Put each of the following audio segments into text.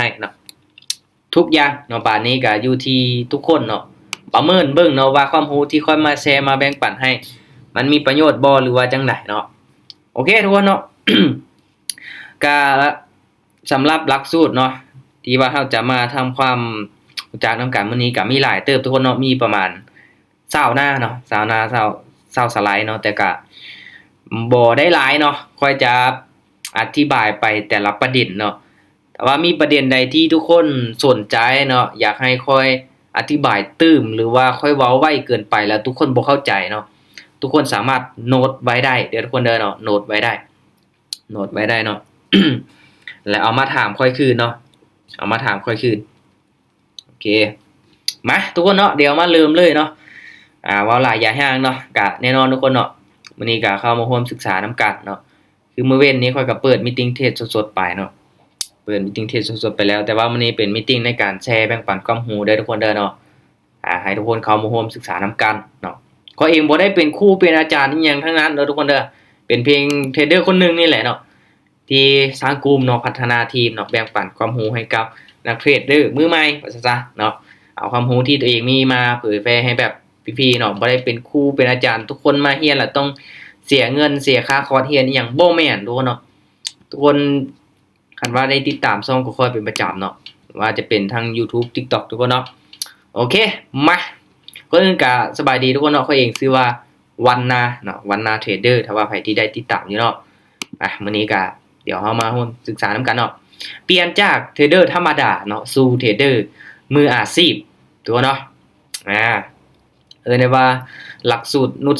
ໃຫ້ເນາະ ທຸກຢ່າງເນາະ. ບາດນີ້ກໍຢູ່ທີ່ທຸກຄົນເນາະ ປະເມີນເບິ່ງເນາະວ່າຄວາມຮູ້ທີ່ຂ້ອຍມາແຊມາແບ່ງປັນໃຫ້ ມັນມີປະໂຫຍດບໍ່ ຫຼືວ່າຈັ່ງໃດເນາະ. ໂອເຄທຸກຄົນເນາະ ກະສຳລັບຫຼັກສູດເນາະ ທີ່ວ່າເຮົາຈະມາທຳຄວາມຮູ້ຈັກນຳກັນມື້ນີ້ ກະມີຫຼາຍເຕີບທຸກຄົນເນາະ ມີປະມານຊາວໜ້າເນາະ ຊາວໜ້າ ຊາວ ຊາວສະໄລເນາະ ແຕ່ກະບໍ່ໄດ້ຫຼາຍເນາະ ຂ້ອຍຈະອະທິບາຍໄປແຕ່ລະປະເດັນເນາະ. ຖ້າວ່າມີປະເດັນໃດທີ່ທຸກຄົນສົນໃຈເນາະ ຢາກໃຫ້ຂ້ອຍອະທິບາຍຕື່ມ ຫຼືວ່າຂ້ອຍເວົ້າໄວເກີນໄປແລ້ວທຸກຄົນບໍ່ເຂົ້າໃຈເນາະ ທຸກຄົນສາມາດໂນດໄວ້ໄດ້ເດີ ທຸກຄົນເດີເນາະ ໂນດໄວ້ໄດ້ ໂນດໄວ້ໄດ້ເນາະ ແລ້ວເອົາມາຖາມຂ້ອຍຄືນເນາະ ເອົາມາຖາມຂ້ອຍຄືນ. ໂອເຄ ມາທຸກຄົນເນາະ ດຽວມາເລີ່ມເລີຍເນາະ. ອາ ເວົ້າຫຼາຍຢ່າຫ້າງເນາະ ກະແນ່ນອນທຸກຄົນເນາະ ມື້ນີ້ກະເຂົ້າມາຮ່ວມສຶກສານຳກັນເນາະ. ຄືມື້ເວັນນີ້ຂ້ອຍກໍເປີດມີຕິງເທຣດສົດໆໄປເນາະ ເປີດມີຕິງເທຣດສົດໆໄປແລ້ວ ແຕ່ວ່າມື້ນີ້ເປັນມີຕິງໃນການແຊແບ່ງປັນຄວາມຮູ້ເດີທຸກຄົນເດີເນາະ. ອາ ໃຫ້ທຸກຄົນເຂົ້າມາຮ່ວມສຶກສານຳກັນເນາະ. ຂ້ອຍເອງບໍ່ໄດ້ເປັນຄູເປັນອາຈານອີ່ຫຍັງທັງນັ້ນເດີທຸກຄົນເດີ ເປັນພຽງເທຣດເດີຄົນໜຶ່ງນີ້ແຫຼະເນາະ ທີ່ສ້າງກຸ່ມເນາະ ພັດທະນາທີມເນາະ ແບ່ງປັນຄວາມຮູ້ໃຫ້ກັບນັກເທຣດເດີມືໃໝ່ວ່າຊັ້ນຊະເນາະ. ເອົາຄວາມຮູ້ທີ່ຕົວເອງມີມາເຜີຍແຜ່ໃຫ້ແບບ ພີ່ໆເນາະ ບໍ່ໄດ້ເປັນຄູເປັນອາຈານ ທຸກຄົນມາຮຽນແລ້ວຕ້ອງເສຍເງິນເສຍຄ່າຄອດຮຽນອີ່ຫຍັງ ບໍ່ແມ່ນທຸກຄົນເນາະ. ທຸກຄົນ ຄັນວ່າໄດ້ຕິດຕາມຊ່ອງຂອງຂ້ອຍເປັນປະຈຳເນາະ ວ່າຈະເປັນທາງ YouTube TikTok ທຸກຄົນເນາະ. ໂອເຄ ມາ ກ່ອນອື່ນກະສະບາຍດີທຸກຄົນເນາະ ຂ້ອຍເອງຊື່ວ່າວັນນາເນາະ ວັນນາເທຣດເດີ ຖ້າວ່າໃຜທີ່ໄດ້ຕິດຕາມຢູ່ເນາະ. ອ່ະ ມື້ນີ້ກະດຽວເຮົາມາຮ່ວມສຶກສານຳກັນເນາະ ປ່ຽນຈາກເທຣດເດີທຳມະດາເນາະ ສູ່ເທຣດເດີມືອາຊີບ ທຸກຄົນເນາະ. ອາ ເອີ້ນໄດ້ວ່າຫຼັກສູດນຸດ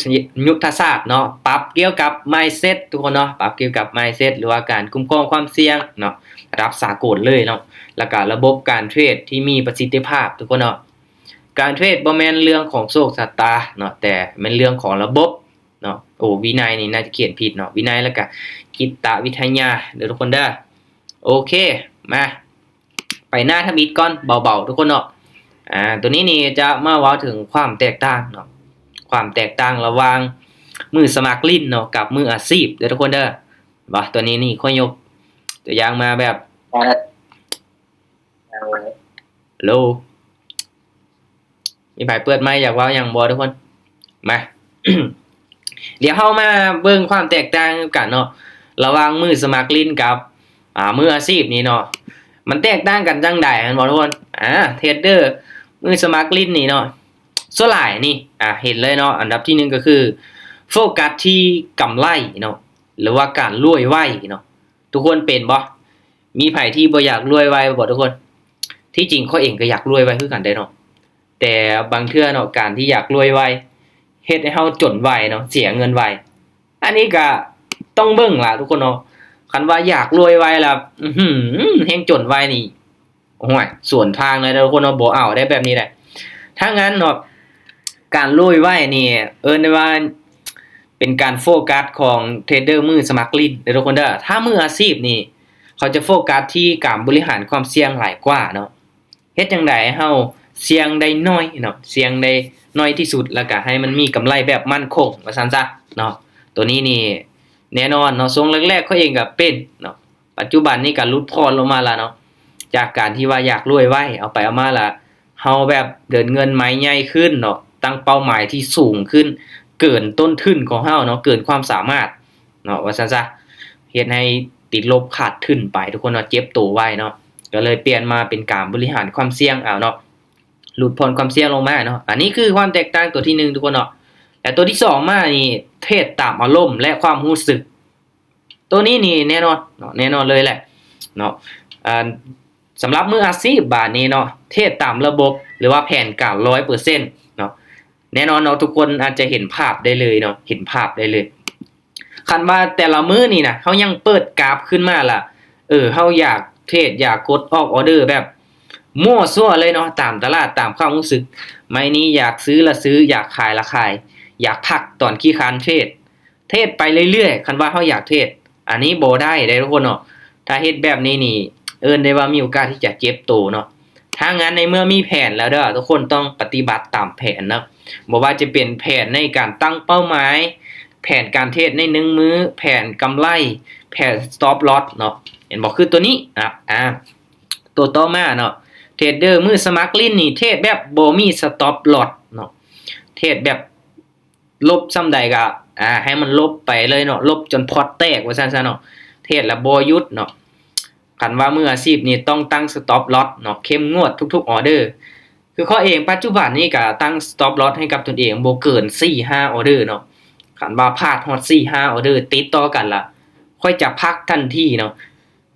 ຍຸດທະສາດເນາະ ປັບກ່ຽວກັບ mindset ທຸກຄົນເນາະ ປັບກ່ຽວກັບ mindset ຫຼືວ່າການຄຸ້ມຄອງຄວາມສ່ຽງເນາະ ລະດັບສາກົນເລີຍເນາະ ແລ້ວກະລະບົບການເທຣດທີ່ມີປະສິດທິພາບ ທຸກຄົນເນາະ. ການເທຣດບໍ່ແມ່ນເລື່ອງຂອງໂຊກຊະຕາເນາະ ແຕ່ແມ່ນເລື່ອງຂອງລະບົບເນາະ. ໂອ ວິໄນນີ້ໜ້າຈະຂຽນຜິດເນາະ ວິໄນ ແລ້ວກະຈິດຕະວິທະຍາເດີ ທຸກຄົນເດີ. ໂອເຄ ມາ ໄປໜ້າທຳອິດກ່ອນ ເບົາໆ ທຸກຄົນເນາະ. ອາ ໂຕນີ້ນີ້ຈະມາເວົ້າເຖິງຄວາມແຕກຕ່າງເນາະ ຄວາມແຕກຕ່າງລະຫວ່າງມືສະໝັກຫຼິ້ນເນາະ ກັບມືອາຊີບເດີ ທຸກຄົນເດີ. ວ່າໂຕນີ້ນີ້ຂ້ອຍຍົກຕົວຢ່າງມາແບບ ໂລ ມີໃຜເປີດໄມ ຢາກເວົ້າຫຍັງບໍ່ທຸກຄົນ? ມາ ດຽວເຮົາມາເບິ່ງຄວາມແຕກຕ່າງກັນເນາະ ລະຫວ່າງມືສະໝັກຫຼິ້ນກັບ ອາ ມືອາຊີບນີ້ເນາະ ມັນແຕກຕ່າງກັນຈັ່ງໃດ ແມ່ນບໍ່ທຸກຄົນ? ອາ ເທຣດເດີມືສະໝັກຫຼິ້ນນີ້ເນາະ ສ່ວນຫຼາຍນີ້ ອາ ເຫັນເລີຍເນາະ ອັນດັບທີໜຶ່ງກໍຄືໂຟກັສທີ່ກຳໄລເນາະ ຫຼືວ່າການລວຍໄວເນາະ. ທຸກຄົນເປັນບໍ່? ມີໃຜທີ່ບໍ່ຢາກລວຍໄວບໍ່ທຸກຄົນ? ທີ່ຈິງຂ້ອຍເອງກໍຢາກລວຍໄວຄືກັນເດ້ເນາະ ແຕ່ບາງເທື່ອເນາະ ການທີ່ຢາກລວຍໄວ ເຮັດໃຫ້ເຮົາຈົນໄວເນາະ ເສຍເງິນໄວ. ອັນນີ້ກະຕ້ອງເບິ່ງລະທຸກຄົນເນາະ ຄັນວ່າຢາກລວຍໄວລະ ອືຫື ແຮ່ງຈົນໄວນີ້ ໂອ້ຍ ສວນທາງເລີຍທຸກຄົນເນາະ ບໍ່ເອົາໄດ້ແບບນີ້ແຫຼະ. ຖ້າງນັ້ນເນາະ ການລວຍໄວນີ້ເອີ້ນໄດ້ວ່າເປັນການໂຟກັສຂອງເທຣດເດີມືສະໝັກຫຼິ້ນເດີທຸກຄົນເດີ. ຖ້າມືອາຊີບນີ້ ເຂົາຈະໂຟກັສທີ່ການບໍລິຫານຄວາມສ່ຽງຫຼາຍກວ່າເນາະ. ເຮັດຈັ່ງໃດໃຫ້ເຮົາສ່ຽງໄດ້ໜ້ອຍເນາະ ສ່ຽງໄດ້ໜ້ອຍທີ່ສຸດ ແລ້ວກະໃຫ້ມັນມີກຳໄລແບບໝັ້ນຄົງວ່າຊັ້ນຊະເນາະ. ໂຕນີ້ນີ້ແນ່ນອນເນາະ ຊ່ວງແລກໆຂ້ອຍເອງກະເປັນເນາະ ປັດຈຸບັນນີ້ກະຫຼຸດຜ່ອນລົງມາລະເນາະ ຈາກການທີ່ວ່າຢາກລວຍໄວ ເອົາໄປເອົາມາລະ ເຮົາແບບເດີນເງິນໄມໃຫຍ່ຂຶ້ນເນາະ ຕັ້ງເປົ້າໝາຍທີ່ສູງຂຶ້ນ ເກີນຕົ້ນທຶນຂອງເຮົາເນາະ ເກີນຄວາມສາມາດເນາະ ວ່າຊັ້ນຊະ ເຮັດໃຫ້ຕິດລົບຂາດທຶນໄປທຸກຄົນເນາະ ເຈັບໂຕໄວເນາະ ກໍເລີຍປ່ຽນມາເປັນການບໍລິຫານຄວາມສ່ຽງເອົາເນາະ ຫຼຸດຜ່ອນຄວາມສ່ຽງລົງມາເນາະ. ອັນນີ້ຄືຄວາມແຕກຕ່າງຕົວທີໜຶ່ງທຸກຄົນເນາະ ແລະ ຕົວທີສອງມານີ້ ເທຣດຕາມອາລົມ ແລະ ຄວາມຮູ້ສຶກ. ໂຕນີ້ນີ້ແນ່ນອນເນາະ ແນ່ນອນເລີຍແຫຼະເນາະ. ອ່າ ສຳລັບມືອາຊີບບາດນີ້ເນາະ ເທຣດຕາມລະບົບ ຫຼືວ່າແຜນການຮ້ອຍເປີເຊັນເນາະ ແນ່ນອນເນາະ ທຸກຄົນອາດຈະເຫັນພາບໄດ້ເລີຍເນາະ ເຫັນພາບໄດ້ເລີຍ. ຄັນວ່າແຕ່ລະມື້ນີ້ນະ ເຮົາຍັງເປີດກາບຂຶ້ນມາລະ ເອີ ເຮົາຢາກເທຣດ ຢາກກົດອອກອອເດີແບບມົ້ວຊົ່ວເລີຍເນາະ ຕາມຕະຫຼາດ ຕາມຄວາມຮູ້ສຶກ ໄມ້ນີ້ຢາກຊື້ລະຊື້ ຢາກຂາຍລະຂາຍ ຢາກພັກຕອນຂີ້ຄ້ານເທຣດ ເທຣດໄປເລື້ອຍໆ ຄັນວ່າເຮົາຢາກເທຣດ ອັນນີ້ບໍ່ໄດ້ເດ້ທຸກຄົນເນາະ. ຖ້າເຮັດແບບນີ້ນີ້ ເອີ້ນໄດ້ວ່າມີໂອກາດທີ່ຈະເຈັບໂຕເນາະ. ຖ້າງນັ້ນໃນເມື່ອມີແຜນແລ້ວເດີ ທຸກຄົນຕ້ອງປະຕິບັດຕາມແຜນເນາະ ບໍ່ວ່າຈະເປັນແຜນໃນການຕັ້ງເປົ້າໝາຍ ແຜນການເທຣດໃນໜຶ່ງມື້ ແຜນກຳໄລ ແຜນ stop loss ເນາະ ເຫັນບໍ່? ຄືຕົວນີ້ ອາ ອາ ໂຕຕໍ່ມາເນາະ ເທຣດເດີມືສະໝັກຫຼິ້ນນີ້ເທຣດແບບບໍ່ມີສະຕັອບລອສເນາະ ເທຣດແບບຫຼົບສ່ຳໃດກໍ ອ່າ ໃຫ້ມັນຫຼົບໄປເລີຍເນາະ ຫຼົບຈົນພອດແຕກວ່າຊັ້ນຊະເນາະ ເທຣດແລ້ວບໍ່ຢຸດເນາະ. ຄັນວ່າມືອາຊີບນີ້ຕ້ອງຕັ້ງສະຕັອບລອສເນາະ ເຂັ້ມງວດທຸກໆອໍເດີ. ຄືຂ້ອຍເອງປັດຈຸບັນນີ້ກໍຕັ້ງສະຕັອບລອສໃຫ້ກັບຕົນເອງບໍ່ເກີນສີ່ຫ້າອໍເດີເນາະ. ຄັນວ່າພາດຮອດສີ່ຫ້າອໍເດີຕິດຕໍ່ກັນລະ ຂ້ອຍຈະພັກທັນທີເນາະ.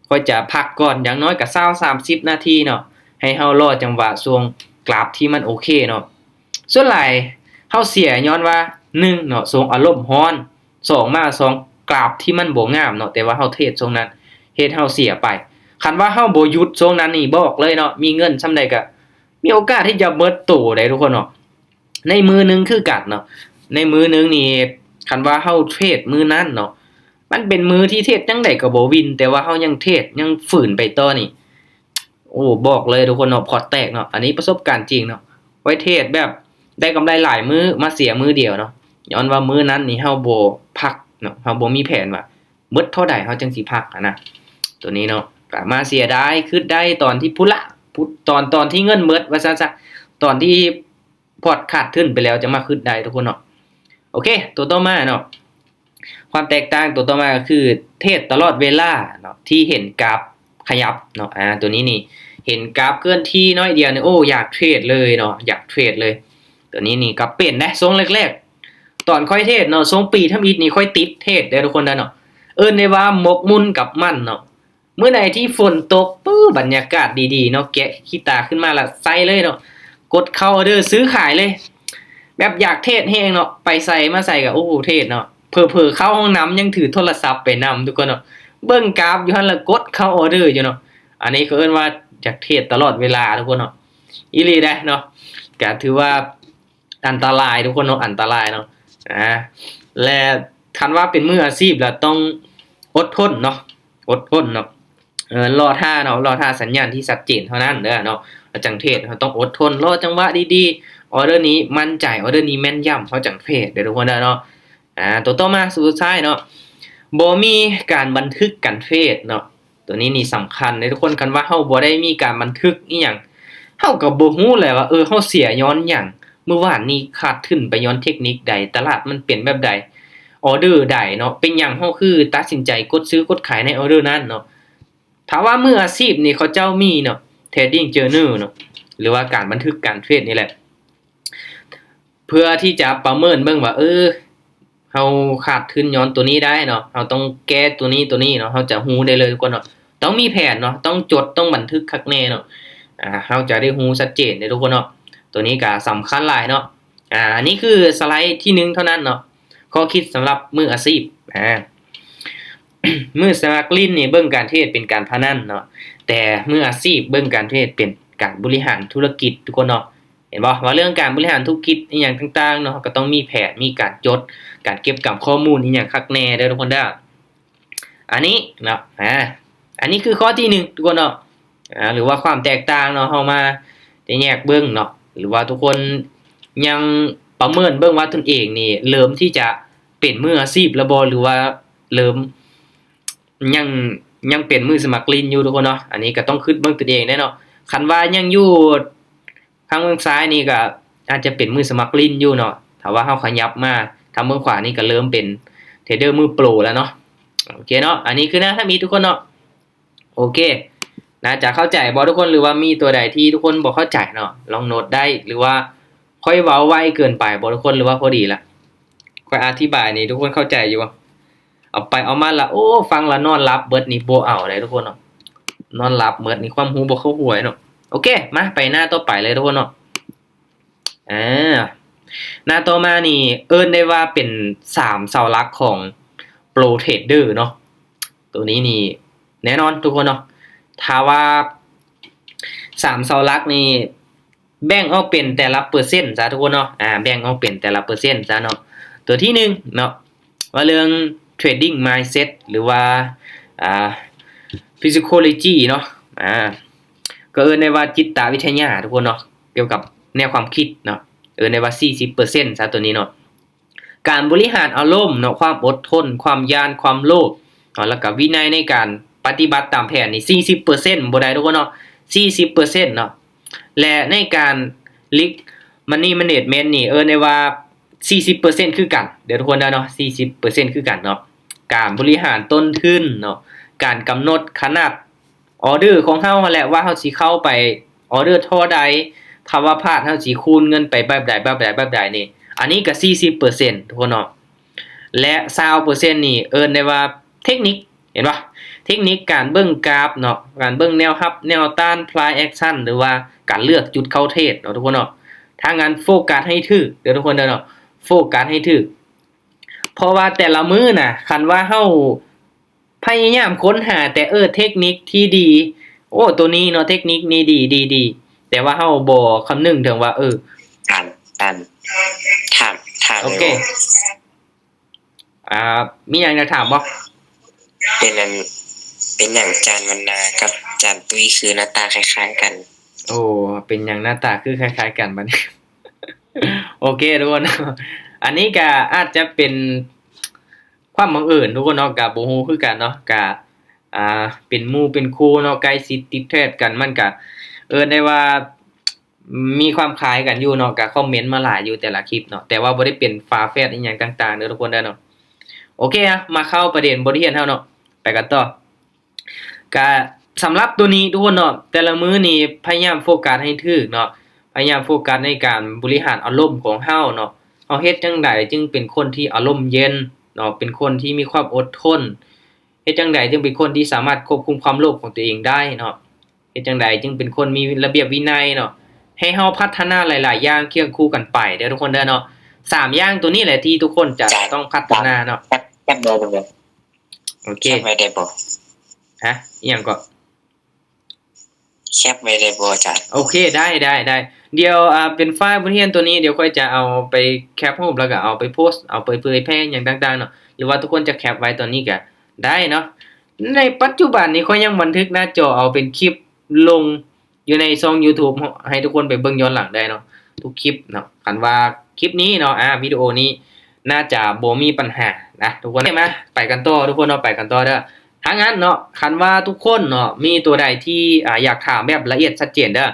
ຂ້ອຍຈະພັກກ່ອນ ຢ່າງໜ້ອຍກໍຊາວສາມສິບນາທີເນາະ ໃຫ້ເຮົາລໍຈັງຫວະຊ່ວງກຣາຟທີ່ມັນໂອເຄເນາະ. ສ່ວນຫຼາຍເຮົາເສຍຍ້ອນວ່າ ໜຶ່ງເນາະ ຊ່ວງອາລົມຮ້ອນ, ສອງມາ ສອງ ກຣາຟທີ່ມັນບໍ່ງາມເນາະ ແຕ່ວ່າເຮົາເທຣດຊ່ວງນັ້ນ ເຮັດເຮົາເສຍໄປ. ຄັນວ່າເຮົາບໍ່ຢຸດຊ່ວງນັ້ນນີ້ ບອກເລີຍເນາະ ມີເງິນສ່ຳໃດກໍມີໂອກາດທີ່ຈະເໝິດໂຕໄດ໋ທຸກຄົນເນາະ. ໃນມື້ໜຶ່ງຄືກັນເນາະ ໃນມື້ໜຶ່ງນີ້ ຄັນວ່າເຮົາເທຣດມື້ນັ້ນເນາະ ມັນເປັນມື້ທີ່ເທຣດຈັ່ງໃດກໍບໍ່ວິນ ແຕ່ວ່າເຮົາຍັງເທຣດ ຍັງຝືນໄປຕໍ່ນີ້ ໂອ້ ບອກເລີຍທຸກຄົນເນາະ ພອດແຕກເນາະ. ອັນນີ້ປະສົບການຈິງເນາະ ໄວ້ເທຣດແບບໄດ້ກຳໄລຫຼາຍມື້ ມາເສຍມື້ດຽວເນາະ ຍ້ອນວ່າມື້ນັ້ນນີ້ເຮົາບໍ່ພັກເນາະ ເຮົາບໍ່ມີແຜນວ່າເໝິດເທົ່າໃດເຮົາຈັ່ງຊິພັກຫັ້ນນະ. ໂຕນີ້ເນາະ ກໍມາເສຍດາຍ ຄິດໄດ້ຕອນທີ່ພຸ້ນລະ ຕອນ ຕອນທີ່ເງິນເໝິດວ່າຊັ້ນຊະ ຕອນທີ່ ພອດຂາດທຶນໄປແລ້ວຈະມາຄຶດໄດ້ທຸກຄົນເນາະ. ໂອເຄ ໂຕຕໍ່ມາເນາະ ຄວາມແຕກຕ່າງໂຕຕໍ່ມາກໍຄືເທຣດຕະຫຼອດເວລາເນາະ ທີ່ເຫັນກາບຂະຫຍັບເນາະ. ອາ ໂຕນີ້ນີ້ເຫັນກາບເຄື່ອນທີ່ໜ້ອຍດຽວນີ້ ໂອ້ ຢາກເທຣດເລີຍເນາະ ຢາກເທຣດເລີຍ. ໂຕນີ້ນີ້ກໍເປັນເດ້ ຊ່ວງແລກໆ ຕອນຂ້ອຍເທຣດເນາະ ຊ່ວງປີທຳອິດນີ້ຂ້ອຍຕິດເທຣດເດ້ທຸກຄົນເດີເນາະ ເອີ້ນໄດ້ວ່າໝົກໝຸ່ນກັບມັນເນາະ. ມື້ໃດທີ່ຝົນຕົກ ປຶ້ ບັນຍາກາດດີໆເນາະ ແກະຂີ້ຕາຂຶ້ນມາລະໃສ່ເລີຍເນາະ ກົດເຂົ້າອໍເດີຊື້ຂາຍເລີຍ ແບບຢາກເທຣດແຮງເນາະ ໄປໃສມາໃສກໍ ໂອ້ ເທຣດເນາະ ເຜີໆເຂົ້າຫ້ອງນ້ຳຍັງຖືໂທລະສັບໄປນຳທຸກຄົນເນາະ ເບິ່ງກາບຢູ່ຫັ້ນລະກົດເຂົ້າອໍເດີຢູ່ເນາະ. ອັນນີ້ເຂົາເອີ້ນວ່າຢາກເທຣດຕະຫຼອດເວລາທຸກຄົນເນາະ ອີ່ຫຼີເດ້ເນາະ ກໍຖືວ່າ ອັນຕະລາຍທຸກຄົນເນາະ ອັນຕະລາຍເນາະ. ອາ ແລະ ຄັນວ່າເປັນມືອາຊີບລະຕ້ອງອົດທົນເນາະ ອົດທົນເນາະ ເອີ ລໍຖ້າເນາະ ລໍຖ້າສັນຍານທີ່ຊັດເຈນເທົ່ານັ້ນເດີເນາະ ແລ້ວຈັ່ງເທຣດ. ເຮົາຕ້ອງອົດທົນ ລໍຈັງຫວະດີໆ ອໍເດີນີ້ໝັ້ນໃຈ ອໍເດີນີ້ແມ່ນຢຳ ເຮົາຈັ່ງເທຣດເດີທຸກຄົນເດີເນາະ. ອາ ໂຕຕໍ່ມາ ໂຕສຸດທ້າຍເນາະ ບໍ່ມີການບັນທຶກການເທຣດເນາະ. ໂຕນີ້ນີ້ສຳຄັນເດ້ທຸກຄົນ ຄັນວ່າເຮົາບໍ່ໄດ້ມີການບັນທຶກອີ່ຫຍັງ ເຮົາກໍບໍ່ຮູ້ແຫຼະວ່າ ເອີ ເຮົາເສຍຍ້ອນຫຍັງ ມື້ວານນີ້ຂາດທຶນໄປຍ້ອນເທັກນິກໃດ ຕະຫຼາດມັນເປັນແບບໃດ ອໍເດີໃດເນາະ ເປັນຫຍັງເຮົາຄືຕັດສິນໃຈກົດຊື້ກົດຂາຍໃນອໍເດີນັ້ນເນາະ. ຖ້າວ່າມືອາຊີບນີ້ເຂົາເຈົ້າມີເນາະ Trading Journal ເນາະ ຫຼືວ່າການບັນທຶກການເທຣດນີ້ແຫຼະ ເພື່ອທີ່ຈະປະເມີນເບິ່ງວ່າ ເອີ ເຮົາຂາດທຶນຍ້ອນໂຕນີ້ໄດ້ເນາະ ເຮົາຕ້ອງແກ້ໂຕນີ້ໂຕນີ້ເນາະ ເຮົາຈະຮູ້ໄດ້ເລີຍທຸກຄົນເນາະ. ຕ້ອງມີແຜນເນາະ ຕ້ອງຈົດ ຕ້ອງບັນທຶກຄັກແນ່ເນາະ ອາ ເຮົາຈະໄດ້ຮູ້ຊັດເຈນເດ້ທຸກຄົນເນາະ. ໂຕນີ້ກໍສຳຄັນຫຼາຍເນາະ. ອາ ອັນນີ້ຄືສະໄລທີໜຶ່ງເທົ່ານັ້ນເນາະ ຂໍ້ຄິດສຳລັບມືອາຊີບ. ອາ ມືສະໝັກຫຼິ້ນນີ້ເບິ່ງການເທຣດເປັນການພະນັນເນາະ ແຕ່ມືອາຊີບເບິ່ງການເທຣດເປັນການບໍລິຫານທຸລະກິດທຸກຄົນເນາະ. ເຫັນບໍ່ ວ່າເລື່ອງການບໍລິຫານທຸລະກິດອີ່ຫຍັງຕ່າງໆເນາະ ເຮົາກໍຕ້ອງມີແຜນ ມີການຈົດ ການເກັບກຳຂໍ້ມູນອີ່ຫຍັງຄັກແນ່ເດີທຸກຄົນເດີ. ອັນນີ້ເນາະ ອາ ອັນນີ້ຄືຂໍ້ທີໜຶ່ງທຸກຄົນເນາະ ອາ ຫຼືວ່າຄວາມແຕກຕ່າງເນາະ ເຮົາມາຈະແຍກເບິ່ງເນາະ ຫຼືວ່າທຸກຄົນຍັງປະເມີນເບິ່ງວ່າຕົນເອງນີ້ເລີ່ມທີ່ຈະເປັນມືອາຊີບແລ້ວບໍ່ ຫຼືວ່າເລີ່ມ ຍັງ ຍັງເປັນມືສະໝັກຫຼິ້ນຢູ່ທຸກຄົນເນາະ. ອັນນີ້ກໍຕ້ອງຄິດເບິ່ງຕົນເອງແດ່ເນາະ ຄັນວ່າຍັງຢູ່ ທາງເບື້ອງຊ້າຍນີ້ກໍອາດຈະເປັນມືສະໝັກຫຼິ້ນຢູ່ເນາະ ຖ້າວ່າເຮົາຂະຫຍັບມາທາງເບື້ອງຂວານີ້ກໍເລີ່ມເປັນເທຣດເດີມືໂປລະເນາະ. ໂອເຄເນາະ ອັນນີ້ຄືໜ້າທຳອິດທຸກຄົນເນາະ. ໂອເຄ ໜ້າຈະເຂົ້າໃຈບໍ່ທຸກຄົນ ຫຼືວ່າມີຕົວໃດທີ່ທຸກຄົນບໍ່ເຂົ້າໃຈເນາະ ລອງໂນດໄດ້ ຫຼືວ່າຂ້ອຍເວົ້າໄວເກີນໄປບໍ່ທຸກຄົນ ຫຼືວ່າພໍດີລະ ຂ້ອຍອະທິບາຍນີ້ທຸກຄົນເຂົ້າໃຈຢູ່ບໍ່? ເອົາໄປເອົາມາລະ ໂອ້ ຟັງລະນອນຫຼັບເບິດນີ້ ບໍ່ເອົາໄດ໋ທຸກຄົນເນາະ ນອນຫຼັບເບິດນີ້ ຄວາມຮູ້ບໍ່ເຂົ້າຫົວເນາະ. ໂອເຄ ມາໄປໜ້າຕໍ່ໄປເລີຍທຸກຄົນເນາະ. ອາ ໜ້າຕໍ່ມານີ້ເອີ້ນໄດ້ວ່າເປັນສາມເສົາຫຼັກຂອງໂປຣເທຣດເດີເນາະ. ໂຕນີ້ນີ້ແນ່ນອນທຸກຄົນເນາະ ຖ້າວ່າສາມເສົາຫຼັກນີ້ ແບ່ງອອກເປັນແຕ່ລະເປີເຊັນຊະທຸກຄົນເນາະ ອາ ແບ່ງອອກເປັນແຕ່ລະເປີເຊັນຊະເນາະ. ຕົວທີໜຶ່ງເນາະ ວ່າເລື່ອງ Trading Mindset ຫຼືວ່າ ອາ Psychology ເນາະ ອາ ກໍເອີ້ນໄດ້ວ່າຈິດຕະວິທະຍາທຸກຄົນເນາະ ກ່ຽວກັບແນວຄວາມຄິດເນາະ ເອີ້ນໄດ້ວ່າສີ່ສິບເປີເຊັນຊະ ຕົວນີ້ເນາະ. ການບໍລິຫານອາລົມເນາະ ຄວາມອົດທົນ ຄວາມຢ້ານ ຄວາມໂລບເນາະ ແລ້ວກໍວິໄນໃນການປະຕິບັດຕາມແຜນນີ້ ສີ່ສິບເປີເຊັນບໍ່ໄດ້ທຸກຄົນເນາະ. ສີ່ສິບເປີເຊັນເນາະ ແລະ ໃນການ Risk Money Management ນີ້ເອີ້ນໄດ້ວ່າສີ່ສິບເປີເຊັນຄືກັນເດີທຸກຄົນເດີເນາະ ສີ່ສິບເປີເຊັນຄືກັນເນາະ ການບໍລິຫານຕົ້ນທຶນເນາະ ການກຳນົດຂະໜາດ ອໍເດີຂອງເຮົາຫັ້ນແຫຼະ ວ່າເຮົາຊິເຂົ້າໄປອໍເດີທໍ່ໃດ ຖ້າວ່າພາດເຮົາຊິຄູນເງິນໄປແບບໃດ ແບບໃດ ແບບໃດນີ້ ອັນນີ້ກໍສີ່ສິບເປີເຊັນທຸກຄົນເນາະ ແລະ ຊາວເປີເຊັນນີ້ເອີ້ນໄດ້ວ່າເທັກນິກ ເຫັນບໍ່? ເທັກນິກການເບິ່ງກາບເນາະ ການເບິ່ງແນວຮັບແນວຕ້ານ price action ຫຼືວ່າການເລືອກຈຸດເຂົ້າເທຣດເນາະທຸກຄົນເນາະ ທາງນັ້ນໂຟກັສໃຫ້ຖືກເດີທຸກຄົນເດີເນາະ ໂຟກັສໃຫ້ຖືກ ເພາະວ່າແຕ່ລະມື້ນະ ຄັນວ່າເຮົາ ພະຍາຍາມຄົ້ນຫາແຕ່ ເອີ ເທັກນິກທີ່ດີ ໂອ້ ໂຕນີ້ເນາະ ເທັກນິກນີ້ດີ ດີ ດີ ແຕ່ວ່າເຮົາບໍ່ຄຳນຶງເຖິງວ່າ ເອີ ທ່ານ ທ່ານ ຖາມ ຖາມ ໂອເຄ ໄດ້ບໍ່? ອ່າ ມີຫຍັງຈະຖາມບໍ່? ເປັນອັນ ເປັນຫຍັງຈານວັນນາກັບຈານຕຸ້ຍຄືໜ້າຕາຄ້າຍໆກັນ? ໂອ້ ເປັນຫຍັງໜ້າຕາຄືຄ້າຍໆກັນບັດນີ້? ໂອເຄທຸກຄົນ ອັນນີ້ກະອາດຈະເປັນ ຄວາມບັງເອີນທຸກຄົນເນາະ ກະບໍ່ຮູ້ຄືກັນເນາະ ກະ ອ່າ ເປັນໝູ່ເປັນຄູ່ເນາະ ໃກ້ຊິດຕິດແທດກັນ ມັນກະເອີ້ນໄດ້ວ່າມີຄວາມຄ້າຍກັນຢູ່ເນາະ ກະຄອມເມັນມາຫຼາຍຢູ່ແຕ່ລະຄລິບເນາະ ແຕ່ວ່າບໍ່ໄດ້ເປັນຝາແຝດອີ່ຫຍັງຕ່າງໆເດີທຸກຄົນເດີເນາະ ໂອເຄ ມາເຂົ້າປະເດັນບົດຮຽນເຮົາເນາະ ໄປກັນຕໍ່. ກະສຳລັບໂຕນີ້ທຸກຄົນເນາະ ແຕ່ລະມື້ນີ້ພະຍາຍາມໂຟກັສໃຫ້ຖືກເນາະ ພະຍາຍາມໂຟກັສໃນການບໍລິຫານອາລົມຂອງເຮົາເນາະ ເຮົາເຮັດຈັ່ງໃດຈຶ່ງເປັນຄົນທີ່ອາລົມເຢັນເນາະ ເປັນຄົນທີ່ມີຄວາມອົດທົນ ເຮັດຈັ່ງໃດຈຶ່ງເປັນຄົນທີ່ສາມາດຄວບຄຸມຄວາມໂລບຂອງຕົວເອງໄດ້ເນາະ ເຮັດຈັ່ງໃດຈຶ່ງເປັນຄົນມີລະບຽບວິໄນເນາະ ໃຫ້ເຮົາພັດທະນາຫຼາຍໆຢ່າງຄຽງຄູ່ກັນໄປເດີທຸກຄົນເດີເນາະ ສາມຢ່າງໂຕນີ້ແຫຼະທີ່ທຸກຄົນຈະຕ້ອງພັດທະນາເນາະ ໂອເຄ ແຄປໄວ້ໄດ້ບໍ່? ຮະ? ອີ່ຫຍັງເກາະ? ແຄປໄວ້ໄດ້ບໍ່ອາຈານ? ໂອເຄ ໄດ້ ໄດ້ ໄດ້ ດຽວ ອ່າ ເປັນໄຟລ໌ບົດຮຽນໂຕນີ້ ດຽວຂ້ອຍຈະເອົາໄປແຄປຮູບ ແລ້ວກໍເອົາໄປໂພສ ເອົາໄປເຜີຍແຜ່ຫຍັງຕ່າງໆເນາະ ຫຼືວ່າທຸກຄົນຈະແຄປໄວ້ຕອນນີ້ກໍໄດ້ເນາະ ໃນປັດຈຸບັນນີ້ຂ້ອຍຍັງບັນທຶກໜ້າຈໍເອົາເປັນຄລິບລົງ ຢູ່ໃນຊ່ອງ YouTube ໃຫ້ທຸກຄົນໄປເບິ່ງຍ້ອນຫຼັງໄດ້ເນາະ ທຸກຄລິບເນາະ ຄັນວ່າຄລິບນີ້ເນາະ ອ່າ ວິດີໂອນີ້ໜ້າຈະບໍ່ມີບັນຫານະທຸກຄົນ ມາ ໄປກັນຕໍ່ທຸກຄົນເນາະ ໄປກັນຕໍ່ເດີ ທາງນັ້ນເນາະ ຄັນວ່າທຸກຄົນເນາະ ມີຕົວໃດທີ່ ອ່າ ຢາກຖາມແບບລະອຽດຊັດເຈນເດີ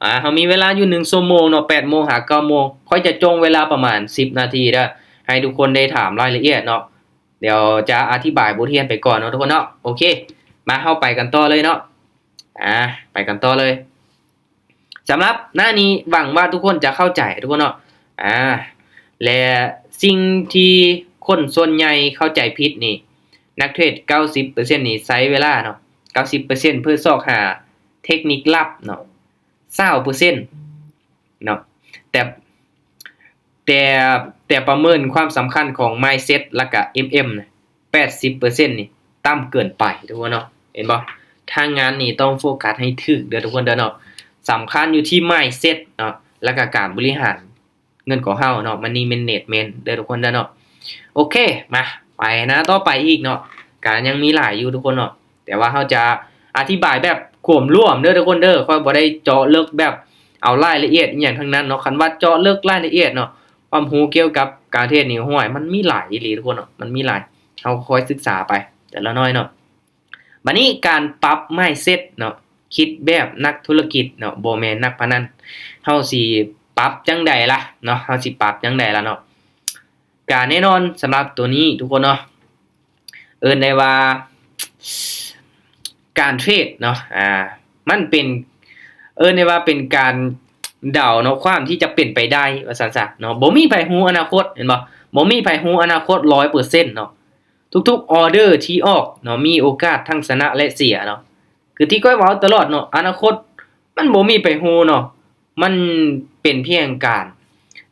ອ່າ ເຮົາມີເວລາຢູ່ໜຶ່ງຊົ່ວໂມງເນາະ ແປດໂມງຫາເກົ້າໂມງ ຂ້ອຍຈະຈົ່ງເວລາປະມານສິບນາທີເດີ ໃຫ້ທຸກຄົນໄດ້ຖາມລາຍລະອຽດເນາະ ດຽວຈະອະທິບາຍບົດຮຽນໄປກ່ອນເນາະທຸກຄົນເນາະ ໂອເຄ ມາ ເຮົາໄປກັນຕໍ່ເລີຍເນາະ ອ່າ ໄປກັນຕໍ່ເລີຍ ສຳລັບໜ້ານີ້ຫວັງວ່າທຸກຄົນຈະເຂົ້າໃຈທຸກຄົນເນາະ ອ່າ ແລະ ສິ່ງທີ່ຄົນສ່ວນໃຫຍ່ເຂົ້າໃຈຜິດນີ້ ນັກເທຣດເກົ້າສິບເປີເຊັນນີ້ໃຊ້ເວລາເນາະ ເກົ້າສິບເປີເຊັນເພື່ອຊອກຫາເທັກນິກລັບເນາະ ຊາວເປີເຊັນເນາະ ແຕ່ ແຕ່ ແຕ່ປະເມີນຄວາມສຳຄັນຂອງ Mindset ແລ້ວກະ ເອັມເອັມ ນະ ແປດສິບເປີເຊັນນີ້ຕ່ຳເກີນໄປທຸກຄົນເນາະ ເຫັນບໍ່? ທາງງານນີ້ຕ້ອງໂຟກັສໃຫ້ຖືກເດີທຸກຄົນເດີເນາະ ສຳຄັນຢູ່ທີ່ Mindset ເນາະ ແລ້ວກະການບໍລິຫານເງິນຂອງເຮົາເນາະ Money Management ເດີທຸກຄົນເດີເນາະ ໂອເຄ ມາ ໄປໜ້າຕໍ່ໄປອີກເນາະ ກະຍັງມີຫຼາຍຢູ່ທຸກຄົນເນາະ ແຕ່ວ່າເຮົາຈະອະທິບາຍແບບກວມລວມເດີທຸກຄົນເດີ ຂ້ອຍບໍ່ໄດ້ເຈາະເລິກແບບເອົາລາຍລະອຽດອີ່ຫຍັງທັງນັ້ນເນາະ ຄັນວ່າເຈາະເລິກລາຍລະອຽດເນາະ ຄວາມຮູ້ກ່ຽວກັບການເທຣດນີ້ ໂອ້ຍ ມັນມີຫຼາຍອີ່ຫຼີທຸກຄົນເນາະ ມັນມີຫຼາຍ ເຮົາຄ່ອຍສຶກສາໄປແຕ່ລະໜ້ອຍເນາະ ບາດນີ້ການປັບ Mindset ເນາະ ຄິດແບບນັກທຸລະກິດເນາະ ບໍ່ແມ່ນນັກພະນັນ ເຮົາຊິປັບຈັ່ງໃດລະເນາະ ເຮົາຊິປັບຈັ່ງໃດລະເນາະ ກະແນ່ນອນສຳລັບໂຕນີ້ທຸກຄົນເນາະ ເອີ້ນໄດ້ວ່າການເທຣດເນາະ ອ່າ ມັນເປັນ ເອີ້ນໄດ້ວ່າເປັນການເດົາເນາະ ຄວາມທີ່ຈະເປັນໄປໄດ້ວ່າຊັ້ນຊະເນາະ ບໍ່ມີໃຜຮູ້ອະນາຄົດ ເຫັນບໍ່? ບໍ່ມີໃຜຮູ້ອະນາຄົດຮ້ອຍເປີເຊັນເນາະ ທຸກໆອໍເດີທີ່ອອກເນາະ ມີໂອກາດທັງຊະນະ ແລະ ເສຍເນາະ ຄືທີ່ຂ້ອຍເວົ້າຕະຫຼອດເນາະ ອະນາຄົດມັນບໍ່ມີໃຜຮູ້ເນາະ ມັນເປັນພຽງການ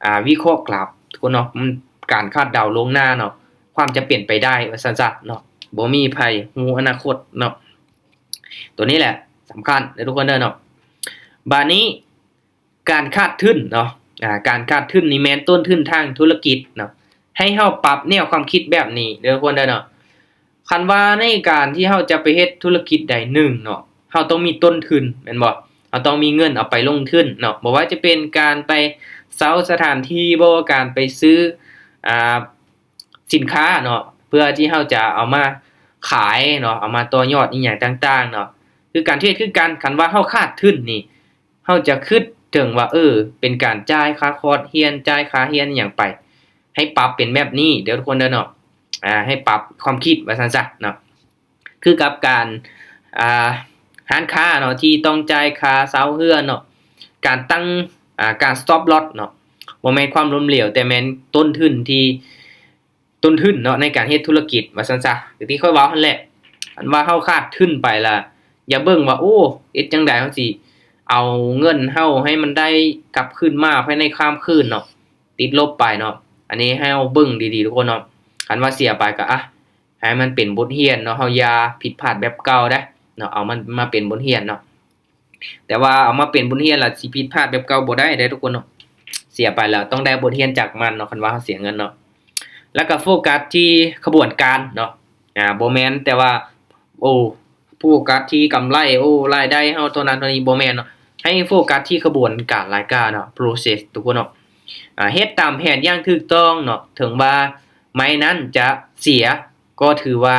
ອ່າ ວິເຄາະກຣາຟທຸກຄົນເນາະ ມັນການຄາດເດົາລ່ວງໜ້າເນາະ ຄວາມຈະເປັນໄປໄດ້ວ່າຊັ້ນຊະເນາະ ບໍ່ມີໃຜຮູ້ອະນາຄົດເນາະ ໂຕນີ້ແຫຼະສຳຄັນເດີທຸກຄົນເດີເນາະ ບາດນີ້ ການຂາດທຶນເນາະ ອ່າ ການຂາດທຶນນີ້ແມ່ນຕົ້ນທຶນທາງທຸລະກິດເນາະ ໃຫ້ເຮົາປັບແນວຄວາມຄິດແບບນີ້ເດີທຸກຄົນເດີເນາະ ຄັນວ່າໃນການທີ່ເຮົາຈະໄປເຮັດທຸລະກິດໃດໜຶ່ງເນາະ ເຮົາຕ້ອງມີຕົ້ນທຶນແມ່ນບໍ່? ເຮົາຕ້ອງມີເງິນເອົາໄປລົງທຶນເນາະ ບໍ່ວ່າຈະເປັນການໄປເຊົ່າສະຖານທີ່ ບໍ່ ການໄປຊື້ ອ່າ ສິນຄ້າເນາະ ເພື່ອທີ່ເຮົາຈະເອົາມາຂາຍເນາະ ເອົາມາຕໍ່ຍອດອີ່ຫຍັງຕ່າງໆເນາະ ຄືການເທຣດຄືກັນ. ຄັນວ່າເຮົາຂາດທຶນນີ້ ເຮົາຈະຄິດເຖິງວ່າ ເອີ ເປັນການຈ່າຍຄ່າຄອດຮຽນ ຈ່າຍຄ່າຮຽນຫຍັງໄປ. ໃຫ້ປັບເປັນແບບນີ້ເດີທຸກຄົນເດີເນາະ ອາ ໃຫ້ປັບຄວາມຄິດວ່າຊັ້ນຊະເນາະ. ຄືກັບການ ອາ ຮ້ານຄ້າເນາະ ທີ່ຕ້ອງຈ່າຍຄ່າເຊົ່າເຮືອນເນາະ ການຕັ້ງ ອາ ການ stop loss ເນາະ ບໍ່ແມ່ນຄວາມລົ້ມເຫຼວ ແຕ່ແມ່ນຕົ້ນທຶນທີ່ ຕົ້ນທຶນເນາະ ໃນການເຮັດທຸລະກິດວ່າຊັ້ນຊະ ຄືທີ່ຂ້ອຍເວົ້າຫັ້ນແຫຼະ. ອັນວ່າເຮົາຂາດທຶນໄປລະ ຢ່າເບິ່ງວ່າ ໂອ້ ເຮັດຈັ່ງໃດເຮົາຊິເອົາເງິນເຮົາໃຫ້ມັນໄດ້ກັບຄືນມາພາຍໃນຂ້າມຄືນເນາະ ຕິດລົບໄປເນາະ. ອັນນີ້ໃຫ້ເຮົາເບິ່ງດີໆທຸກຄົນເນາະ. ຄັນວ່າເສຍໄປກໍ ອະ ໃຫ້ມັນເປັນບົດຮຽນເນາະ ເຮົາຢ່າຜິດພາດແບບເກົ່າເດ້ເນາະ ເອົາມັນມາເປັນບົດຮຽນເນາະ. ແຕ່ວ່າເອົາມາເປັນບົດຮຽນລະຊິຜິດພາດແບບເກົ່າບໍ່ໄດ້ເດ້ທຸກຄົນເນາະ. ເສຍໄປລະຕ້ອງໄດ້ບົດຮຽນຈາກມັນເນາະ ຄັນວ່າເຮົາເສຍເງິນເນາະ. ແລ້ວກໍໂຟກັສທີ່ຂະບວນການເນາະ ອາ ບໍ່ແມ່ນແຕ່ວ່າ ໂອ້ ໂຟກັສທີ່ກຳໄລ ໂອ້ ລາຍໄດ້ເຮົາເທົ່ານັ້ນເທົ່ານີ້ ບໍ່ແມ່ນເນາະ. ໃຫ້ໂຟກັສທີ່ຂະບວນການລາຍການເນາະ process ທຸກຄົນເນາະ. ອາ ເຮັດຕາມແຜນຢ່າງຖືກຕ້ອງເນາະ ເຖິງວ່າໄມ້ນັ້ນຈະເສຍ ກໍຖືວ່າ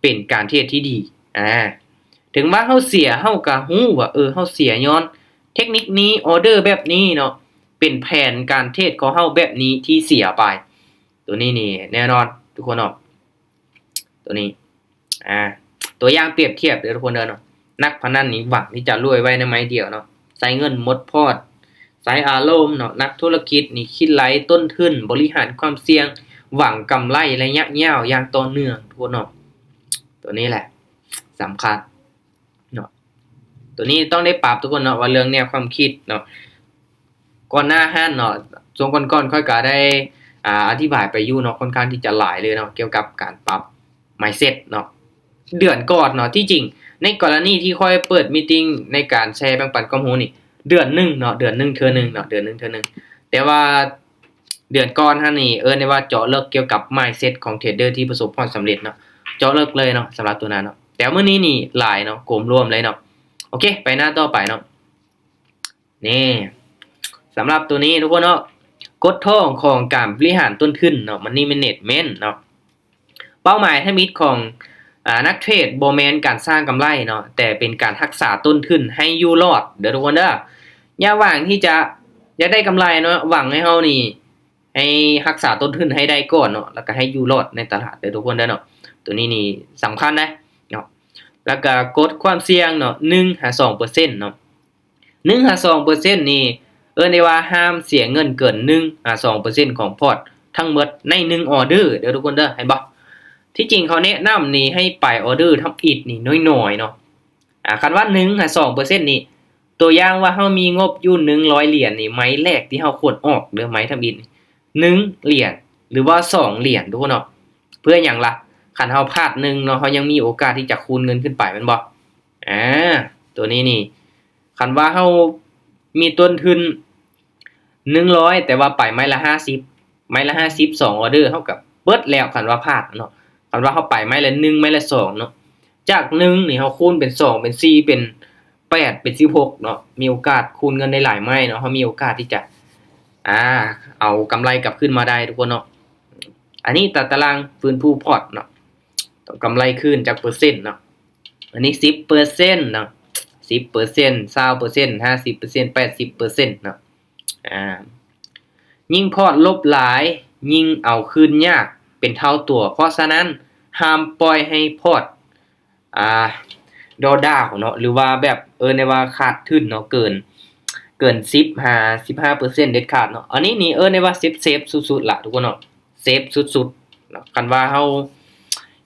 ເປັນການເທຣດທີ່ດີ. ອາ ເຖິງວ່າເຮົາເສຍ ເຮົາກະຮູ້ວ່າ ເອີ ເຮົາເສຍຍ້ອນເທັກນິກນີ້ ອອເດີແບບນີ້ເນາະ ເປັນແຜນການເທຣດຂອງເຮົາແບບນີ້ທີ່ເສຍໄປ. ໂຕນີ້ນີ້ແນ່ນອນທຸກຄົນເນາະ ໂຕນີ້ ອາ ຕົວຢ່າງປຽບທຽບເດີທຸກຄົນເດີເນາະ. ນັກພະນັນນີ້ຫວັງທີ່ຈະລວຍໄວໃນໄມ້ດຽວເນາະ ໃຊ້ເງິນໝົດພອດ ໃຊ້ອາລົມເນາະ. ນັກທຸລະກິດນີ້ຄິດໄລ່ຕົ້ນທຶນ ບໍລິຫານຄວາມສ່ຽງ ຫວັງກຳໄລໄລຍະຍາວຢ່າງຕໍ່ເນື່ອງທຸກຄົນເນາະ. ໂຕນີ້ແຫຼະສຳຄັນເນາະ ໂຕນີ້ຕ້ອງໄດ້ປັບທຸກຄົນເນາະ ວ່າເລື່ອງແນວຄວາມຄິດເນາະ. ກ່ອນໜ້າຫັ້ນເນາະ ຊ່ວງກ່ອນໆຂ້ອຍກະໄດ້ ອາ ອະທິບາຍໄປຢູ່ເນາະ ຄ່ອນຂ້າງທີ່ຈະຫຼາຍເລີຍເນາະ ກ່ຽວກັບການປັບ mindset ເນາະ ເດືອນກ່ອນເນາະ. ທີ່ຈິງໃນກໍລະນີທີ່ຂ້ອຍເປີດ meeting ໃນການແຊແບ່ງປັນຄວາມຮູ້ນີ້ ເດືອນໜຶ່ງເນາະ ເດືອນໜຶ່ງເທື່ອໜຶ່ງເນາະ ເດືອນໜຶ່ງເທື່ອໜຶ່ງ. ແຕ່ວ່າເດືອນກ່ອນຫັ້ນນີ້ ເອີ້ນໄດ້ວ່າເຈາະເລິກກ່ຽວກັບ mindset ຂອງເທຣດເດີທີ່ປະສົບຜົນສຳເລັດເນາະ ເຈາະເລິກເລີຍເນາະ ສຳລັບໂຕນັ້ນເນາະ. ແຕ່ມື້ນີ້ນີ້ຫຼາຍເນາະ ໂກມລວມເລີຍເນາະ. ໂອເຄ ໄປໜ້າຕໍ່ໄປເນາະ. ນີ້ ສຳລັບໂຕນີ້ທຸກຄົນເນາະ ກົດທອງຂອງການບໍລິຫານຕົ້ນທຶນເນາະ Money Management ເນາະ. ເປົ້າໝາຍທຳອິດຂອງ ອາ ນັກເທຣດບໍ່ແມ່ນການສ້າງກຳໄລເນາະ ແຕ່ເປັນການຮັກສາຕົ້ນທຶນໃຫ້ຢູ່ລອດເດີທຸກຄົນເດີ. ຢ່າຫວັງທີ່ຈະ ຢາກໄດ້ກຳໄລເນາະ ຫວັງໃຫ້ເຮົານີ້ ໃຫ້ຮັກສາຕົ້ນທຶນໃຫ້ໄດ້ກ່ອນເນາະ ແລ້ວກໍໃຫ້ຢູ່ລອດໃນຕະຫຼາດເດີທຸກຄົນເດີເນາະ. ໂຕນີ້ນີ້ສຳຄັນນະເນາະ. ແລ້ວກໍກົດຄວາມສ່ຽງເນາະ ໜຶ່ງຫາສອງເປີເຊັນເນາະ ໜຶ່ງຫາສອງເປີເຊັນນີ້ ເອີ້ນໄດ້ວ່າຫ້າມເສຍເງິນເກີນໜຶ່ງຫາສອງເປີເຊັນຂອງພອດທັງໝົດໃນໜຶ່ງອອເດີເດີທຸກຄົນເດີ. ເຫັນບໍ່ ທີ່ຈິງເຂົາແນະນຳນີ້ໃຫ້ໄປອອເດີທຳອິດນີ້ໜ້ອຍໆເນາະ. ອາ ຄັນວ່າໜຶ່ງຫາສອງເປີເຊັນນີ້ ຕົວຢ່າງວ່າເຮົາມີງົບຢູ່ໜຶ່ງຮ້ອຍຫຼຽນນີ້ ໄມ້ແລກທີ່ເຮົາຄວນອອກເດີ ໄມ້ທຳອິດນີ້ ໜຶ່ງຫຼຽນ ຫຼືວ່າສອງຫຼຽນທຸກຄົນເນາະ. ເພື່ອຫຍັງລະ ຄັນເຮົາພາດໜຶ່ງເນາະ ເຮົາຍັງມີໂອກາດທີ່ຈະຄູນເງິນຂຶ້ນໄປແມ່ນບໍ່? ອາ ໂຕນີ້ນີ້ ຄັນວ່າເຮົາມີຕົ້ນທຶນໜຶ່ງຮ້ອຍ ແຕ່ວ່າໄປໄມ້ລະຫ້າສິບ ໄມ້ລະຫ້າສິບ ສອງອອເດີ ເຮົາກໍເບິດແລ້ວ ຄັນວ່າພາດເນາະ. ຄັນວ່າເຮົາໄປໄມ້ລະໜຶ່ງ ໄມ້ລະສອງເນາະ ຈາກໜຶ່ງນີ້ເຮົາຄູນເປັນສອງ ເປັນສີ່ ເປັນແປດ ເປັນສິບຫົກເນາະ ມີໂອກາດຄູນເງິນໄດ້ຫຼາຍໄມ້ເນາະ. ເຮົາມີໂອກາດທີ່ຈະ ອາ ເອົາກຳໄລກັບຄືນມາໄດ້ທຸກຄົນເນາະ. ອັນນີ້ຕາ ຕາລາງຟື້ນຟູພອດເນາະ ຕ້ອງກຳໄລຄືນຈັກເປີເຊັນເນາະ. ອັນນີ້ສິບເປີເຊັນເນາະ ສິບເປີເຊັນ ຊາວເປີເຊັນ ຫ້າສິບເປີເຊັນ ແປດສິບເປີເຊັນເນາະ. ອາ ຍິ່ງພອດລົບຫຼາຍ ຍິ່ງເອົາຄືນຍາກເປັນເທົ່າຕົວ. ເພາະສະນັ້ນ ຫ້າມປ່ອຍໃຫ້ພອດ ອາ ດໍດາວເນາະ ຫຼືວ່າແບບເອີ້ນໄດ້ວ່າຂາດທຶນເນາະ ເກີນ ເກີນສິບຫາສິບຫ້າເປີເຊັນເດັດຂາດເນາະ. ອັນນີ້ນີ້ເອີ້ນໄດ້ວ່າເຊຟ ເຊຟສຸດໆລະທຸກຄົນເນາະ ເຊຟສຸດໆເນາະ. ຄັນວ່າເຮົາ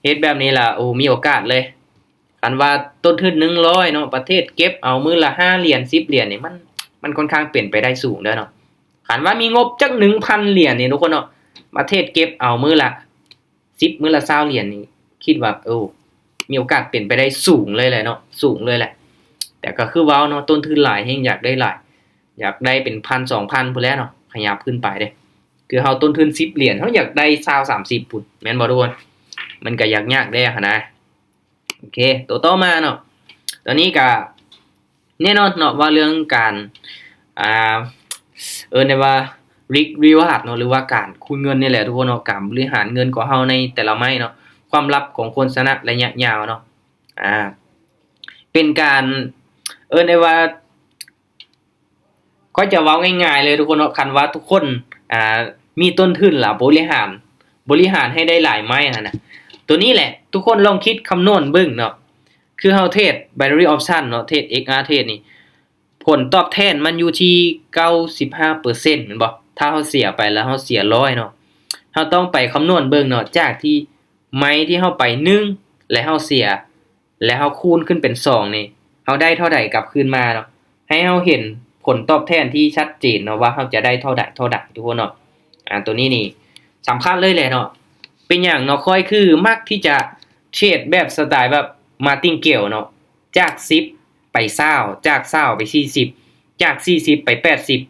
ເຮັດແບບນີ້ລະ ໂອ້ ມີໂອກາດເລີຍ. ຄັນວ່າຕົ້ນທຶນໜຶ່ງຮ້ອຍເນາະ ປະເທດເກັບເອົາມື້ລະຫ້າຫຼຽນ ສິບຫຼຽນນີ້ ມັນ ມັນຄ່ອນຂ້າງເປັນໄປໄດ້ສູງເດີເນາະ. ຄັນວ່າມີງົບຈັກໜຶ່ງພັນຫຼຽນນີ້ທຸກຄົນເນາະ ປະເທດເກັບເອົາມື້ລະສິບ ມື້ລະຊາວຫຼຽນນີ້ ຄິດວ່າ ໂອ້ ມີໂອກາດເປັນໄປໄດ້ສູງເລີຍແຫຼະເນາະ ສູງເລີຍແຫຼະ. ແຕ່ກໍຄືເວົ້າເນາະ ຕົ້ນທຶນຫຼາຍແຮງຢາກໄດ້ຫຼາຍ ຢາກໄດ້ເປັນພັນ ສອງພັນພຸ້ນແຫຼະເນາະ ຂະຫຍັບຂຶ້ນໄປເດ້. ຄືເຮົາຕົ້ນທຶນສິບຫຼຽນ ເຮົາຢາກໄດ້ຊາວ ສາມສິບພຸ້ນ ແມ່ນບໍ່ທຸກຄົນ? ມັນກໍຢາກຍາກແດ່ຫັ້ນນະ. ໂອເຄ ໂຕຕໍ່ມາເນາະ ຕອນນີ້ກະແນ່ນອນເນາະ ວ່າເລື່ອງການ ອ່າ ເອີ້ນໄດ້ວ່າ risk reward ເນາະ ຫຼືວ່າການຄູນເງິນນີ້ແຫຼະທຸກຄົນເນາະ ການບໍລິຫານເງິນຂອງເຮົາໃນແຕ່ລະໄມ້ເນາະ ຄວາມລັບຂອງຄົນຊະນະໄລຍະຍາວເນາະ. ອາ ເປັນການ ເອີ້ນໄດ້ວ່າ ຂ້ອຍຈະເວົ້າງ່າຍໆເລີຍທຸກຄົນເນາະ, ຄັນວ່າທຸກຄົນ ອ່າ ມີຕົ້ນທຶນລະບໍລິຫານ ບໍລິຫານໃຫ້ໄດ້ຫຼາຍໄມ້ຫັ້ນນະ, ໂຕນີ້ແຫຼະ ທຸກຄົນລອງຄິດຄຳນວນເບິ່ງເນາະ. ຄືເຮົາເທຣດ binary option ເນາະ, ເທຣດ ເອັກອາ ເທຣດນີ້ ຜົນຕອບແທນມັນຢູ່ທີ່ເກົ້າສິບຫ້າເປີເຊັນແມ່ນບໍ່? ຖ້າເຮົາເສຍໄປແລ້ວເຮົາເສຍຮ້ອຍເນາະ, ເຮົາຕ້ອງໄປຄຳນວນເບິ່ງເນາະ, ຈາກທີ່ໄມ້ທີ່ເຮົາໄປໜຶ່ງ ແລະເຮົາເສຍ ແລະເຮົາຄູນຂຶ້ນເປັນສອງນີ້ ເຮົາໄດ້ເທົ່າໃດກັບຄືນມາເນາະ, ໃຫ້ເຮົາເຫັນຜົນຕອບແທນທີ່ຊັດເຈນເນາະ ວ່າເຮົາຈະໄດ້ເທົ່າໃດ ເທົ່າໃດ ທຸກຄົນເນາະ. ອາ ໂຕນີ້ນີ້ສຳຄັນເລີຍແຫຼະເນາະ. ເປັນຫຍັງເນາະ ຂ້ອຍຄືມັກທີ່ຈະເທຣດແບບສະໄຕແບບ Martingale ເນາະ, ຈາກສິບໄປຊາວ ຈາກຊາວໄປສີ່ສິບ ຈາກສີ່ສິບໄປແປດສິບ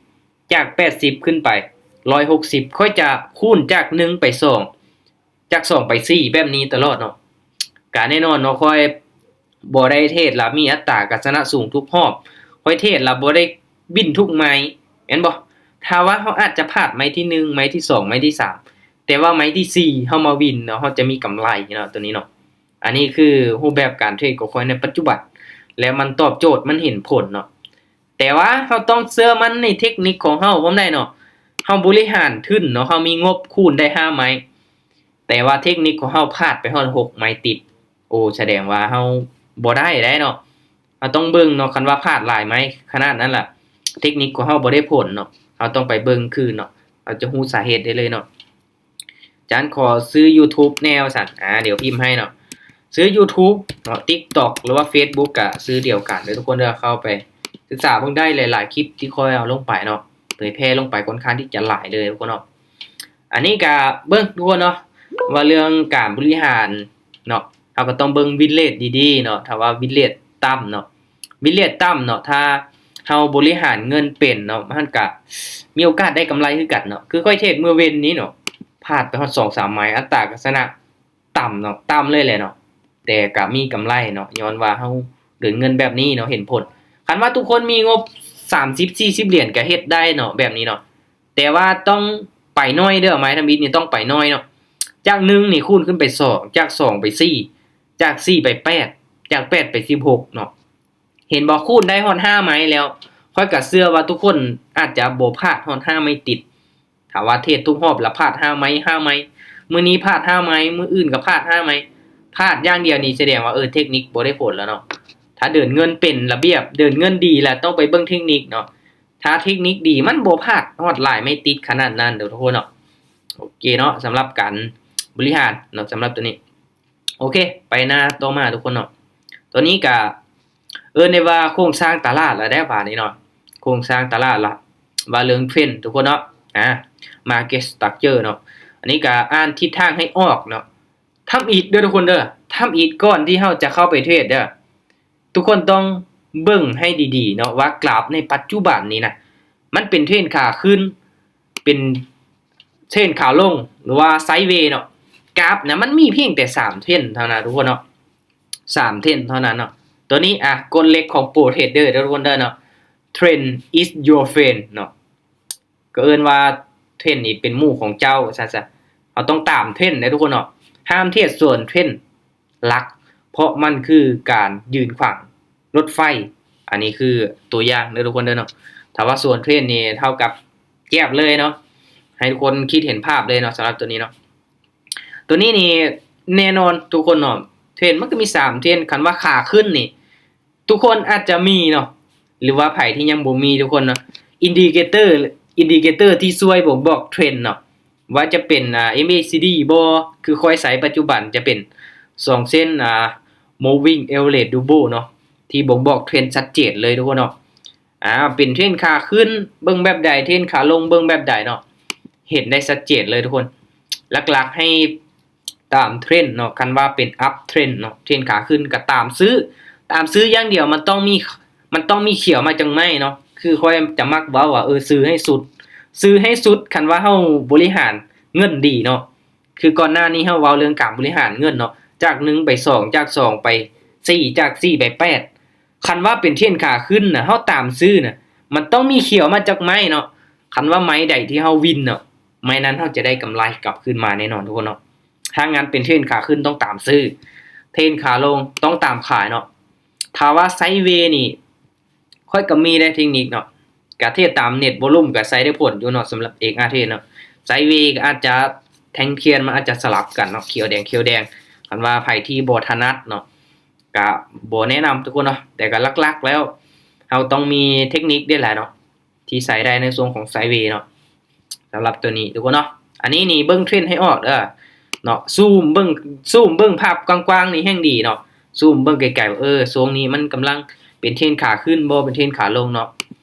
ຈາກແປດສິບຂຶ້ນໄປຮ້ອຍຫົກສິບ, ຂ້ອຍຈະຄູນຈາກໜຶ່ງໄປສອງ ຈາກສອງໄປສີ່ ແບບນີ້ຕະຫຼອດເນາະ. ກະແນ່ນອນເນາະ ຂ້ອຍບໍ່ໄດ້ເທຣດລະມີອັດຕາການຊະນະສູງທຸກຮອບ, ຂ້ອຍເທຣດລະບໍ່ໄດ້ວິນທຸກໄມ້ ແມ່ນບໍ່? ຖ້າວ່າເຮົາອາດຈະພາດໄມ້ທີໜຶ່ງ ໄມ້ທີສອງ ໄມ້ທີສາມ ແຕ່ວ່າໄມ້ທີສີ່ເຮົາມາວິນເນາະ ເຮົາຈະມີກຳໄລເນາະ ໂຕນີ້ເນາະ. ອັນນີ້ຄືຮູບແບບການເທຣດຂອງຂ້ອຍໃນປັດຈຸບັນ ແລະມັນຕອບໂຈດ ມັນເຫັນຜົນເນາະ. ແຕ່ວ່າເຮົາຕ້ອງເຊື່ອໝັ້ນໃນເທັກນິກຂອງເຮົາພ້ອມໄດ໋ເນາະ. ເຮົາບໍລິຫານທຶນເນາະ ເຮົາມີງົບຄູນໄດ້ຫ້າໄມ້ ແຕ່ວ່າເທັກນິກຂອງເຮົາພາດໄປຮອດຫົກໄມ້ຕິດ ໂອ້ ສະແດງວ່າເຮົາບໍ່ໄດ້ໄດ໋ເນາະ. ເຮົາຕ້ອງເບິ່ງເນາະ ຄັນວ່າພາດຫຼາຍໄມ້ຂະໜາດນັ້ນລະ ເທັກນິກຂອງເຮົາບໍ່ໄດ້ຜົນເນາະ. ເຮົາຕ້ອງໄປເບິ່ງຄືນເນາະ ເຮົາຈະຮູ້ສາເຫດໄດ້ເລີຍເນາະ. ຈານຂໍຊື້ YouTube ແນວຊັ້ນ ອາ ດຽວພິມໃຫ້ເນາະ. ຊື້ YouTube ເນາະ TikTok ຫຼືວ່າ Facebook ກະຊື່ດຽວກັນເດີທຸກຄົນເດີ. ເຂົ້າໄປສຶກສາເບິ່ງໄດ້ ຫຼາຍໆຄລິບທີ່ຂ້ອຍເອົາລົງໄປເນາະ ເຜີຍແຜ່ລົງໄປຄ່ອນຂ້າງທີ່ຈະຫຼາຍເລີຍທຸກຄົນເນາະ. ອັນນີ້ກະເບິ່ງທຸກຄົນເນາະ ວ່າເລື່ອງການບໍລິຫານເນາະ ເຮົາກະຕ້ອງເບິ່ງ win rate ດີໆເນາະ. ຖ້າວ່າ win rate ຕ່ຳເນາະ win rate ຕ່ຳເນາະ ຖ້າເຮົາບໍລິຫານເງິນເປັນເນາະ ມັນກະມີໂອກາດໄດ້ກຳໄລຄືກັນເນາະ. ຄືຂ້ອຍເທຣດມື້ເວັນນີ້ເນາະ ພາດໄປຮອດສອງສາມໄມ້ ອັດຕາການຊະນະຕ່ຳເນາະ ຕ່ຳເລີຍແຫຼະເນາະ ແຕ່ກະມີກຳໄລເນາະ ຍ້ອນວ່າເຮົາເດີນເງິນແບບນີ້ເນາະ ເຫັນຜົນ. ຄັນວ່າທຸກຄົນມີງົບສາມສິບ ສີ່ສິບຫຼຽນກະເຮັດໄດ້ເນາະ ແບບນີ້ເນາະ. ແຕ່ວ່າຕ້ອງໄປໜ້ອຍເດີ ໄມ້ທຳອິດນີ້ຕ້ອງໄປໜ້ອຍເນາະ. ຈາກໜຶ່ງນີ້ຄູນຂຶ້ນໄປສອງ ຈາກສອງໄປສີ່ ຈາກສີ່ໄປແປດ ຈາກແປດໄປສິບຫົກເນາະ. ເຫັນບໍ່ ຄູນໄດ້ຮອດຫ້າໄມ້ແລ້ວ. ຂ້ອຍກະເຊື່ອວ່າທຸກຄົນອາດຈະບໍ່ພາດຮອດຫ້າໄມ້ຕິດ. ຖ້າວ່າເທຣດທຸກຮອບລະພາດຫ້າໄມ້ ຫ້າໄມ້ ມື້ນີ້ພາດຫ້າໄມ້ ມື້ອື່ນກະພາດຫ້າໄມ້ ພາດຢ່າງດຽວນີ້ສະແດງວ່າ ເອີ ເທັກນິກບໍ່ໄດ້ຜົນແລ້ວເນາະ. ຖ້າເດີນເງິນເປັນລະບຽບ ເດີນເງິນດີລະຕ້ອງໄປເບິ່ງເທັກນິກເນາະ. ຖ້າເທັກນິກດີມັນບໍ່ພາດຮອດຫຼາຍໄມ້ຕິດຂະໜາດນັ້ນເດີທຸກຄົນເນາະ. ໂອເຄເນາະ ສຳລັບການບໍລິຫານເນາະ ສຳລັບໂຕນີ້. ໂອເຄ ໄປໜ້າຕໍ່ມາທຸກຄົນເນາະ. ໂຕນີ້ກະເອີ້ນໄດ້ວ່າໂຄງສ້າງຕະຫຼາດລະໄດ໋ບາດນີ້ເນາະ. ໂຄງສ້າງຕະຫຼາດລະ ວ່າເລື່ອງເທຣນທຸກຄົນເນາະ. ອາ market structure ເນາະ. ອັນນີ້ກະອ່ານທິດທາງໃຫ້ອອກເນາະ. ທຳອິດເດີທຸກຄົນເດີ ທຳອິດກ່ອນທີ່ເຮົາຈະເຂົ້າໄປເທຣດເດີ. ທຸກຄົນຕ້ອງເບິ່ງໃຫ້ດີໆເນາະ ວ່າກຣາຟໃນປັດຈຸບັນນີ້ນະ ມັນເປັນເທຣນຂາຂຶ້ນ ເປັນເທຣນຂາລົງ ຫຼືວ່າໄຊເວເນາະ. ກຣາຟນະມັນມີພຽງແຕ່ສາມເທຣນເທົ່ານັ້ນທຸກຄົນເນາະ ສາມເທຣນເທົ່ານັ້ນເນາະ. ໂຕນີ້ ອາ ກົດເຫຼັກຂອງ Pro Trader ເດີທຸກຄົນເດີເນາະ Trend is your friend ເນາະ. ກໍເອີ້ນວ່າເທຣນນີ້ເປັນໝູ່ຂອງເຈົ້າວ່າຊັ້ນຊະ. ເຮົາຕ້ອງຕາມເທຣນເດ້ທຸກຄົນເນາະ. ຫ້າມເທຣດສວນເທຣນຫຼັກ ເພາະມັນຄືການຢືນຂວາງລົດໄຟ. ອັນນີ້ຄືຕົວຢ່າງເດີທຸກຄົນເດີເນາະ. ຖ້າວ່າສວນເທຣນນີ້ເທົ່າກັບແຈບເລີຍເນາະ. ໃຫ້ທຸກຄົນຄິດເຫັນພາບເລີຍເນາະ ສຳລັບຕົວນີ້ເນາະ. ຕົວນີ້ນີ້ແນ່ນອນທຸກຄົນເນາະ ເທຣນມັນກໍມີສາມເທຣນ. ຄັນວ່າຂາຂຶ້ນນີ້ ທຸກຄົນອາດຈະມີເນາະ ຫຼືວ່າໃຜທີ່ຍັງບໍ່ມີທຸກຄົນເນາະ ອິນດິເຄເຕີ ອິນດິເຄເຕີທີ່ຊ່ວຍບົ່ງບອກເທຣນເນາະ ວ່າຈະເປັນ ອາ ເອັມເອຊີດີບໍ ຄືຂ້ອຍໃຊ້ປັດຈຸບັນຈະເປັນສອງເສັ້ນ ອາ moving average double ເນາະ ທີ່ບົ່ງບອກເທຣນຊັດເຈນເລີຍທຸກຄົນເນາະ. ອາ ເປັນເທຣນຂາຂຶ້ນເບິ່ງແບບໃດ ເທຣນຂາລົງເບິ່ງແບບໃດເນາະ ເຫັນໄດ້ຊັດເຈນເລີຍທຸກຄົນ. ຫຼັກໆໃຫ້ ຕາມເທຣນເນາະ ຄັນວ່າເປັນອັບເທຣນເນາະ ເທຣນຂາຂຶ້ນກໍຕາມຊື້ ຕາມຊື້ຢ່າງດຽວ. ມັນຕ້ອງມີ ມັນຕ້ອງມີຂຽວມາຈາກໄມ້ເນາະ. ຄືຂ້ອຍຈະມັກເວົ້າວ່າ ເອີ ຊື້ໃຫ້ສຸດ ຊື້ໃຫ້ສຸດ ຄັນວ່າເຮົາບໍລິຫານເງິນດີເນາະ. ຄືກ່ອນໜ້ານີ້ເຮົາເວົ້າເລື່ອງການບໍລິຫານເງິນເນາະ ຈາກໜຶ່ງໄປສອງ ຈາກສອງໄປສີ່ ຈາກສີ່ໄປແປດ. ຄັນວ່າເປັນເທຣນຂາຂຶ້ນນະ ເຮົາຕາມຊື້ນະ ມັນຕ້ອງມີຂຽວມາຈາກໄມ້ເນາະ. ຄັນວ່າໄມ້ໃດທີ່ເຮົາວິນເນາະ ໄມ້ນັ້ນເຮົາຈະໄດ້ກຳໄລກັບຄືນມາແນ່ນອນທຸກຄົນເນາະ. ຖ້າງານເປັນເທຣນຂາຂຶ້ນຕ້ອງຕາມຊື້ ເທຣນຂາລົງຕ້ອງຕາມຂາຍເນາະ. ຖ້າວ່າໄຊເວນີ້ ຂ້ອຍກໍມີໄດ້ເຕັກນິກເນາະ ກະເທດຕາມເນັດວໍລຸ່ມກໍໃຊ້ໄດ້ຜົນຢູ່ເນາະ ສຳລັບ ເອັກອາເທດເນາະ. ໄຊເວກໍອາດຈະ ແທ່ງທຽນມັນອາດຈະສະຫຼັບກັນເນາະ ຂຽວແດງ ຂຽວແດງ. ຄັນວ່າໃຜທີ່ບໍ່ຖະໜັດເນາະ ກະບໍ່ແນະນຳທຸກຄົນເນາະ ແຕ່ກໍຫຼັກໆແລ້ວ ເຮົາຕ້ອງມີເຕັກນິກເດ້ແຫຼະເນາະ ທີ່ໃຊ້ໄດ້ໃນຊ່ວງຂອງໄຊເວເນາະ. ສຳລັບຕົວນີ້ທຸກຄົນເນາະ ອັນນີ້ນີ້ເບິ່ງເທຣນໃຫ້ອອກເດີເນາະ ຊູມເບິ່ງ ຊູມເບິ່ງພາບກວ້າງໆນີ້ແຮ່ງດີເນາະ ຊູມເບິ່ງໄກໆວ່າ ເອີ ຊ່ວງນີ້ມັນກຳລັງເປັນເທຣນຂາຂຶ້ນບໍ່ ເປັນເທຣນຂາລົງເນາະ.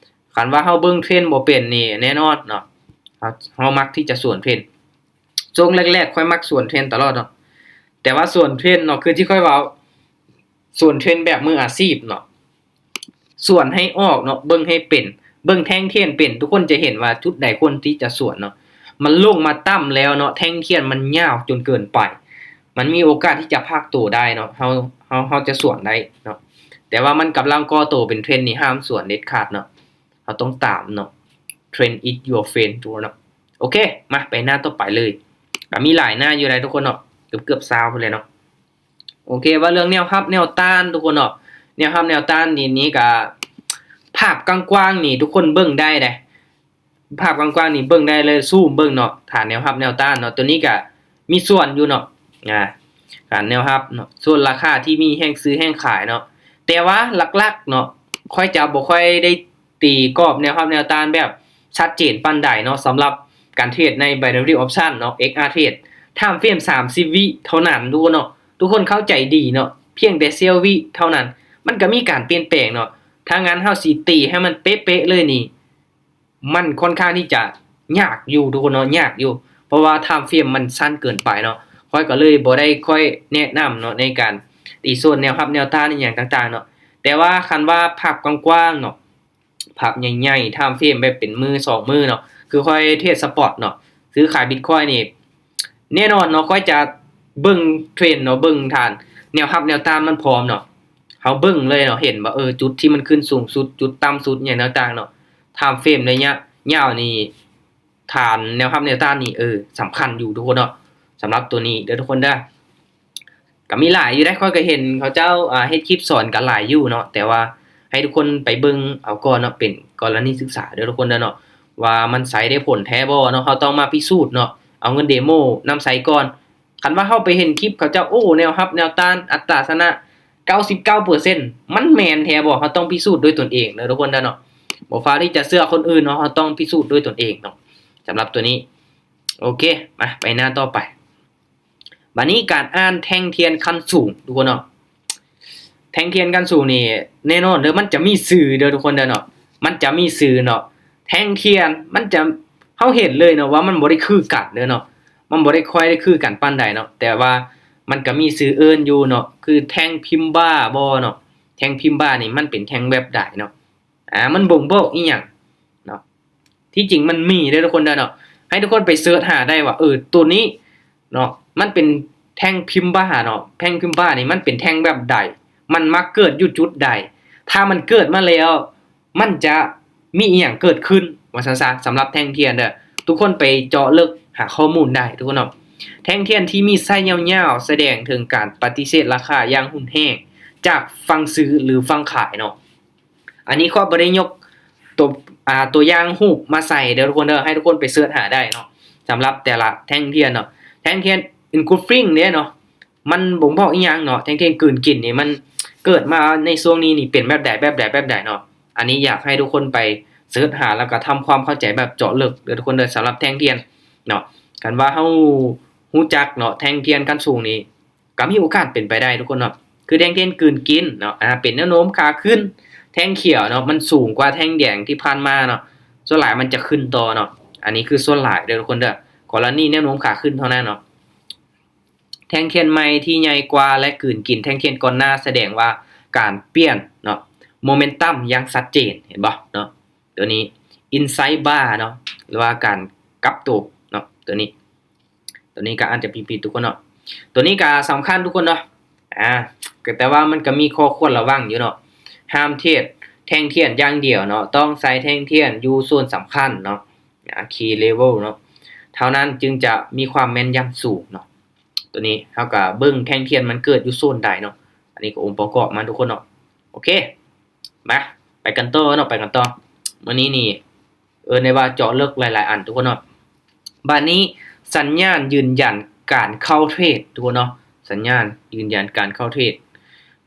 ຄັນວ່າເຮົາເບິ່ງເທຣນບໍ່ເປັນນີ້ ແນ່ນອນເນາະ ເຮົາ ເຮົາມັກທີ່ຈະສວນເທຣນ. ຊ່ວງແລກໆຂ້ອຍມັກສວນເທຣນຕະຫຼອດເນາະ ແຕ່ວ່າສວນເທຣນເນາະ ຄືທີ່ຂ້ອຍເວົ້າ ສວນເທຣນແບບມືອາຊີບເນາະ ສວນໃຫ້ອອກເນາະ ເບິ່ງໃຫ້ເປັນ ເບິ່ງແທ່ງທຽນເປັນ ທຸກຄົນຈະເຫັນວ່າຈຸດໃດຄວນທີ່ຈະສວນເນາະ. ມັນລົງມາຕ່ຳແລ້ວເນາະ ແທ່ງທຽນມັນຍາວຈົນເກີນໄປ ມັນມີໂອກາດທີ່ຈະພັກໂຕໄດ້ເນາະ ເຮົາ ເຮົາ ເຮົາຈະສວນໄດ້ເນາະ. ແຕ່ວ່າມັນກຳລັງກໍ່ໂຕເປັນເທຣນນີ້ ຫ້າມສວນເດັດຂາດເນາະ ເຮົາຕ້ອງຕາມເນາະ Trend is your friend ທຸກຄົນເນາະ. ໂອເຄ ມາໄປໜ້າຕໍ່ໄປເລີຍ ກໍມີຫຼາຍໜ້າຢູ່ໃດ໋ທຸກຄົນເນາະ ເກືອບໆຊາວພຸ້ນແຫຼະເນາະ. ໂອເຄ ວ່າເລື່ອງແນວຮັບແນວຕ້ານທຸກຄົນເນາະ ແນວຮັບແນວຕ້ານນີ້ ນີ້ກໍພາບກວ້າງໆນີ້ທຸກຄົນເບິ່ງໄດ້ເດ້ ພາບກວ້າງໆນີ້ເບິ່ງໄດ້ເລີຍ ຊູມເບິ່ງເນາະ ຖານແນວຮັບແນວຕ້ານເນາະ ຕົວນີ້ກໍມີສ່ວນຢູ່ເນາະ ອ່າ ຖານແນວຮັບເນາະ ສ່ວນລາຄາທີ່ມີແຮງຊື້ແຮງຂາຍເນາະ. ແຕ່ວ່າຫຼັກໆເນາະ ຂ້ອຍຈະບໍ່ຄ່ອຍໄດ້ຕີກອບແນວຮັບແນວຕ້ານແບບຊັດເຈນປານໃດເນາະ ສຳລັບການເທຣດໃນ Binary Option ເນາະ ເອັກອາເທຣດ Time Frame ສາມສິບວິເທົ່ານັ້ນທຸກຄົນເນາະ ທຸກຄົນເຂົ້າໃຈດີເນາະ ພຽງແຕ່ສ່ຽວວິເທົ່ານັ້ນ ມັນກໍມີການປ່ຽນແປງເນາະ. ຖ້າງານເຮົາຊິຕີໃຫ້ມັນເປະໆເລີຍນີ້ ມັນຄ່ອນຂ້າງທີ່ຈະຍາກຢູ່ທຸກຄົນເນາະ ຍາກຢູ່ ເພາະວ່າ Time Frame ມັນສັ້ນເກີນໄປເນາະ. ຂ້ອຍກໍເລີຍບໍ່ໄດ້ຄ່ອຍແນະນຳເນາະ ໃນການຕີໂຊນແນວຮັບແນວຕ້ານອີ່ຫຍັງຕ່າງໆເນາະ. ແຕ່ວ່າຄັນວ່າພາບກວ້າງໆເນາະ ພາບໃຫຍ່ໆ Time Frame ແບບເປັນມື້ສອງມື້ເນາະ ຄືຂ້ອຍເທຣດ Spot ເນາະ ຊື້ຂາຍ Bitcoin ນີ້ ແນ່ນອນເນາະ ຂ້ອຍຈະເບິ່ງເທຣນເນາະ ເບິ່ງຖານແນວຮັບແນວຕ້ານມັນພ້ອມເນາະ ເຮົາເບິ່ງເລີຍເນາະ ເຫັນວ່າ ເອີ ຈຸດທີ່ມັນຂຶ້ນສູງສຸດ ຈຸດຕ່ຳສຸດ ຫຍັງຕ່າງໆເນາະ. Time Frame ໄລຍະຍາວນີ້ ຖານແນວຮັບແນວຕ້ານນີ້ ເອີ ສຳຄັນຢູ່ທຸກຄົນເນາະ ສຳລັບຕົວນີ້ເດີທຸກຄົນເດີ. ກໍມີຫຼາຍຢູ່ເດ້ ຂ້ອຍກໍເຫັນເຂົາເຈົ້າ ອ່າ ເຮັດຄລິບສອນກັນຫຼາຍຢູ່ເນາະ ແຕ່ວ່າໃຫ້ທຸກຄົນໄປເບິ່ງເອົາກ່ອນເນາະ ເປັນກໍລະນີສຶກສາເດີທຸກຄົນເດີເນາະ ວ່າມັນໃຊ້ໄດ້ຜົນແທ້ບໍ່ເນາະ. ເຮົາຕ້ອງມາພິສູດເນາະ ເອົາເງິນເດໂມນຳໃຊ້ກ່ອນ. ຄັນວ່າເຮົາໄປເຫັນຄລິບເຂົາເຈົ້າ ໂອ້ ແນວຮັບແນວຕ້ານ ອັດຕາຊະນະເກົ້າສິບເກົ້າເປີເຊັນ ມັນແມ່ນແທ້ບໍ່? ເຮົາຕ້ອງພິສູດດ້ວຍຕົນເອງເດີທຸກຄົນເດີເນາະ ບໍ່ຟ້າວທີ່ຈະເຊື່ອຄົນອື່ນເນາະ ເຮົາຕ້ອງພິສູດດ້ວຍຕົນເອງເນາະ ສຳລັບຕົວນີ້. ໂອເຄ ມາໄປໜ້າຕໍ່ໄປ. ບາດນີ້ການອ່ານແທ່ງທຽນຂັ້ນສູງທຸກຄົນເນາະ ແທ່ງທຽນຂັ້ນສູງນີ້ ແນ່ນອນເດີ ມັນຈະມີຊື່ເດີທຸກຄົນເດີເນາະ ມັນຈະມີຊື່ເນາະ. ແທ່ງທຽນມັນຈະ ເຮົາເຫັນເລີຍເນາະວ່າມັນບໍ່ໄດ້ຄືກັນເດີເນາະ ມັນບໍ່ໄດ້ຄ່ອຍໄດ້ຄືກັນປານໃດເນາະ ແຕ່ວ່າມັນກໍມີຊື່ເອີ້ນຢູ່ເນາະ ຄືແທ່ງພິມບາບໍເນາະ. ແທ່ງພິມບານີ້ມັນເປັນແທ່ງແບບໃດເນາະ ອ່າ ມັນບົ່ງບອກອີ່ຫຍັງເນາະ? ທີ່ຈິງມັນມີເດີທຸກຄົນເດີເນາະ ໃຫ້ທຸກຄົນໄປເສີດຫາໄດ້ວ່າ ເອີ ໂຕນີ້ເນາະ ມັນເປັນແທ່ງພິມບາເນາະ ແທ່ງພິມບານີ້ມັນເປັນແທ່ງແບບໃດ ມັນມັກເກີດຢູ່ຈຸດໃດ ຖ້າມັນເກີດມາແລ້ວ ມັນຈະມີອີ່ຫຍັງເກີດຂຶ້ນ ວ່າຊັ້ນຊະ. ສຳລັບແທ່ງທຽນເດີ ທຸກຄົນໄປເຈາະເລິກຫາຂໍ້ມູນໄດ້ທຸກຄົນເນາະ. ແທ່ງທຽນທີ່ມີໄສ້ຍາວໆ ສະແດງເຖິງການປະຕິເສດລາຄາຢ່າງຮຸນແຮງຈາກຝັ່ງຊື້ ຫຼື ຝັ່ງຂາຍເນາະ. ອັນນີ້ຂ້ອຍບໍ່ໄດ້ຍົກຕົວ ອ່າ ຕົວຢ່າງຮູບມາໃສ່ເດີທຸກຄົນເດີ ໃຫ້ທຸກຄົນໄປເສີດຫາໄດ້ເນາະ. ສຳລັບແຕ່ລະແທ່ງທຽນເນາະ ແທ່ງທຽນ engulfing ເດ້ເນາະ ມັນບົ່ງບອກອີ່ຫຍັງເນາະ ແທ່ງທຽນກືນກິນນີ້ ມັນເກີດມາໃນຊ່ວງນີ້ນີ້ເປັນແບບໃດ ແບບໃດ ແບບໃດເນາະ. ອັນນີ້ຢາກໃຫ້ທຸກຄົນໄປເສີດຫາ ແລ້ວກໍທຳຄວາມເຂົ້າໃຈແບບເຈາະເລິກເດີທຸກຄົນເດີ ສຳລັບແທ່ງທຽນເນາະ. ຄັນວ່າເຮົາຮູ້ຈັກເນາະ ແທ່ງທຽນຂັ້ນສູງນີ້ ກໍມີໂອກາດເປັນໄປໄດ້ທຸກຄົນເນາະ ຄືແທ່ງທຽນກືນກິນເນາະ ອ່າ ເປັນແນວໂນ້ມຂາຂຶ້ນ. ແທ່ງຂຽວເນາະ ມັນສູງກວ່າແທ່ງແດງທີ່ຜ່ານມາເນາະ ສ່ວນຫຼາຍມັນຈະຂຶ້ນຕໍ່ເນາະ. ອັນນີ້ຄືສ່ວນຫຼາຍເດີທຸກຄົນເດີ ກໍລະນີແນວໂນ້ມຂາຂຶ້ນເທົ່ານັ້ນເນາະ. ແທ່ງທຽນໃໝ່ທີ່ໃຫຍ່ກວ່າ ແລະ ກືນກິນແທ່ງທຽນກ່ອນໜ້າ ສະແດງວ່າການປ່ຽນເນາະ momentum ຢ່າງຊັດເຈນ ເຫັນບໍ່ເນາະ. ຕົວນີ້ inside bar ເນາະ ຫຼືວ່າການກັບໂຕເນາະ ຕົວນີ້ ຕົວນີ້ກໍອາດຈະຜິດໆ ທຸກຄົນເນາະ. ຕົວນີ້ກໍສຳຄັນທຸກຄົນເນາະ ອ່າ ກໍແຕ່ວ່າມັນກໍມີຂໍ້ຄວນລະວັງຢູ່ເນາະ ຫ້າມເທຣດແທ່ງທຽນຢ່າງດຽວເນາະ ຕ້ອງໃສ່ແທ່ງທຽນຢູ່ໂຊນສຳຄັນເນາະ ອ່າ key level ເນາະ ເທົ່ານັ້ນຈຶ່ງຈະມີຄວາມແມ່ນຢຳສູງເນາະ. ຕົວນີ້ເຮົາກໍເບິ່ງແທ່ງທຽນມັນເກີດຢູ່ໂຊນໃດເນາະ ອັນນີ້ກໍອົງປະກອບມັນທຸກຄົນເນາະ. ໂອເຄ ມາ ໄປກັນຕໍ່ເນາະ ໄປກັນຕໍ່. ມື້ນີ້ນີ້ ເອີ້ນໄດ້ວ່າເຈາະເລິກຫຼາຍໆອັນທຸກຄົນເນາະ. ບາດນີ້ສັນຍານຢືນຢັນການເຂົ້າເທຣດທຸກຄົນເນາະ, ສັນຍານຢືນຢັນການເຂົ້າເທຣດ.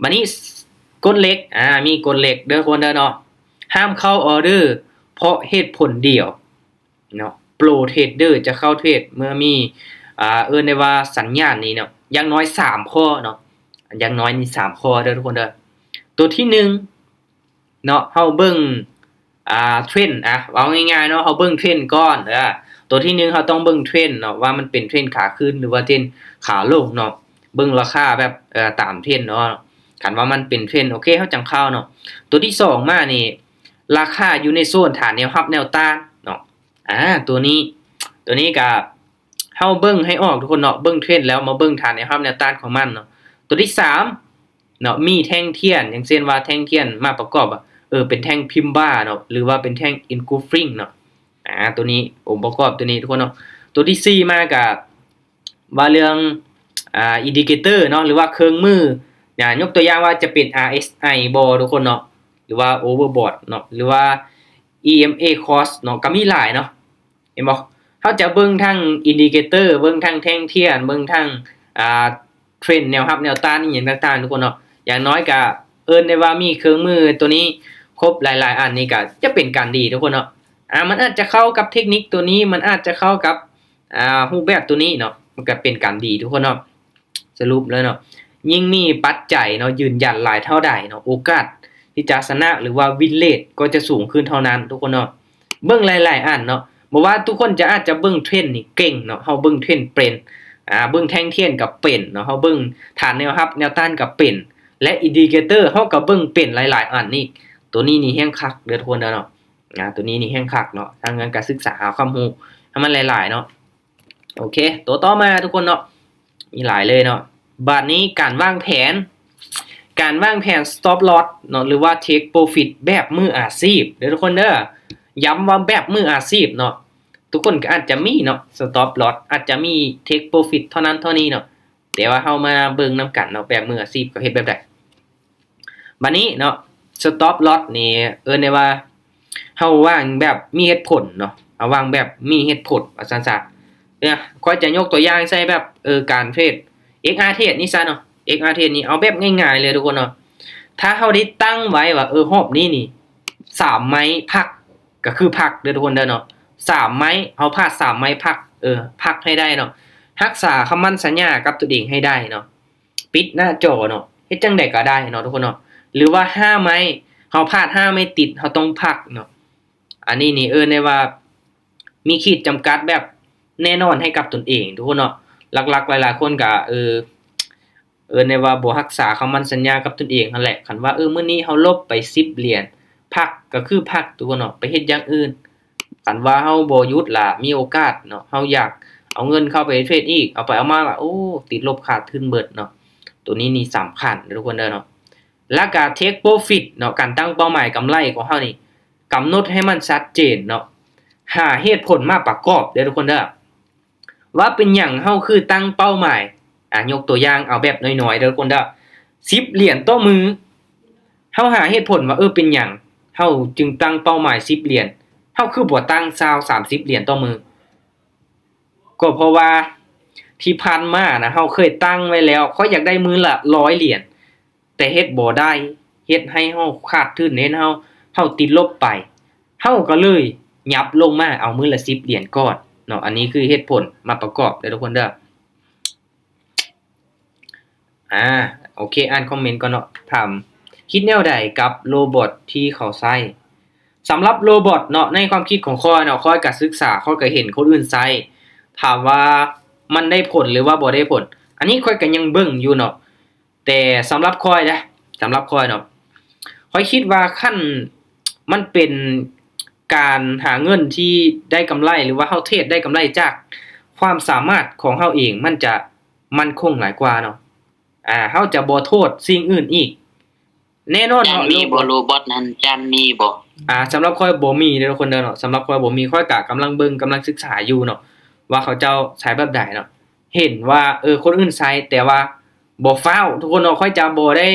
ບາດນີ້ກົດເຫຼັກ ອາ ມີກົດເຫຼັກເດີທຸກຄົນເດີເນາະ, ຫ້າມເຂົ້າອໍເດີເພາະເຫດຜົນດຽວເນາະ. ໂປຣເທຣດເດີຈະເຂົ້າເທຣດເມື່ອມີ ອາ ເອີ້ນໄດ້ວ່າສັນຍານນີ້ເນາະ ຢ່າງໜ້ອຍສາມຂໍ້ເນາະ, ຢ່າງໜ້ອຍນີ້ສາມຂໍ້ເດີທຸກຄົນເດີ. ຕົວທີໜຶ່ງ ເນາະ ເຮົາເບິ່ງ ອ່າ ເທຣນ ອ່ະ ເວົ້າງ່າຍໆເນາະ ເຮົາເບິ່ງເທຣນກ່ອນ. ເອີ ຕົວທີໜຶ່ງເຮົາຕ້ອງເບິ່ງເທຣນເນາະ ວ່າມັນເປັນເທຣນຂາຂຶ້ນ ຫຼືວ່າເທຣນຂາລົງເນາະ, ເບິ່ງລາຄາແບບ ເອີ ຕາມເທຣນເນາະ. ຄັນວ່າມັນເປັນເທຣນ ໂອເຄ ເຮົາຈັ່ງເຂົ້າເນາະ. ຕົວທີສອງມານີ້ ລາຄາຢູ່ໃນໂຊນຖານແນວຮັບແນວຕ້ານເນາະ. ອາ ຕົວນີ້ ຕົວນີ້ກະ ເຮົາເບິ່ງໃຫ້ອອກທຸກຄົນເນາະ, ເບິ່ງເທຣນແລ້ວມາເບິ່ງຖານແນວຮັບແນວຕ້ານຂອງມັນເນາະ. ຕົວທີສາມ ເນາະ ມີແທ່ງທຽນ ຢ່າງເຊັ່ນວ່າແທ່ງທຽນມາປະກອບວ່າ ເອີ ເປັນແທ່ງພິມບາເນາະ ຫຼືວ່າເປັນແທ່ງ engulfing ເນາະ. ອາ ຕົວນີ້ອົງປະກອບຕົວນີ້ທຸກຄົນເນາະ. ຕົວທີສີ່ມາກະວ່າເລື່ອງ ອ່າ indicator ເນາະ ຫຼືວ່າເຄື່ອງມື ອາ ຍົກຕົວຢ່າງວ່າຈະເປັນ RSI ບໍທຸກຄົນເນາະ ຫຼືວ່າ overbought ເນາະ ຫຼືວ່າ EMA cross ເນາະ ກະມີຫຼາຍເນາະ. ເຫັນບໍ່? ເຮົາຈະເບິ່ງທັງ indicator ເບິ່ງທັງແທ່ງທຽນ ເບິ່ງທັງ ອ່າ ເທຣນແນວຮັບແນວຕ້ານອີ່ຫຍັງຕ່າງໆ ທຸກຄົນເນາະ. ຢ່າງໜ້ອຍກະເອີ້ນໄດ້ວ່າມີເຄື່ອງມືຕົວນີ້ຄົບຫຼາຍໆອັນນີ້ກະຈະເປັນການດີທຸກຄົນເນາະ. ອາ ມັນອາດຈະເຂົ້າກັບເທັກນິກຕົວນີ້ ມັນອາດຈະເຂົ້າກັບ ອາ ຮູບແບບຕົວນີ້ເນາະ ມັນກະເປັນການດີທຸກຄົນເນາະ. ສະຫຼຸບເລີຍເນາະ ຍິ່ງມີປັດໄຈເນາະ ຢືນຢັນຫຼາຍເທົ່າໃດເນາະ ໂອກາດທີ່ຈະຊະນະ ຫຼືວ່າ win rate ກໍຈະສູງຂຶ້ນເທົ່ານັ້ນທຸກຄົນເນາະ. ເບິ່ງຫຼາຍໆອັນເນາະ ບໍ່ວ່າທຸກຄົນຈະອາດຈະເບິ່ງເທຣນນີ້ເກັ່ງເນາະ, ເຮົາເບິ່ງເທຣນເປັນ ອາ ເບິ່ງແທ່ງທຽນກໍເປັນເນາະ, ເຮົາເບິ່ງຖານແນວຮັບແນວຕ້ານກໍເປັນ ແລະ indicator ເຮົາກໍເບິ່ງເປັນຫຼາຍໆອັນນີ້. ຕົວນີ້ນີ້ແຮ່ງຄັກເດີທຸກຄົນເດີເນາະ. ອາ ຕົວນີ້ນີ້ແຮ່ງຄັກເນາະ, ທາງເງິນກະສຶກສາຫາຄວາມຮູ້ໃຫ້ມັນຫຼາຍໆເນາະ. ໂອເຄ ຕົວຕໍ່ມາທຸກຄົນເນາະ ມີຫຼາຍເລີຍເນາະ. ບາດນີ້ການວາງແຜນ ການວາງແຜນ stop loss ເນາະ ຫຼືວ່າ take profit ແບບມືອາຊີບເດີທຸກຄົນເດີ. ຢ້ຳວ່າແບບມືອາຊີບເນາະ, ທຸກຄົນກໍອາດຈະມີເນາະ stop loss ອາດຈະມີ take profit ເທົ່ານັ້ນເທົ່ານີ້ເນາະ, ແຕ່ວ່າເຮົາມາເບິ່ງນຳກັນເນາະ ແບບມືອາຊີບເຂົາເຮັດແບບໃດ. ບາດນີ້ເນາະ stop loss ນີ້ເອີ້ນໄດ້ວ່າເຮົາວາງແບບມີເຫດຜົນເນາະ, ເຮົາວາງແບບມີເຫດຜົນວ່າຊັ້ນຊະ. ເອີ ຂ້ອຍຈະຍົກຕົວຢ່າງໃສ່ແບບ ເອີ ການເທຣດ ເອັກອາເທຣດນີ້ຊະເນາະ, ເອັກອາເທຣດນີ້ເອົາແບບງ່າຍໆເລີຍທຸກຄົນເນາະ. ຖ້າເຮົາໄດ້ຕັ້ງໄວ້ວ່າ ເອີ ຮອບນີ້ນີ້ສາມໄມ້ພັກ ກໍຄືພັກເດີທຸກຄົນເດີເນາະ, ສາມໄມ້ ເຮົາພາດສາມໄມ້ພັກ ເອີ ພັກໃຫ້ໄດ້ເນາະ, ຮັກສາຄຳໝັ້ນສັນຍາກັບຕົວເອງໃຫ້ໄດ້ເນາະ. ປິດໜ້າຈໍເນາະ, ເຮັດຈັ່ງໃດກໍໄດ້ເນາະທຸກຄົນເນາະ, ຫຼືວ່າຫ້າໄມ້ ເຮົາພາດຫ້າໄມ້ຕິດ ເຮົາຕ້ອງພັກເນາະ. ອັນນີ້ນີ້ເອີ້ນໄດ້ວ່າມີຂີດຈຳກັດແບບແນ່ນອນໃຫ້ກັບຕົນເອງທຸກຄົນເນາະ. ຫຼັກໆຫຼາຍໆຄົນກໍ ເອີ ເອີ້ນໄດ້ວ່າບໍ່ຮັກສາຄຳໝັ້ນສັນຍາກັບຕົນເອງຫັ້ນແຫຼະ. ຄັນວ່າ ເອີ ມື້ນີ້ເຮົາຫຼົບໄປສິບຫຼຽນ ພັກກໍຄືພັກທຸກຄົນເນາະ, ໄປເຮັດຢ່າງອື່ນ. ຄັນວ່າເຮົາບໍ່ຢຸດລະ ມີໂອກາດເນາະ ເຮົາຢາກເອົາເງິນເຂົ້າໄປເທຣດອີກ ເອົາໄປເອົາມາລະ ໂອ້ ຕິດລົບຂາດທຶນເບິດເນາະ. ໂຕນີ້ນີ້ສຳຄັນເດີທຸກຄົນເດີເນາະ. ແລ້ວກະ take profit ເນາະ, ການຕັ້ງເປົ້າໝາຍກຳໄລຂອງເຮົານີ້ ກຳນົດໃຫ້ມັນຊັດເຈນເນາະ, ຫາເຫດຜົນມາປະກອບເດີທຸກຄົນເດີ ວ່າເປັນຫຍັງເຮົາຄືຕັ້ງເປົ້າໝາຍ. ອາ ຍົກຕົວຢ່າງເອົາແບບນ້ອຍໆເດີທຸກຄົນເດີ ສິບຫຼຽນຕໍ່ມື້. ເຮົາຫາເຫດຜົນວ່າ ເອີ ເປັນຫຍັງເຮົາຈຶ່ງຕັ້ງເປົ້າໝາຍສິບຫຼຽນ, ເຮົາຄືບໍ່ຕັ້ງຊາວ ສາມສິບຫຼຽນຕໍ່ມື້? ກໍເພາະວ່າທີ່ຜ່ານມານະ ເຮົາເຄີຍຕັ້ງໄວ້ແລ້ວ ຂ້ອຍຢາກໄດ້ມື້ລະຮ້ອຍຫຼຽນ ແຕ່ເຮັດບໍ່ໄດ້ ເຮັດໃຫ້ເຮົາຂາດທຶນ ເຮັດໃຫ້ເຮົາ ເຮົາຕິດລົບໄປ ເຮົາກໍເລີຍຫຍັບລົງມາເອົາມື້ລະສິບຫຼຽນກ່ອນເນາະ. ອັນນີ້ຄືເຫດຜົນມາປະກອບເດີທຸກຄົນເດີ. ອາ ໂອເຄ ອ່ານຄອມເມັນກ່ອນເນາະ. ຖາມ ຄິດແນວໃດກັບໂລບອດທີ່ເຂົາໃຊ້? ສຳລັບໂລບອດເນາະ ໃນຄວາມຄິດຂອງຂ້ອຍເນາະ ຂ້ອຍກະສຶກສາ ຂ້ອຍກະເຫັນຄົນອື່ນໃຊ້. ຖາມວ່າມັນໄດ້ຜົນ ຫຼືວ່າບໍ່ໄດ້ຜົນ? ອັນນີ້ຂ້ອຍກະຍັງເບິ່ງຢູ່ເນາະ. ແຕ່ສຳລັບຂ້ອຍນະ ສຳລັບຂ້ອຍເນາະ ຂ້ອຍຄິດວ່າຄັນມັນເປັນການຫາເງິນທີ່ໄດ້ກຳໄລ ຫຼືວ່າເຮົາເທຣດໄດ້ກຳໄລຈາກຄວາມສາມາດຂອງເຮົາເອງ ມັນຈະໝັ້ນຄົງຫຼາຍກວ່າເນາະ. ອາ ເຮົາຈະບໍ່ໂທດສິ່ງອື່ນອີກ. ແນ່ນອນເນາະ ຈານມີບໍ່ ໂລບອດນັ້ນ ຈານມີບໍ່? ອາ ສຳລັບຂ້ອຍບໍ່ມີເດີທຸກຄົນເດີເນາະ, ສຳລັບຂ້ອຍບໍ່ມີ. ຂ້ອຍກະກຳລັງເບິ່ງ ກຳລັງສຶກສາຢູ່ເນາະ ວ່າເຂົາເຈົ້າໃຊ້ແບບໃດເນາະ. ເຫັນວ່າ ເອີ ຄົນອື່ນໃຊ້ ແຕ່ວ່າບໍ່ຟ້າວທຸກຄົນເນາະ. ຂ້ອຍຈະບໍ່ໄດ້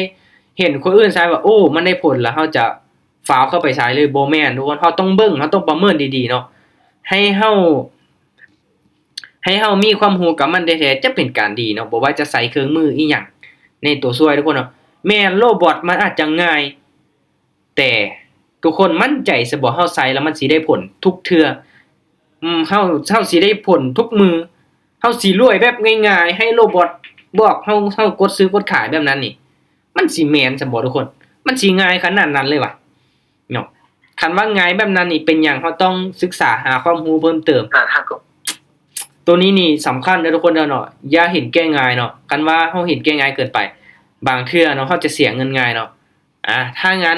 ເຫັນຄົນອື່ນໃຊ້ວ່າ ໂອ້ ມັນໄດ້ຜົນ ແລ້ວເຮົາຈະຟ້າວເຂົ້າໄປໃຊ້ເລີຍ ບໍ່ແມ່ນທຸກຄົນ. ເຮົາຕ້ອງເບິ່ງ ເຮົາຕ້ອງປະເມີນດີໆເນາະ ໃຫ້ເຮົາ ໃຫ້ເຮົາມີຄວາມຮູ້ກັບມັນແທ້ໆ ຈະເປັນການດີເນາະ. ບໍ່ວ່າຈະໃຊ້ເຄື່ອງມືອີ່ຫຍັງໃນຕົວຊ່ວຍ ທຸກຄົນເນາະ. ແມ່ນໂຣບອດມັນອາດຈະງ່າຍ ແຕ່ທຸກຄົນໝັ້ນໃຈຊະບໍ່ ເຮົາໃຊ້ແລ້ວມັນຊິໄດ້ຜົນທຸກເທື່ອ? ເຮົາ ເຮົາຊິໄດ້ຜົນທຸກມື້? ເຮົາຊິລວຍແບບງ່າຍໆ ໃຫ້ໂຣບອດບອກເຮົາ ເຮົາກົດຊື້ກົດຂາຍແບບນັ້ນນີ້ ມັນຊິແມ່ນຊະບໍ່ທຸກຄົນ? ມັນຊິງ່າຍຂະໜາດນັ້ນເລີຍຫວາເນາະ? ຄັນວ່າງ່າຍແບບນັ້ນນີ້ ເປັນຫຍັງເຮົາຕ້ອງສຶກສາຫາຄວາມຮູ້ເພີ່ມເຕີມ? ໂຕນີ້ນີ້ສຳຄັນເດີທຸກຄົນເດີເນາະ ຢ່າເຫັນແກ່ງ່າຍເນາະ. ຄັນວ່າເຮົາເຫັນແກ່ງ່າຍເກີນໄປ ບາງເທື່ອເນາະ ເຮົາຈະເສຍເງິນງ່າຍເນາະ. ອາ ຖ້າງານ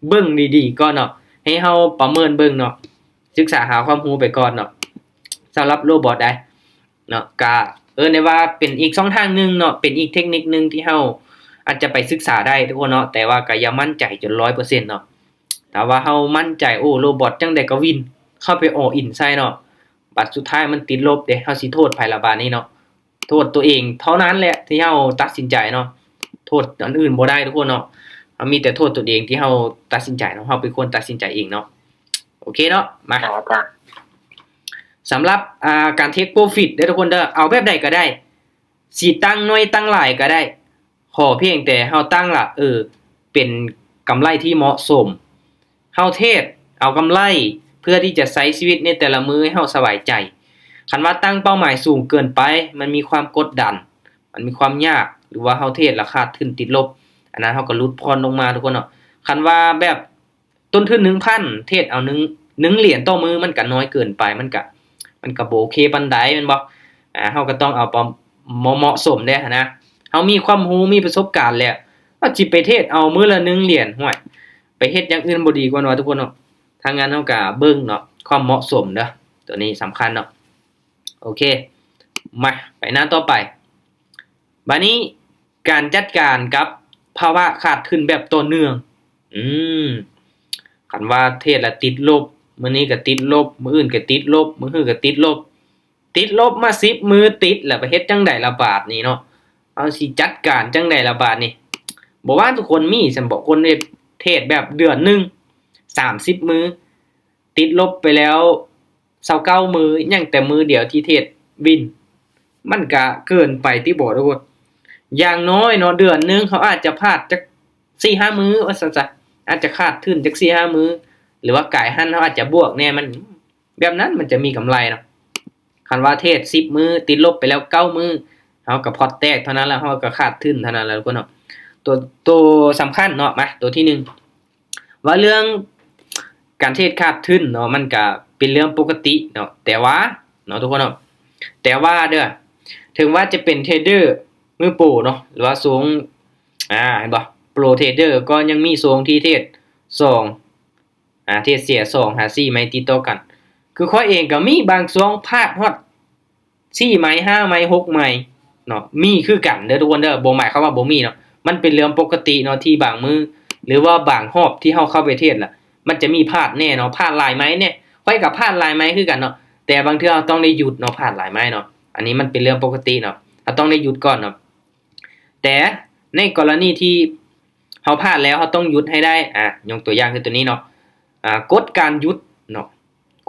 ເບິ່ງດີໆກ່ອນເນາະ ໃຫ້ເຮົາປະເມີນເບິ່ງເນາະ ສຶກສາຫາຄວາມຮູ້ໄປກ່ອນເນາະ ສຳລັບໂຣບອດໃດເນາະ. ກະເອີ້ນໄດ້ວ່າເປັນອີກຊ່ອງທາງໜຶ່ງເນາະ ເປັນອີກເທັກນິກໜຶ່ງທີ່ເຮົາອາດຈະໄປສຶກສາໄດ້ທຸກຄົນເນາະ ແຕ່ວ່າກະຢ່າໝັ້ນໃຈຈົນຮ້ອຍເປີເຊັນເນາະ. ຖ້າວ່າເຮົາໝັ້ນໃຈ ໂອ້ ໂຣບອດຈັ່ງໃດກະວິນ ເຂົ້າໄປ all in ໃສ່ເນາະ ບັດສຸດທ້າຍມັນຕິດລົບເດ ເຮົາຊິໂທດໃຜລະບາດນີ້ເນາະ? ໂທດຕົວເອງເທົ່ານັ້ນແຫຼະທີ່ເຮົາຕັດສິນໃຈເນາະ ໂທດອັນອື່ນບໍ່ໄດ້ທຸກຄົນເນາະ. ເຮົາມີແຕ່ໂທດຕົວເອງທີ່ເຮົາຕັດສິນໃຈເນາະ ເຮົາເປັນຄົນຕັດສິນໃຈເອງເນາະ. ໂອເຄເນາະ ມາ ສຳລັບ ອ່າ ການ take profit ເດີທຸກຄົນເດີ ເອົາແບບໃດກະໄດ້ ຊິຕັ້ງໜ້ອຍຕັ້ງຫຼາຍກະໄດ້ ຂໍພຽງແຕ່ເຮົາຕັ້ງລະ ເອີ ເປັນກຳໄລທີ່ເໝາະສົມ ເຮົາເທດເອົາກຳໄລ ເພື່ອທີ່ຈະໃຊ້ຊີວິດໃນແຕ່ລະມື້ໃຫ້ເຮົາສະບາຍໃຈ. ຄັນວ່າຕັ້ງເປົ້າໝາຍສູງເກີນໄປ ມັນມີຄວາມກົດດັນ ມັນມີຄວາມຍາກ ຫຼືວ່າເຮົາເທດລະຂາດທຶນຕິດລົບ ອັນນັ້ນເຮົາກະຫຼຸດຜ່ອນລົງມາທຸກຄົນເນາະ. ຄັນວ່າແບບຕົ້ນທຶນໜຶ່ງພັນ ເທດເອົາໜຶ່ງ ໜຶ່ງຫຼຽນຕໍ່ມື້ ມັນກະໜ້ອຍເກີນໄປ ມັນກະ ມັນກະບໍ່ໂອເຄປານໃດແມ່ນບໍ່? ອາ ເຮົາກະຕ້ອງເອົາປະ ເໝາະ ເໝາະສົມເດ້ຫັ້ນນະ. ເຮົາມີຄວາມຮູ້ ມີປະສົບການແລ້ວ ເຮົາຊິໄປເທດເອົາມື້ລະໜຶ່ງຫຼຽນ ຫ້ວຍ ໄປເຮັດຢ່າງອື່ນບໍ່ດີກວ່າເນາະທຸກຄົນເນາະ? ທາງງານເຮົາກະເບິ່ງເນາະ ຄວາມເໝາະສົມເດີ ໂຕນີ້ສຳຄັນເນາະ. ໂອເຄ ມາ ໄປໜ້າຕໍ່ໄປ. ບາດນີ້ການຈັດການກັບພາວະຂາດທຶນແບບຕໍ່ເນື່ອງ ອືມ ຄັນວ່າເທດລະຕິດລົບ ມື້ນີ້ກະຕິດລົບ ມື້ອື່ນກະຕິດລົບ ມື້ຮືກະຕິດລົບ ຕິດລົບມາສິບມື້ຕິດລະ ໄປເຮັດຈັ່ງໃດລະບາດນີ້ເນາະ? ເຮົາຊິຈັດການຈັ່ງໃດລະບາດນີ້? ບໍ່ວ່າທຸກຄົນມີຊັ້ນບໍ່ ຄົນເຮັດ ເທດແບບເດືອນໜຶ່ງ ສາມສິບມື້ ຕິດລົບໄປແລ້ວຊາວເກົ້າມື້ ຍັງແຕ່ມື້ດຽວທີ່ເທດວິນ ມັນກະເກີນໄປຕິບໍ່ທຸກຄົນ? ຢ່າງນ້ອຍເນາະ ເດືອນໜຶ່ງເຮົາອາດຈະພາດຈັກສີ່ຫ້າມື້ວ່າຊັ້ນຊະ ອາດຈະຂາດທຶນຈັກສີ່ຫ້າມື້ ຫຼືວ່າກາຍຫັ້ນເຮົາອາດຈະບວກແດ່ ມັນ ແບບນັ້ນມັນຈະມີກຳໄລເນາະ. ຄັນວ່າເທດສິບມື້ ຕິດລົບໄປແລ້ວເກົ້າມື້ ເຮົາກະພອດແຕກເທົ່ານັ້ນລະ ເຮົາກະຂາດທຶນເທົ່ານັ້ນລະທຸກຄົນເນາະ. ໂຕ ໂຕສຳຄັນເນາະ ມາ ໂຕທີໜຶ່ງ ວ່າເລື່ອງການເທດຂາດທຶນເນາະ ມັນກະເປັນເລື່ອງປົກກະຕິເນາະ ແຕ່ວ່າເນາະທຸກຄົນເນາະ ແຕ່ວ່າເດີ ເຖິງວ່າຈະເປັນເທຣດເດີມືໂປເນາະ ຫຼືວ່າຊ່ວງ ອາ ເຫັນບໍ່ ໂປຣເທຣດເດີ ກໍຍັງມີຊ່ວງທີ່ເທດສອງ ອາ ເທດເສຍສອງຫາສີ່ໄມ້ຕິດຕໍ່ກັນ. ຄືຂ້ອຍເອງກະມີບາງຊ່ວງພາດຮອດສີ່ໄມ້ ຫ້າໄມ້ ຫົກໄມ້ເນາະ ມີຄືກັນເດີທຸກຄົນເດີ ບໍ່ໝາຍຄວາມວ່າບໍ່ມີເນາະ. ມັນເປັນເລື່ອງປົກກະຕິເນາະ ທີ່ບາງມື້ ຫຼືວ່າບາງຮອບທີ່ເຮົາເຂົ້າໄປເທດລະ ມັນຈະມີພາດແດ່ເນາະ ພາດຫຼາຍໄມ້ແດ່. ຂ້ອຍກະພາດຫຼາຍໄມ້ຄືກັນເນາະ ແຕ່ບາງເທື່ອເຮົາຕ້ອງໄດ້ຢຸດເນາະ ພາດຫຼາຍໄມ້ເນາະ ອັນນີ້ມັນເປັນເລື່ອງປົກກະຕິເນາະ ເຮົາຕ້ອງໄດ້ຢຸດກ່ອນເນາະ. ແຕ່ໃນກໍລະນີທີ່ເຮົາພາດແລ້ວ ເຮົາຕ້ອງຢຸດໃຫ້ໄດ້ ອາ ຍົກຕົວຢ່າງຄືໂຕນີ້ເນາະ ອາ ກົດການຢຸດເນາະ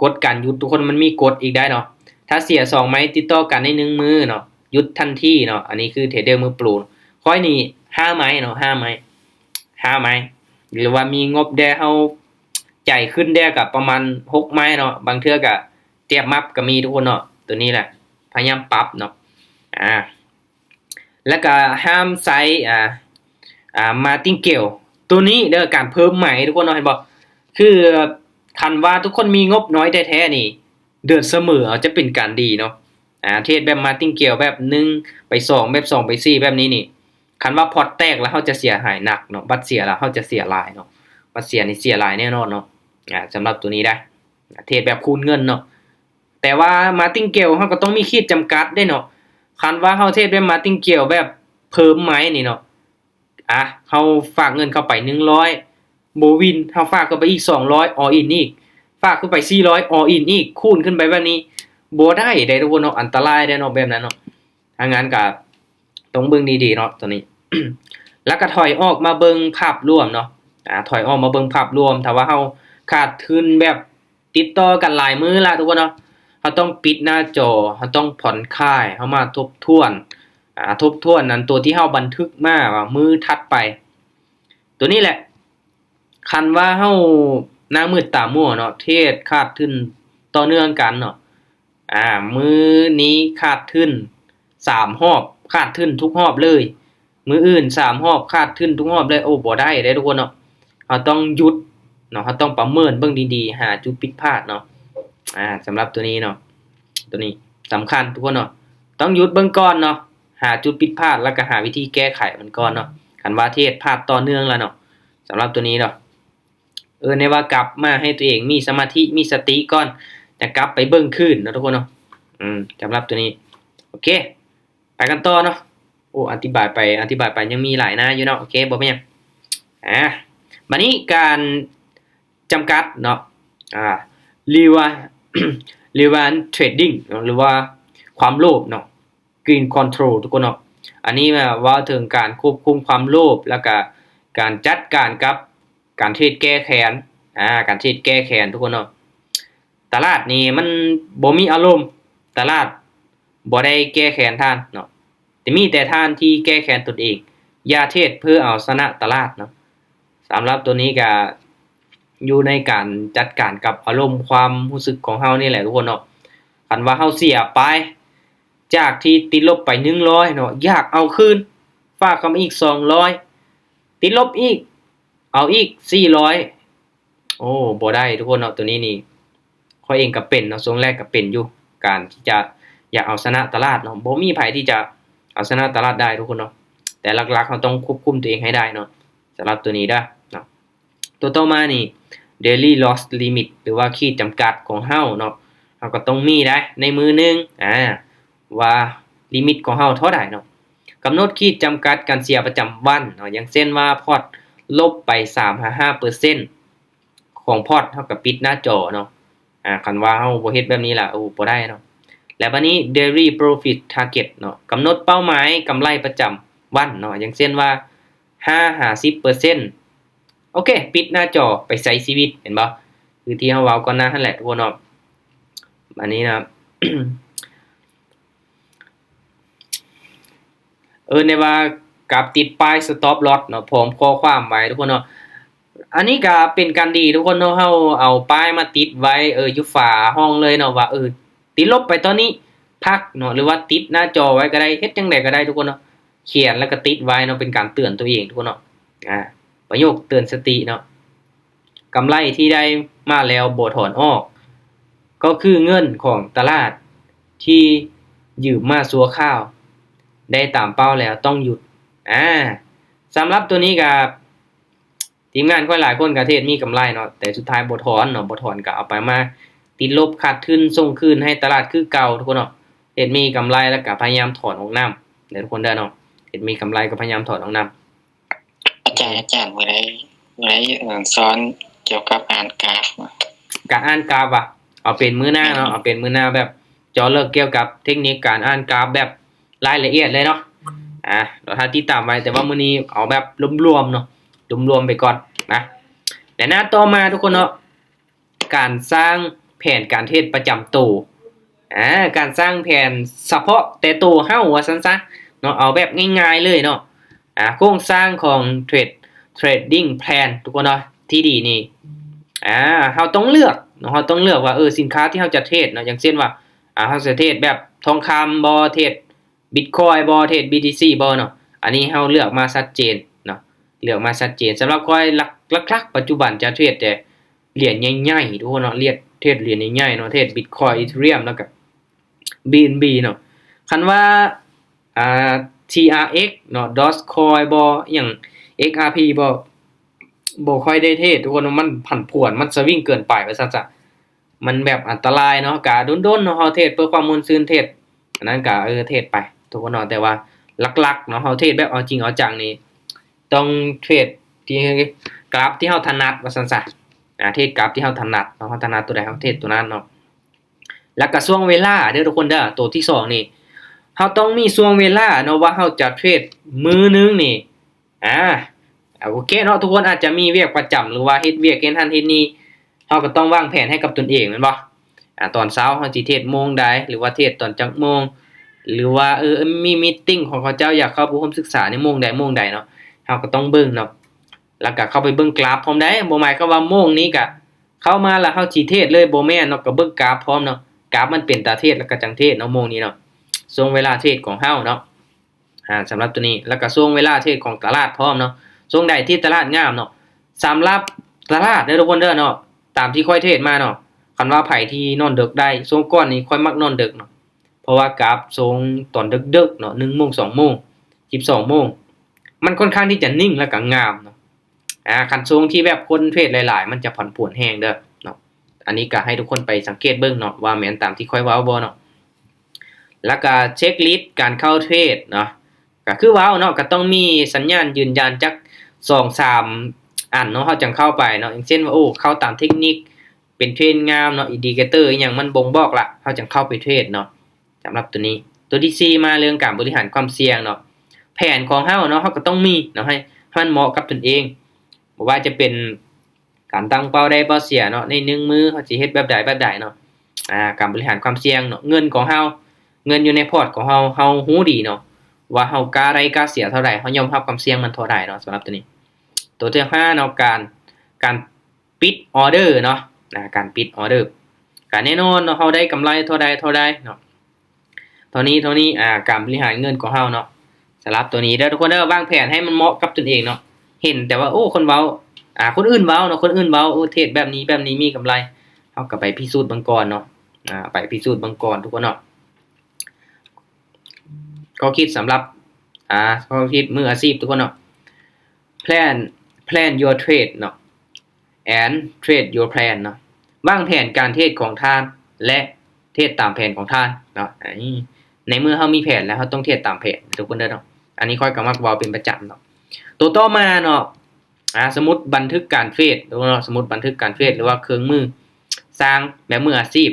ກົດການຢຸດ ທຸກຄົນ ມັນມີກົດອີກໄດ໋ເນາະ. ຖ້າເສຍສອງໄມ້ຕິດຕໍ່ກັນໃນໜຶ່ງມື້ເນາະ ຢຸດທັນທີເນາະ. ອັນນີ້ຄືເທຣດເດີມືໂປຣ ຂ້ອຍນີ້ຫ້າໄມ້ເນາະ ຫ້າໄມ້ ຫ້າໄມ້ ຫຼືວ່າມີງົບແດ່ ເຮົາໃຈຂຶ້ນແດ່ກະປະມານຫົກໄມ້ເນາະ ບາງເທື່ອກະແຈບມັບກະມີທຸກຄົນເນາະ. ໂຕນີ້ແຫຼະ ພະຍາຍາມປັບເນາະ ອາ ແລ້ວກະຫ້າມໃຊ້ ອາ ອາ ມາຕິງເກວ ໂຕນີ້ເດີ ການເພີ່ມໄມ້ທຸກຄົນເນາະ ເຫັນບໍ່? ຄືຄັນວ່າທຸກຄົນມີງົບນ້ອຍແທ້ໆນີ້ ເດືອນສະເໝີເອົາຈະເປັນການດີເນາະ. ອາ ເທດແບບມາຕິງເກວ ແບບໜຶ່ງໄປສອງ ແບບສອງໄປສີ່ ແບບນີ້ນີ້ ຄັນວ່າພອດແຕກແລ້ວເຮົາຈະເສຍຫາຍໜັກເນາະ ບັດເສຍແລ້ວເຮົາຈະເສຍຫຼາຍເນາະ ບັດເສຍນີ້ເສຍຫຼາຍແນ່ນອນເນາະ. ອາ ສຳລັບໂຕນີ້ໄດ໋ ເທດແບບຄູນເງິນເນາະ ແຕ່ວ່າມາຕິງເກວເຮົາກະຕ້ອງມີຂີດຈຳກັດເດ້ເນາະ. ຄັນວ່າເຮົາເທດແບບມາຕິງເກວແບບເພີ່ມໄມ້ນີ້ເນາະ ອາ ເຮົາຝາກເງິນເຂົ້າໄປໜຶ່ງຮ້ອຍ ບໍ່ວິນ ເຮົາຝາກເຂົ້າໄປອີກສອງຮ້ອຍ ອອລອິນອີກ ຝາກເຂົ້າໄປສີ່ຮ້ອຍ ອອລອິນອີກ ຄູນຂຶ້ນໄປແບບນີ້ ບໍ່ໄດ້ເດ້ທຸກຄົນເນາະ ອັນຕະລາຍເດ້ເນາະ ແບບນັ້ນເນາະ. ທາງງານກະຕ້ອງເບິ່ງດີໆເນາະໂຕນີ້. ແລ້ວກໍຖອຍອອກມາເບິ່ງພາບລວມເນາະ ອາ ຖອຍອອກມາເບິ່ງພາບລວມ. ຖ້າວ່າເຮົາຂາດທຶນແບບຕິດຕໍ່ກັນຫຼາຍມື້ລະທຸກຄົນເນາະ ເຮົາຕ້ອງປິດໜ້າຈໍ ເຮົາຕ້ອງຜ່ອນຄາຍ ເຮົາມາທົບທວນ ອາ ທົບທວນອັນຕົວທີ່ເຮົາບັນທຶກມາວ່າມື້ຖັດໄປ. ຕົວນີ້ແຫຼະ ຄັນວ່າເຮົາໜ້າມືດຕາມົວເນາະ ເທຣດຂາດທຶນຕໍ່ເນື່ອງກັນເນາະ ອາ ມື້ນີ້ຂາດທຶນສາມຮອບ ຂາດທຶນທຸກຮອບເລີຍ ມື້ອື່ນສາມຮອບ ຂາດທຶນທຸກຮອບເລີຍ ໂອ້ ບໍ່ໄດ້ເດ້ທຸກຄົນເນາະ. ເຮົາຕ້ອງຢຸດເນາະ ເຮົາຕ້ອງປະເມີນເບິ່ງດີໆ ຫາຈຸດຜິດພາດເນາະ. ອາ ສຳລັບຕົວນີ້ເນາະ ຕົວນີ້ສຳຄັນທຸກຄົນເນາະ ຕ້ອງຢຸດເບິ່ງກ່ອນເນາະ ຫາຈຸດຜິດພາດ ແລ້ວກໍຫາວິທີແກ້ໄຂມັນກ່ອນເນາະ ຄັນວ່າເທຣດພາດຕໍ່ເນື່ອງແລ້ວເນາະ. ສຳລັບຕົວນີ້ເນາະ ເອີ້ນໄດ້ວ່າກັບມາໃຫ້ຕົວເອງມີສະມາທິ ມີສະຕິກ່ອນ ຈະກັບໄປເບິ່ງຄືນເນາະທຸກຄົນເນາະ. ອືມ ສຳລັບຕົວນີ້ ໂອເຄ ໄປກັນຕໍ່ເນາະ. ໂອ້ ອະທິບາຍໄປ ອະທິບາຍໄປ ຍັງມີຫຼາຍໜ້າຢູ່ເນາະ. ໂອເຄ ບໍ່ເປັນຫຍັງ. ອາ ບາດນີ້ການຈຳກັດເນາະ ອາ reward reward trading ເນາະ ຫຼືວ່າຄວາມໂລບເນາະ Greed Control ທຸກຄົນເນາະ. ອັນນີ້ແບບເວົ້າເຖິງການຄວບຄຸມຄວາມໂລບ ແລ້ວກະການຈັດການກັບການເທຣດແກ້ແຄ້ນ ອາ ການເທຣດແກ້ແຄ້ນທຸກຄົນເນາະ. ຕະຫຼາດນີ້ມັນບໍ່ມີອາລົມ ຕະຫຼາດບໍ່ໄດ້ແກ້ແຄ້ນທ່ານເນາະ ແຕ່ມີແຕ່ທ່ານທີ່ແກ້ແຄ້ນຕົນເອງ. ຢ່າເທຣດເພື່ອເອົາຊະນະຕະຫຼາດເນາະ. ສຳລັບຕົວນີ້ກະຢູ່ໃນການຈັດການກັບອາລົມຄວາມຮູ້ສຶກຂອງເຮົານີ້ແຫຼະທຸກຄົນເນາະ. ຄັນວ່າເຮົາເສຍໄປ ຈາກທີ່ຕິດລົບໄປໜຶ່ງຮ້ອຍເນາະ ຢາກເອົາຄືນ ຝາກເຂົ້າມາອີກສອງຮ້ອຍ ຕິດລົບອີກ ເອົາອີກສີ່ຮ້ອຍ ໂອ້ ບໍ່ໄດ້ທຸກຄົນເນາະ. ຕົວນີ້ນີ້ຂ້ອຍເອງກໍເປັນເນາະ ຊ່ວງແລກກໍເປັນຢູ່ ການທີ່ຈະຢາກເອົາຊະນະຕະຫຼາດເນາະ ບໍ່ມີໃຜທີ່ຈະເອົາຊະນະຕະຫຼາດໄດ້ທຸກຄົນເນາະ. ແຕ່ຫຼັກໆເຮົາຕ້ອງຄວບຄຸມຕົວເອງໃຫ້ໄດ້ເນາະ ສຳລັບຕົວນີ້ເດີເນາະ. ຕົວຕໍ່ມານີ້ daily loss limit ຫຼືວ່າຂີດຈຳກັດຂອງເຮົາເນາະ ເຮົາກໍຕ້ອງມີໄດ້ໃນມື້ໜຶ່ງ ອາ ວ່າລິມິດຂອງເຮົາເທົ່າໃດເນາະ. ກຳນົດຂີດຈຳກັດການເສຍປະຈຳວັນເນາະ ຢ່າງເຊັ່ນວ່າພອດລົບໄປສາມຫາຫ້າເປີເຊັນຂອງພອດ ເຮົາກໍປິດໜ້າຈໍເນາະ. ອາ ຄັນວ່າເຮົາບໍ່ເຮັດແບບນີ້ລະ ໂອ້ ບໍ່ໄດ້ເນາະ. ແລະ ບາດນີ້ daily profit target ເນາະ ກຳນົດເປົ້າໝາຍກຳໄລປະຈຳວັນເນາະ ຢ່າງເຊັ່ນວ່າຫ້າຫາສິບເປີເຊັນ ໂອເຄ ປິດໜ້າຈໍໄປໃຊ້ຊີວິດ ເຫັນບໍ່? ຄືທີ່ເຮົາເວົ້າກ່ອນໜ້າຫັ້ນແຫຼະທຸກຄົນເນາະ. ອັນນີ້ນະ ເອີ້ນໄດ້ວ່າກັບຕິດປ້າຍ stop loss ເນາະ ພ້ອມຂໍ້ຄວາມໄວ້ທຸກຄົນເນາະ. ອັນນີ້ກະເປັນການດີທຸກຄົນເນາະ ເຮົາເອົາປ້າຍມາຕິດໄວ້ ເອີ ຢູ່ຝາຫ້ອງເລີຍເນາະ ວ່າ ເອີ ຕິດລົບໄປຕອນນີ້ ພັກເນາະ ຫຼືວ່າຕິດໜ້າຈໍໄວ້ກໍໄດ້ ເຮັດຈັ່ງໃດກໍໄດ້ທຸກຄົນເນາະ. ຂຽນແລ້ວກໍຕິດໄວ້ເນາະ ເປັນການເຕືອນຕົວເອງທຸກຄົນເນາະ. ອາ ປະໂຫຍກເຕືອນສະຕິເນາະ ກຳໄລທີ່ໄດ້ມາແລ້ວບໍ່ຖອນອອກ ກໍຄືເງິນຂອງຕະຫຼາດທີ່ຢືມມາຊົ່ວຄາວ ໄດ້ຕາມເປົ້າແລ້ວຕ້ອງຢຸດ. ອາ ສຳລັບຕົວນີ້ກໍ ທີມງານຂ້ອຍຫຼາຍຄົນກໍເທດມີກຳໄລເນາະ ແຕ່ສຸດທ້າຍບໍ່ຖອນເນາະ ບໍ່ຖອນກໍເອົາໄປມາຕິດລົບຂາດທຶນ ສົ່ງຄືນໃຫ້ຕະຫຼາດຄືເກົ່າທຸກຄົນເນາະ. ເທດມີກຳໄລແລ້ວກໍພະຍາຍາມຖອນອອກນຳເດີທຸກຄົນເດີເນາະ ເທດມີກຳໄລກໍພະຍາຍາມຖອນອອກນຳ. ອາຈານ ອາຈານ ມື້ໃດ ມື້ໃດ ເອີ ສອນກ່ຽວກັບອ່ານກຣາຟ ການອ່ານກຣາຟຫວາ? ເອົາເປັນມື້ໜ້າເນາະ ເອົາເປັນມື້ໜ້າ ແບບເຈາະເລິກກ່ຽວກັບເທັກນິກການອ່ານກຣາຟແບບລາຍລະອຽດເລີຍເນາະ. ອາ ເຮົາຖ້າຕິດຕາມໄວ້ ແຕ່ວ່າມື້ນີ້ເອົາແບບລວມໆເນາະ ລວມໆໄປກ່ອນນະ. ແລະ ໜ້າຕໍ່ມາທຸກຄົນເນາະ ການສ້າງແຜນການເທດປະຈຳໂຕ ອາ ການສ້າງແຜນສະເພາະແຕ່ໂຕເຮົາວ່າຊັ້ນຊະເນາະ ເອົາແບບງ່າຍໆເລີຍເນາະ. ອາ ໂຄງສ້າງຂອງເທຣດ trading plan ທຸກຄົນເນາະ ທີ່ດີນີ້ ອາ ເຮົາຕ້ອງເລືອກເນາະ ເຮົາຕ້ອງເລືອກວ່າ ເອີ ສິນຄ້າທີ່ເຮົາຈະເທດເນາະ ຢ່າງເຊັ່ນວ່າ ອາ ເຮົາຈະເທດແບບທອງຄຳບໍ ເທດບິດຄອຍບໍ ເທດ BTC ບໍເນາະ. ອັນນີ້ເຮົາເລືອກມາຊັດເຈນເນາະ ເລືອກມາຊັດເຈນ. ສຳລັບຂ້ອຍ ຫຼັກ ຫຼັກໆປັດຈຸບັນຈະເທດແຕ່ຫຼຽນໃຫຍ່ໆ ທຸກຄົນເນາະ ເທດຫຼຽນໃຫຍ່ໆເນາະ ເທດບິດຄອຍ ອີເທີຣຽມ ແລ້ວກໍ BNB ເນາະ. ຄັນວ່າ ອ່າ TRX ເນາະ Dogecoin ບໍ ອີ່ຫຍັງ XRP ບໍ ບໍ່ຄ່ອຍໄດ້ເທດທຸກຄົນ ມັນຜັນຜວນ ມັນສະວິງເກີນໄປວ່າຊັ້ນຊະ ມັນແບບອັນຕະລາຍເນາະ. ກະດົນໆເນາະ ເຮົາເທດເພື່ອຄວາມມ່ວນຊື່ນ ເທດອັນນັ້ນກະ ເອີ ເທດໄປທຸກຄົນເນາະ. ແຕ່ວ່າຫຼັກໆເນາະ ເຮົາເທດແບບເອົາຈິງເອົາຈັງນີ້ ຕ້ອງເທດທີ່ ກຣາຟທີ່ເຮົາຖະໜັດວ່າຊັ້ນຊະ ອາ ເທດກຣາຟທີ່ເຮົາຖະໜັດເນາະ ເຮົາຖະໜັດຕົວໃດເຮົາເທດຕົວນັ້ນເນາະ. ແລ້ວກະຊ່ວງເວລາເດີທຸກຄົນເດີ ໂຕທີສອງນີ້ ເຮົາຕ້ອງມີຊ່ວງເວລາເນາະ ວ່າເຮົາຈະເທດມື້ໜຶ່ງນີ້ ອາ ໂອເຄເນາະ ທຸກຄົນອາດຈະມີວຽກປະຈຳ ຫຼືວ່າເຮັດວຽກເຮັດຫັ້ນເຮັດນີ້ ເຮົາກໍຕ້ອງວາງແຜນໃຫ້ກັບຕົນເອງແມ່ນບໍ່? ອາ ຕອນເຊົ້າເຮົາຊິເທຣດໂມງໃດ ຫຼືວ່າເທຣດຕອນຈັກໂມງ ຫຼືວ່າ ເອີ ມີມີດຕິງຂອງເຂົາເຈົ້າ ຢາກເຂົ້າອົບຮົມສຶກສາໃນໂມງໃດໂມງໃດເນາະ ເຮົາກໍຕ້ອງເບິ່ງເນາະ ແລ້ວກໍເຂົ້າໄປເບິ່ງກຣາຟພ້ອມໄດ໋ ບໍ່ໝາຍຄວາມວ່າໂມງນີ້ກະເຂົ້າມາແລ້ວເຮົາຊິເທຣດເລີຍ ບໍ່ແມ່ນເນາະ ກໍເບິ່ງກຣາຟພ້ອມເນາະ ກຣາຟມັນເປັນຕາເທຣດແລ້ວກໍຈັ່ງເທຣດເນາະ ໂມງນີ້ເນາະ ຊ່ວງເວລາເທຣດຂອງເຮົາເນາະ ອາ ສຳລັບຕົວນີ້ ແລ້ວກໍຊ່ວງເວລາເທຣດຂອງຕະຫຼາດພ້ອມເນາະ ຊ່ວງໃດທີ່ຕະຫຼາດງາມເນາະ ສຳລັບຕະຫຼາດເດີທຸກຄົນເດີເນາະ ຕາມທີ່ຂ້ອຍເທຣດມາເນາະ ຄັນວ່າໃຜທີ່ນອນເດິກໄດ້ ຊ່ວງກ່ອນນີ້ຂ້ອຍມັກນອນເດິກເນາະ ເພາະວ່າກາບຊ່ວງຕອນເດິກໆເນາະ ໜຶ່ງໂມງ ສອງໂມງ ສິບສອງໂມງ ມັນຄ່ອນຂ້າງທີ່ຈະນິ່ງ ແລ້ວກໍງາມເນາະ ອາ ຄັນຊ່ວງທີ່ແບບຄົນເທຣດຫຼາຍໆ ມັນຈະຜັນຜວນແຮງເດີເນາະ ອັນນີ້ກໍໃຫ້ທຸກຄົນໄປສັງເກດເບິ່ງເນາະ ວ່າແມ່ນຕາມທີ່ຂ້ອຍເວົ້າບໍ່ເນາະ ແລ້ວກໍເຊັກລິດການເຂົ້າເທຣດເນາະ ກໍຄືເວົ້າເນາະ ກໍຕ້ອງມີສັນຍານຢືນຢັນຈັກສອງສາມອັນເນາະ ເຮົາຈັ່ງເຂົ້າໄປເນາະ ຢ່າງເຊັ່ນວ່າ ໂອ້ ເຂົ້າຕາມເທັກນິກ ເປັນເທຣນງາມເນາະ ອິນດິເຄເຕີອີ່ຫຍັງມັນບົ່ງບອກລະ ເຮົາຈັ່ງເຂົ້າໄປເທຣດເນາະ ສຳລັບຕົວນີ້ ຕົວທີສີ່ ມາເລື່ອງການບໍລິຫານຄວາມສ່ຽງເນາະ ແຜນຂອງເຮົາເນາະ ເຮົາກໍຕ້ອງມີເນາະ ໃຫ້ ໃຫ້ມັນເໝາະກັບຕົນເອງ ບໍ່ວ່າຈະເປັນການຕັ້ງເປົ້າໄດ້ເປົ້າເສຍເນາະ ໃນໜຶ່ງມື້ເຮົາຊິເຮັດແບບໃດແບບໃດເນາະ ອາ ການບໍລິຫານຄວາມສ່ຽງເນາະ ເງິນຂອງເຮົາ ເງິນຢູ່ໃນພອດຂອງເຮົາ ເຮົາຮູ້ດີເນາະ ວ່າເຮົາກ້າໄດ້ກ້າເສຍເທົ່າໃດ ເຮົາຍອມຮັບຄວາມສ່ຽງມັນເທົ່າໃດເນາະ ສຳລັບຕົວນີ້ ຕົວທີຫ້າເນາະ ການ ການ ປິດອອເດີເນາະ ນະ ການປິດອອເດີ ກະແນ່ນອນເນາະ ເຮົາໄດ້ກຳໄລເທົ່າໃດເທົ່າໃດເນາະ ເທົ່ານີ້ເທົ່ານີ້ ອາ ການບໍລິຫານເງິນຂອງເຮົາເນາະ ສຳລັບຕົວນີ້ເດີທຸກຄົນເດີ ວາງແຜນໃຫ້ມັນເໝາະກັບຕົນເອງເນາະ ເຫັນແຕ່ວ່າ ໂອ້ ຄົນເວົ້າ ອາ ຄົນອື່ນເວົ້າເນາະ ຄົນອື່ນເວົ້າ ໂອ້ ເທຣດແບບນີ້ແບບນີ້ມີກຳໄລ ເຮົາກໍໄປພິສູດເບິ່ງກ່ອນເນາະ ອາ ໄປພິສູດເບິ່ງກ່ອນທຸກຄົນເນາະ ຂໍ້ຄິດສຳລັບ ອາ ຂໍ້ຄິດມືອາຊີບທຸກຄົນເນາະ plan plan your trade ເນາະ and trade your plan ເນາະ ວາງແຜນການເທຣດຂອງທ່ານ ແລະ ເທຣດຕາມແຜນຂອງທ່ານເນາະ ໃນເມື່ອເຮົາມີແຜນແລ້ວ ເຮົາຕ້ອງເທຣດຕາມແຜນທຸກຄົນເດີເນາະ ອັນນີ້ຂ້ອຍກໍມັກເວົ້າເປັນປະຈຳເນາະ ຕົວຕໍ່ມາເນາະ ອາ ສະໝຸດບັນທຶກການເທຣດເນາະ ສະໝຸດບັນທຶກການເທຣດ ຫຼືວ່າເຄື່ອງມືສ້າງແບບມືອາຊີບ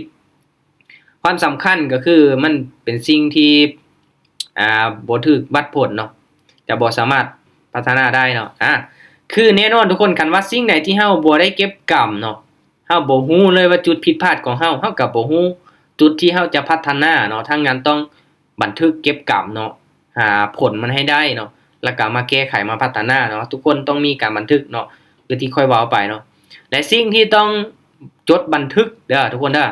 ຄວາມສຳຄັນກໍຄືມັນເປັນສິ່ງທີ່ ອາ ບໍ່ຖືກວັດຜົນເນາະ ຈະບໍ່ສາມາດພັດທະນາໄດ້ເນາະ ອາ ຄືແນ່ນອນທຸກຄົນ ຄັນວ່າສິ່ງໃດທີ່ເຮົາບໍ່ໄດ້ເກັບກຳເນາະ ເຮົາບໍ່ຮູ້ເລີຍວ່າຈຸດຜິດພາດຂອງເຮົາ ເຮົາກໍບໍ່ຮູ້ຈຸດທີ່ເຮົາຈະພັດທະນາເນາະ ທາງນັ້ນຕ້ອງບັນທຶກເກັບກຳເນາະ ຫາຜົນມັນໃຫ້ໄດ້ເນາະ ແລ້ວກໍມາແກ້ໄຂມາພັດທະນາເນາະ ທຸກຄົນຕ້ອງມີການບັນທຶກເນາະ ຄືທີ່ຂ້ອຍເວົ້າໄປເນາະ ແລະ ສິ່ງທີ່ຕ້ອງຈົດບັນທຶກເດີທຸກຄົນເດີ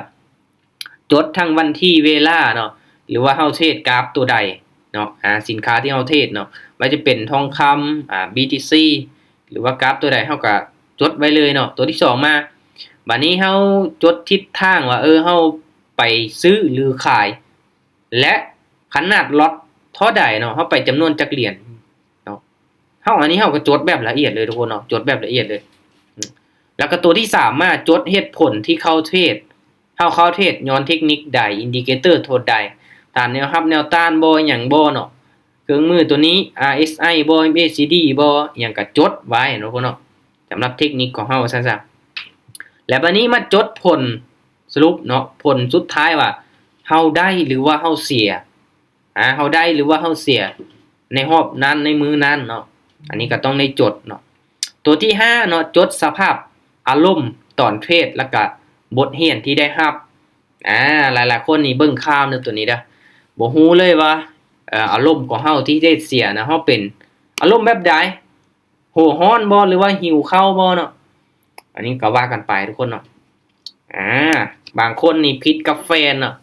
ຈົດທັງວັນທີເວລາເນາະ ຫຼືວ່າເຮົາເທຣດກາບຕົວໃດເນາະ ອາ ສິນຄ້າທີ່ເຮົາເທຣດເນາະ ວ່າຈະເປັນທອງຄຳ ອາ ບີທີຊີ ຫຼືວ່າກາບຕົວໃດ ເຮົາກໍຈົດໄວ້ເລີຍເນາະ ຕົວທີສອງມາ ບາດນີ້ເຮົາຈົດທິດທາງວ່າ ເອີ ເຮົາໄປຊື້ ຫຼື ຂາຍ ແລະ ຂະໜາດລັອດເທົ່າໃດເນາະ ເຮົາໄປຈຳນວນຈັກຫຼຽນເນາະ ເຮົາ ອັນນີ້ເຮົາກໍຈົດແບບລະອຽດເລີຍທຸກຄົນເນາະ ຈົດແບບລະອຽດເລີຍ ແລ້ວກໍຕົວທີສາມມາ ຈົດເຫດຜົນທີ່ເຂົ້າເທຣດ ເຮົາເຂົ້າເທຣດຍ້ອນເທັກນິກໃດ ອິນດິເຄເຕີໂທໃດ ຕາມແນວຮັບແນວຕ້ານບໍ່ ຫຍັງບໍ່ເນາະ ເຄື່ອງມືຕົວນີ້ ອາ ເອສ ໄອ ບໍ່ ເອມ ເອ ຊີ ດີ ບໍ່ ຫຍັງກໍຈົດໄວ້ເນາະ ເນາະ ສຳລັບເທັກນິກຂອງເຮົາວ່າຊັ້ນຊະ ແລ້ວບາດນີ້ມາຈົດຜົນສະຫຼຸບເນາະ ຜົນສຸດທ້າຍວ່າເຮົາໄດ້ ຫຼືວ່າເຮົາເສຍ ອາ ເຮົາໄດ້ ຫຼືວ່າເຮົາເສຍໃນຮອບນັ້ນ ໃນມື້ນັ້ນເນາະ ອັນນີ້ກໍຕ້ອງໄດ້ຈົດເນາະ ຕົວທີຫ້າເນາະ ຈົດສະພາບອາລົມຕອນເທຣດ ແລ້ວກະບົດຮຽນທີ່ໄດ້ຮັບ ອາ ຫຼາຍໆຄົນນີ້ເບິ່ງຂ່າວເນາະ ຕົວນີ້ເດີ ບໍ່ຮູ້ເລີຍວ່າ ເອີ ອາລົມຂອງເຮົາທີ່ໄດ້ເສຍນະ ເຮົາເປັນອາລົມແບບໃດ ຫົວຮ້ອນບໍ່ ຫຼືວ່າຫິວເຂົ້າບໍ່ເນາະ ອັນນີ້ກໍວ່າກັນໄປທຸກຄົນເນາະ ອາ ບາງຄົນນີ້ຜິດກັບແຟນເນາະ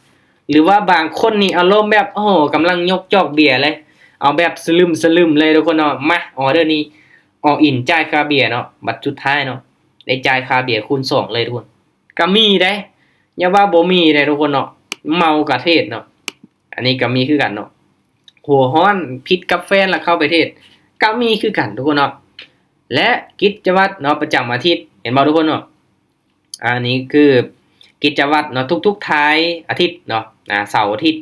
ຫຼືວ່າບາງຄົນນີ້ອາລົມແບບ ໂອ້ ກຳລັງຍົກຈອກເບຍເລີຍ ເອົາແບບສະລຶມສະລຶມເລີຍທຸກຄົນເນາະ ມາ ອອເດີນີ້ ອອລອິນ ຈ່າຍຄ່າເບຍເນາະ ບັດສຸດທ້າຍເນາະ ໄດ້ຈ່າຍຄ່າເບຍຄູນສອງເລີຍທຸກຄົນ ກໍມີເດ້ ຢ່າວ່າບໍ່ມີເດ້ທຸກຄົນເນາະ ເມົາກະເທຣດເນາະ ອັນນີ້ກໍມີຄືກັນເນາະ ຫົວຮ້ອນຜິດກັບແຟນແລ້ວເຂົ້າໄປເທຣດ ກໍມີຄືກັນທຸກຄົນເນາະ ແລະ ກິດຈະວັດເນາະ ປະຈຳອາທິດ ເຫັນບໍ່ທຸກຄົນເນາະ ອັນນີ້ຄືກິດຈະວັດເນາະ ທຸກໆທ້າຍອາທິດເນາະ ອາ ເສົາອາທິດ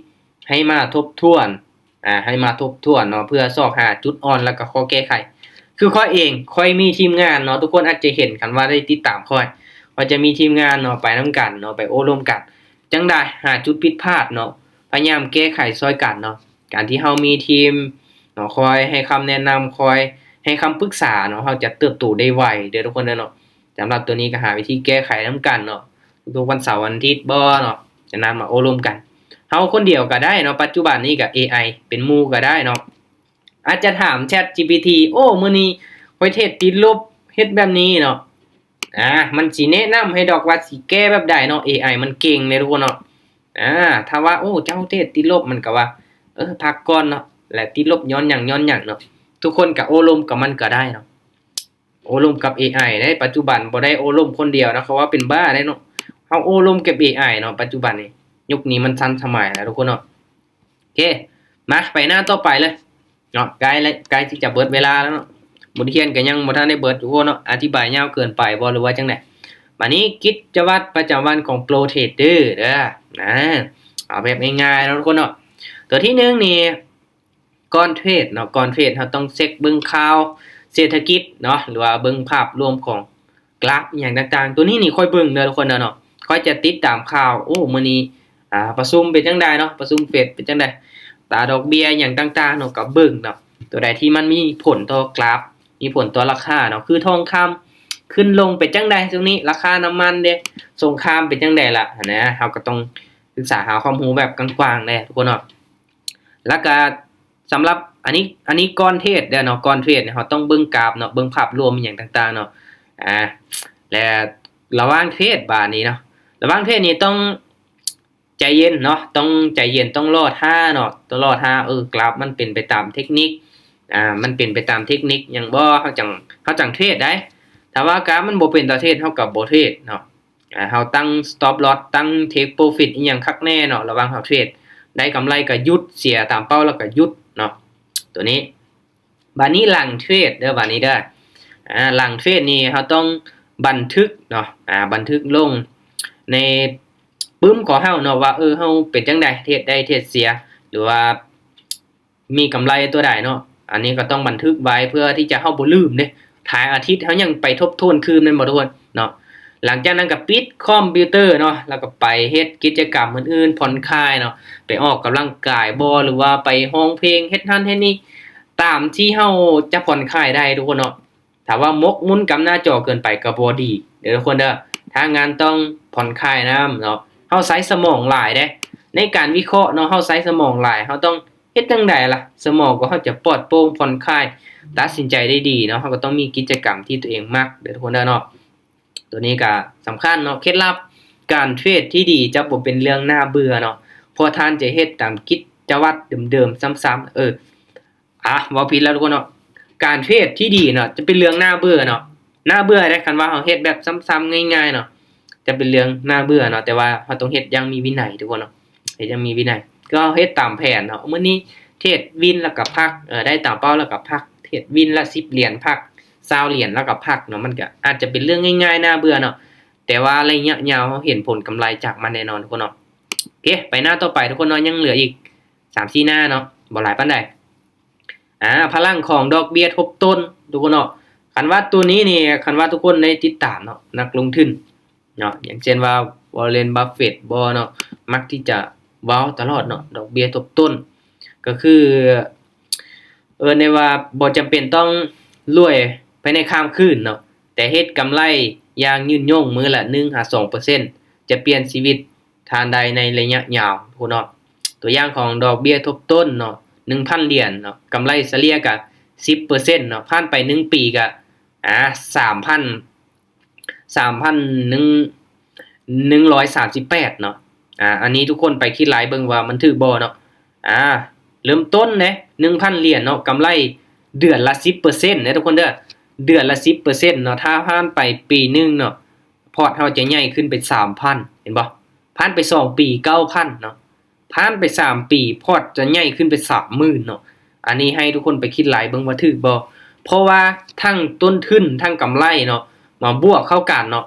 ໃຫ້ມາທົບທວນ ອາ ໃຫ້ມາທົບທວນເນາະ ເພື່ອຊອກຫາຈຸດອ່ອນ ແລ້ວກໍຂໍ້ແກ້ໄຂ ຄືຂ້ອຍເອງ ຂ້ອຍມີທີມງານເນາະ ທຸກຄົນອາດຈະເຫັນ ຄັນວ່າໄດ້ຕິດຕາມຂ້ອຍ ຂ້ອຍຈະມີທີມງານເນາະ ໄປນຳກັນເນາະ ໄປໂອ້ລົມກັນ ຈັ່ງໃດຫາຈຸດຜິດພາດເນາະ ພະຍາຍາມແກ້ໄຂຊ່ອຍກັນເນາະ ການທີ່ເຮົາມີທີມເນາະ ຄອຍໃຫ້ຄຳແນະນຳ ຄອຍ ໃຫ້ຄຳປຶກສາເນາະ ເຮົາຈະເຕີບໂຕໄດ້ໄວເດີທຸກຄົນເດີເນາະ. ສຳລັບໂຕນີ້ກໍຫາວິທີແກ້ໄຂນຳກັນເນາະ ທຸກໆວັນເສົາວັນອາທິດບໍເນາະ ຈະນັດມາໂອ້ລົມກັນ. ເຮົາຄົນດຽວກໍໄດ້ເນາະ ປັດຈຸບັນນີ້ກໍເອໄອເປັນໝູ່ກໍໄດ້ເນາະ. ອາດຈະຖາມ ChatGPT ໂອ້ ມື້ນີ້ຂ້ອຍເທຣດຕິດລົບ ເຮັດແບບນີ້ເນາະ. ອາ ມັນຊິແນະນຳໃຫ້ດອກວ່າຊິແກ້ແບບໃດເນາະ. ເອໄອມັນເກັ່ງເດ້ທຸກຄົນເນາະ. ອາ ຖ້າວ່າ ໂອ້ ເຈົ້າເທຣດຕິດລົບ ມັນກໍວ່າ ເອີ ພັກກ່ອນເນາະ ແລະ ຕິດລົບຍ້ອນຫຍັງ ຍ້ອນຫຍັງເນາະ. ທຸກຄົນກໍໂອ້ລົມກັບມັນກໍໄດ້ເນາະ. ໂອ້ລົມກັບເອໄອເດ້ ປັດຈຸບັນບໍ່ໄດ້ໂອ້ລົມຄົນດຽວນະ ເຂົາວ່າເປັນບ້າເດ້ເນາະ. ເຮົາໂອ້ລົມກັບເອໄອເນາະ ປັດຈຸບັນນີ້ ຍຸກນີ້ມັນທັນສະໄໝແລ້ວທຸກຄົນເນເນາະ. ໂອເຄ ມາໄປໜ້າຕໍ່ໄປເລີຍເນາະ. ໃກ້ແລ້ວ ໃກ້ທີ່ຈະເບິດເວລາແລ້ວເນາະ. ບົດຮຽນກໍຍັງບໍ່ທັນໄດ້ເບິດທຸກຄົນເນາະ. ອະທິບາຍຍາວເກີນໄປບໍ່ ຫຼືວ່າຈັ່ງໃດ? ບາດນີ້ກິດຈະວັດປະຈຳວັນຂອງໂປຣເທຣດເດີເດີ ນະ ເອົາແບບງ່າຍໆເນາະທຸກຄົນເນາະ. ຕົວທີໜຶ່ງນີ້ ກ່ອນເທຣດເນາະ ກ່ອນເທຣດເຮົາຕ້ອງເຊັກເບິ່ງຂ່າວເສດຖະກິດເນາະ ຫຼືວ່າເບິ່ງພາບລວມຂອງກຣາຟອີ່ຫຍັງຕ່າງໆ. ຕົວນີ້ນີ້ຂ້ອຍເບິ່ງເດີທຸກຄົນເດີເນາະ ຂ້ອຍຈະຕິດຕາມຂ່າວ ໂອ້ ມື້ນີ້ ອາ ປະຊຸມເປັນຈັ່ງໃດເນາະ ປະຊຸມເຟດເປັນຈັ່ງໃດ ອັດຕາດອກເບ້ຍອີ່ຫຍັງຕ່າງໆເນາະ ກໍເບິ່ງເນາະ. ຕົວໃດທີ່ມັນມີຜົນຕໍ່ກຣາຟ ມີຜົນຕໍ່ລາຄາເນາະ ຄືທອງຄຳຂຶ້ນລົງເປັນຈັ່ງໃດຊ່ວງນີ້ ລາຄານ້ຳມັນເດ ສົງຄາມເປັນຈັ່ງໃດລະ ນະ ເຮົາກໍຕ້ອງສຶກສາຫາຄວາມຮູ້ແບບກວ້າງໆແດ່ທຸກຄົນເນາະ. ແລ້ວກະສຳລັບອັນນີ້ ອັນນີ້ກ່ອນເທຣດເດີເນາະ ກ່ອນເທຣດເຮົາຕ້ອງເບິ່ງກຣາຟເນາະ ເບິ່ງພາບລວມອີ່ຫຍັງຕ່າງໆເນາະ. ອາ ແລະ ລະຫວ່າງເທຣດບາດນີ້ເນາະ ລະຫວ່າງເທຣດນີ້ຕ້ອງໃຈເຢັນເນາະ ຕ້ອງໃຈເຢັນ ຕ້ອງລໍຖ້າເນາະ ຕ້ອງລໍຖ້າ ເອີ ກຣາຟມັນເປັນໄປຕາມເທັກນິກ ອາ ມັນເປັນໄປຕາມເທັກນິກຫຍັງບໍ່ ເຮົາຈັ່ງ ເຮົາຈັ່ງເທຣດໄດ໋. ຖ້າວ່າກຣາຟມັນບໍ່ເປັນຕາເທຣດ ເຮົາກໍບໍ່ເທຣດເນາະ. ອາ ເຮົາຕັ້ງ stop loss ຕັ້ງ take profit ອີ່ຫຍັງຄັກແນ່ເນາະ ລະຫວ່າງເຮົາເທຣດ ໄດ້ກຳໄລກໍຢຸດ ເສຍຕາມເປົ້າແລ້ວກໍຢຸດເນາະ ຕົວນີ້. ບາດນີ້ຫຼັງເທຣດເດີ ບາດນີ້ເດີ ອາ ຫຼັງເທຣດນີ້ເຮົາຕ້ອງບັນທຶກເນາະ ອາ ບັນທຶກລົງໃນປຶ້ມຂອງເຮົາເນາະ ວ່າ ເອີ ເຮົາເປັນຈັ່ງໃດ ເທຣດໄດ້ເທຣດເສຍ ຫຼືວ່າ ມີກຳໄລຕົວໃດເນາະ ອັນນີ້ກໍຕ້ອງບັນທຶກໄວ້ເພື່ອທີ່ຈະເຮົາບໍ່ລືມເດ້ ທ້າຍອາທິດເຮົາຍັງໄປທົບທວນຄືນແມ່ນບໍ່ທຸກຄົນເນາະ. ຫຼັງຈາກນັ້ນກໍປິດຄອມພິວເຕີເນາະ ແລ້ວກໍໄປເຮັດກິດຈະກຳອື່ນໆ ຜ່ອນຄາຍເນາະ ໄປອອກກຳລັງກາຍບໍ ຫຼືວ່າໄປຮ້ອງເພງ ເຮັດນັ້ນເຮັດນີ້ ຕາມທີ່ເຮົາຈະຜ່ອນຄາຍໄດ້ທຸກຄົນເນາະ. ຖ້າວ່າໝົກໝຸ່ນກັບໜ້າຈໍເກີນໄປກໍບໍ່ດີເດີທຸກຄົນເດີ ທາງງານຕ້ອງຜ່ອນຄາຍນຳເນາະ. ເຮົາໃຊ້ສະໝອງຫຼາຍເດ້ ໃນການວິເຄາະເນາະ ເຮົາໃຊ້ສະໝອງຫຼາຍ ເຮົາຕ້ອງເຮັດຈັ່ງໃດລະ ສະໝອງຂອງເຮົາຈະປອດໂປ່ງຜ່ອນຄາຍ ຕັດສິນໃຈໄດ້ດີເນາະ. ເຮົາກໍຕ້ອງມີກິດຈະກຳທີ່ຕົວເອງມັກເດີທຸກຄົນເດີເນາະ. ຕົວນີ້ກໍສຳຄັນເນາະ ເຄັດລັບການເທຣດທີ່ດີຈະບໍ່ເປັນເລື່ອງໜ້າເບື່ອເນາະ ເພາະທ່ານຈະເຮັດຕາມກິດຈະວັດເດີມໆຊ້ຳໆ ເອີ ອາ ເວົ້າຜິດແລ້ວທຸກຄົນເນາະ. ການເທຣດທີ່ດີເນາະ ຈະເປັນເລື່ອງໜ້າເບື່ອເນາະ ໜ້າເບື່ອເດ້ ຄັນວ່າເຮົາເຮັດແບບຊ້ຳໆງ່າຍໆເນາະ ຈະເປັນເລື່ອງໜ້າເບື່ອເນາະ. ແຕ່ວ່າເຮົາຕ້ອງເຮັດຢ່າງມີວິໄນທຸກຄົນເນາະ ເຮັດຢ່າງມີວິໄນ ກໍເຮັດຕາມແຜນເນາະ. ມື້ນີ້ເທຣດວິນແລ້ວກໍພັກ ເອີ ໄດ້ຕາມເປົ້າແລ້ວກໍພັກ ເທຣດວິນລະສິບຫຼຽນ ພັກຊາວຫຼຽນ ແລ້ວກໍພັກເນາະ. ມັນກໍອາດຈະເປັນເລື່ອງງ່າຍໆໜ້າເບື່ອເນາະ ແຕ່ວ່າໄລຍະຍາວເຮົາເຫັນຜົນກຳໄລຈາກມັນແນ່ນອນທຸກຄົນເນາະ. ໂອເຄ ໄປໜ້າຕໍ່ໄປທຸກຄົນເນາະ ຍັງເຫຼືອອີກສາມສີ່ໜ້າເນາະ ບໍ່ຫຼາຍປານໃດ. ອາ ພະລັງຂອງດອກເບ້ຍທົບຕົ້ນທຸກຄົນເນາະ. ຄັນວ່າຕົວນີ້ນີ້ ຄັນວ່າທຸກຄົນໄດ້ຕິດຕາມເນາະ ນັກລົງທຶນເນາະ ຢ່າງເຊັ່ນວ່າ Warren Buffett ບໍເນາະ ມັກທີ່ຈະເວົ້າຕະຫຼອດເນາະ ດອກເບ້ຍທົບຕົ້ນ ກໍຄື ເອີ້ນໄດ້ວ່າບໍ່ຈຳເປັນຕ້ອງລວຍພາຍໃນຂ້າມຄືນເນາະ ແຕ່ເຮັດກຳໄລຢ່າງຍືນຍົງມື້ລະໜຶ່ງຫາສອງເປີເຊັນ ຈະປ່ຽນຊີວິດທ່ານໄດ້ໃນໄລຍະຍາວພຸ້ນເນາະ. ຕົວຢ່າງຂອງດອກເບ້ຍທົບຕົ້ນເນາະ ໜຶ່ງພັນຫຼຽນເນາະ ກຳໄລສະເລ່ຍກະສິບເປີເຊັນເນາະ ຜ່ານໄປໜຶ່ງປີກະ ອາ ສາມພັນ ສາມພັນໜຶ່ງ ໜຶ່ງຮ້ອຍສາມສິບແປດເນາະ. ອາ ອັນນີ້ທຸກຄົນໄປຄິດໄລ່ເບິ່ງວ່າມັນຖືກບໍ່ເນາະ. ອາ ເລີ່ມຕົ້ນເດ້ ໜຶ່ງພັນຫຼຽນເນາະ ກຳໄລເດືອນລະສິບເປີເຊັນເດ້ທຸກຄົນເດີ ເດືອນລະສິບເປີເຊັນເນາະ. ຖ້າຜ່ານໄປປີໜຶ່ງເນາະ ພອດເຮົາຈະໃຫຍ່ຂຶ້ນເປັນສາມພັນ ເຫັນບໍ່? ຜ່ານໄປສອງປີ ເກົ້າພັນເນາະ. ຜ່ານໄປສາມປີ ພອດຈະໃຫຍ່ຂຶ້ນເປັນສາມໝື່ນເນາະ. ອັນນີ້ໃຫ້ທຸກຄົນໄປຄິດໄລ່ເບິ່ງວ່າຖືກບໍ່ ເພາະວ່າທັງຕົ້ນທຶນທັງກຳໄລເນາະ ມາບວກເຂົ້າກັນເນາະ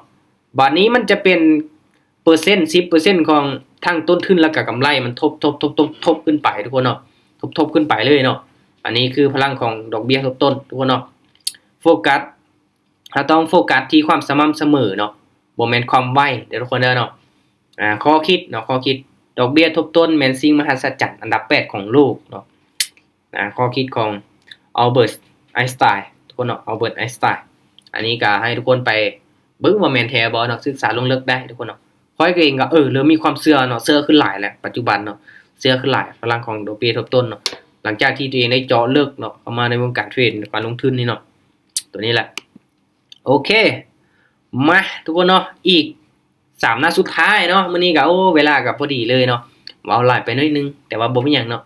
ບາດນີ້ມັນຈະເປັນເປີເຊັນ ສິບເປີເຊັນຂອງທັງຕົ້ນທຶນ ແລ້ວກະກຳໄລ ມັນທົບ ທົບ ທົບ ທົບ ທົບຂຶ້ນໄປທຸກຄົນເນາະ ທົບ ທົບຂຶ້ນໄປເລີຍເນາະ. ອັນນີ້ຄືພະລັງຂອງດອກເບ້ຍທົບຕົ້ນທຸກຄົນເນາະ. ໂຟກັສ ເຮົາຕ້ອງໂຟກັສທີ່ຄວາມສະໝ່ຳສະເໝີເນາະ ບໍ່ແມ່ນຄວາມໄວເດີທຸກຄົນເດີເນາະ. ອາ ຂໍ້ຄິດເນາະ ຂໍ້ຄິດ ດອກເບ້ຍທົບຕົ້ນແມ່ນສິ່ງມະຫັດສະຈັນອັນດັບແປດຂອງໂລກເນາະ. ອາ ຂໍ້ຄິດຂອງ Albert Einstein ທຸກ ຄົນເນາະ Albert Einstein. ອັນນີ້ກໍໃຫ້ທຸກຄົນໄປເບິ່ງວ່າແມ່ນແທ້ບໍ່ເນາະ, ສຶກສາລົງເລິກໄດ້ທຸກຄົນເນາະ. ຂ້ອຍກໍເອງກໍ ເອີ ເລີ່ມມີຄວາມເຊື່ອເນາະ, ເຊື່ອຂຶ້ນຫຼາຍແລ້ວ ປັດຈຸບັນເນາະ, ເຊື່ອຂຶ້ນຫຼາຍພະລັງຂອງດອກເບ້ທົບຕົ້ນເນາະ, ຫຼັງຈາກທີ່ຕົວເອງໄດ້ເຈາະເລິກເນາະ ເຂົ້າມາໃນວົງການເທຣດ ການລົງທຶນນີ້ເນາະ. ຕົວນີ້ແຫຼະ ໂອເຄ ມາທຸກຄົນເນາະ, ອີກສາມໜ້າສຸດທ້າຍເນາະ. ມື້ນີ້ກໍ ໂອ້ ເວລາກໍພໍດີເລີຍເນາະ, ເວົ້າຫຼາຍໄປໜ້ອຍໜຶ່ງ ແຕ່ວ່າບໍ່ມີຫຍັງເນາະ,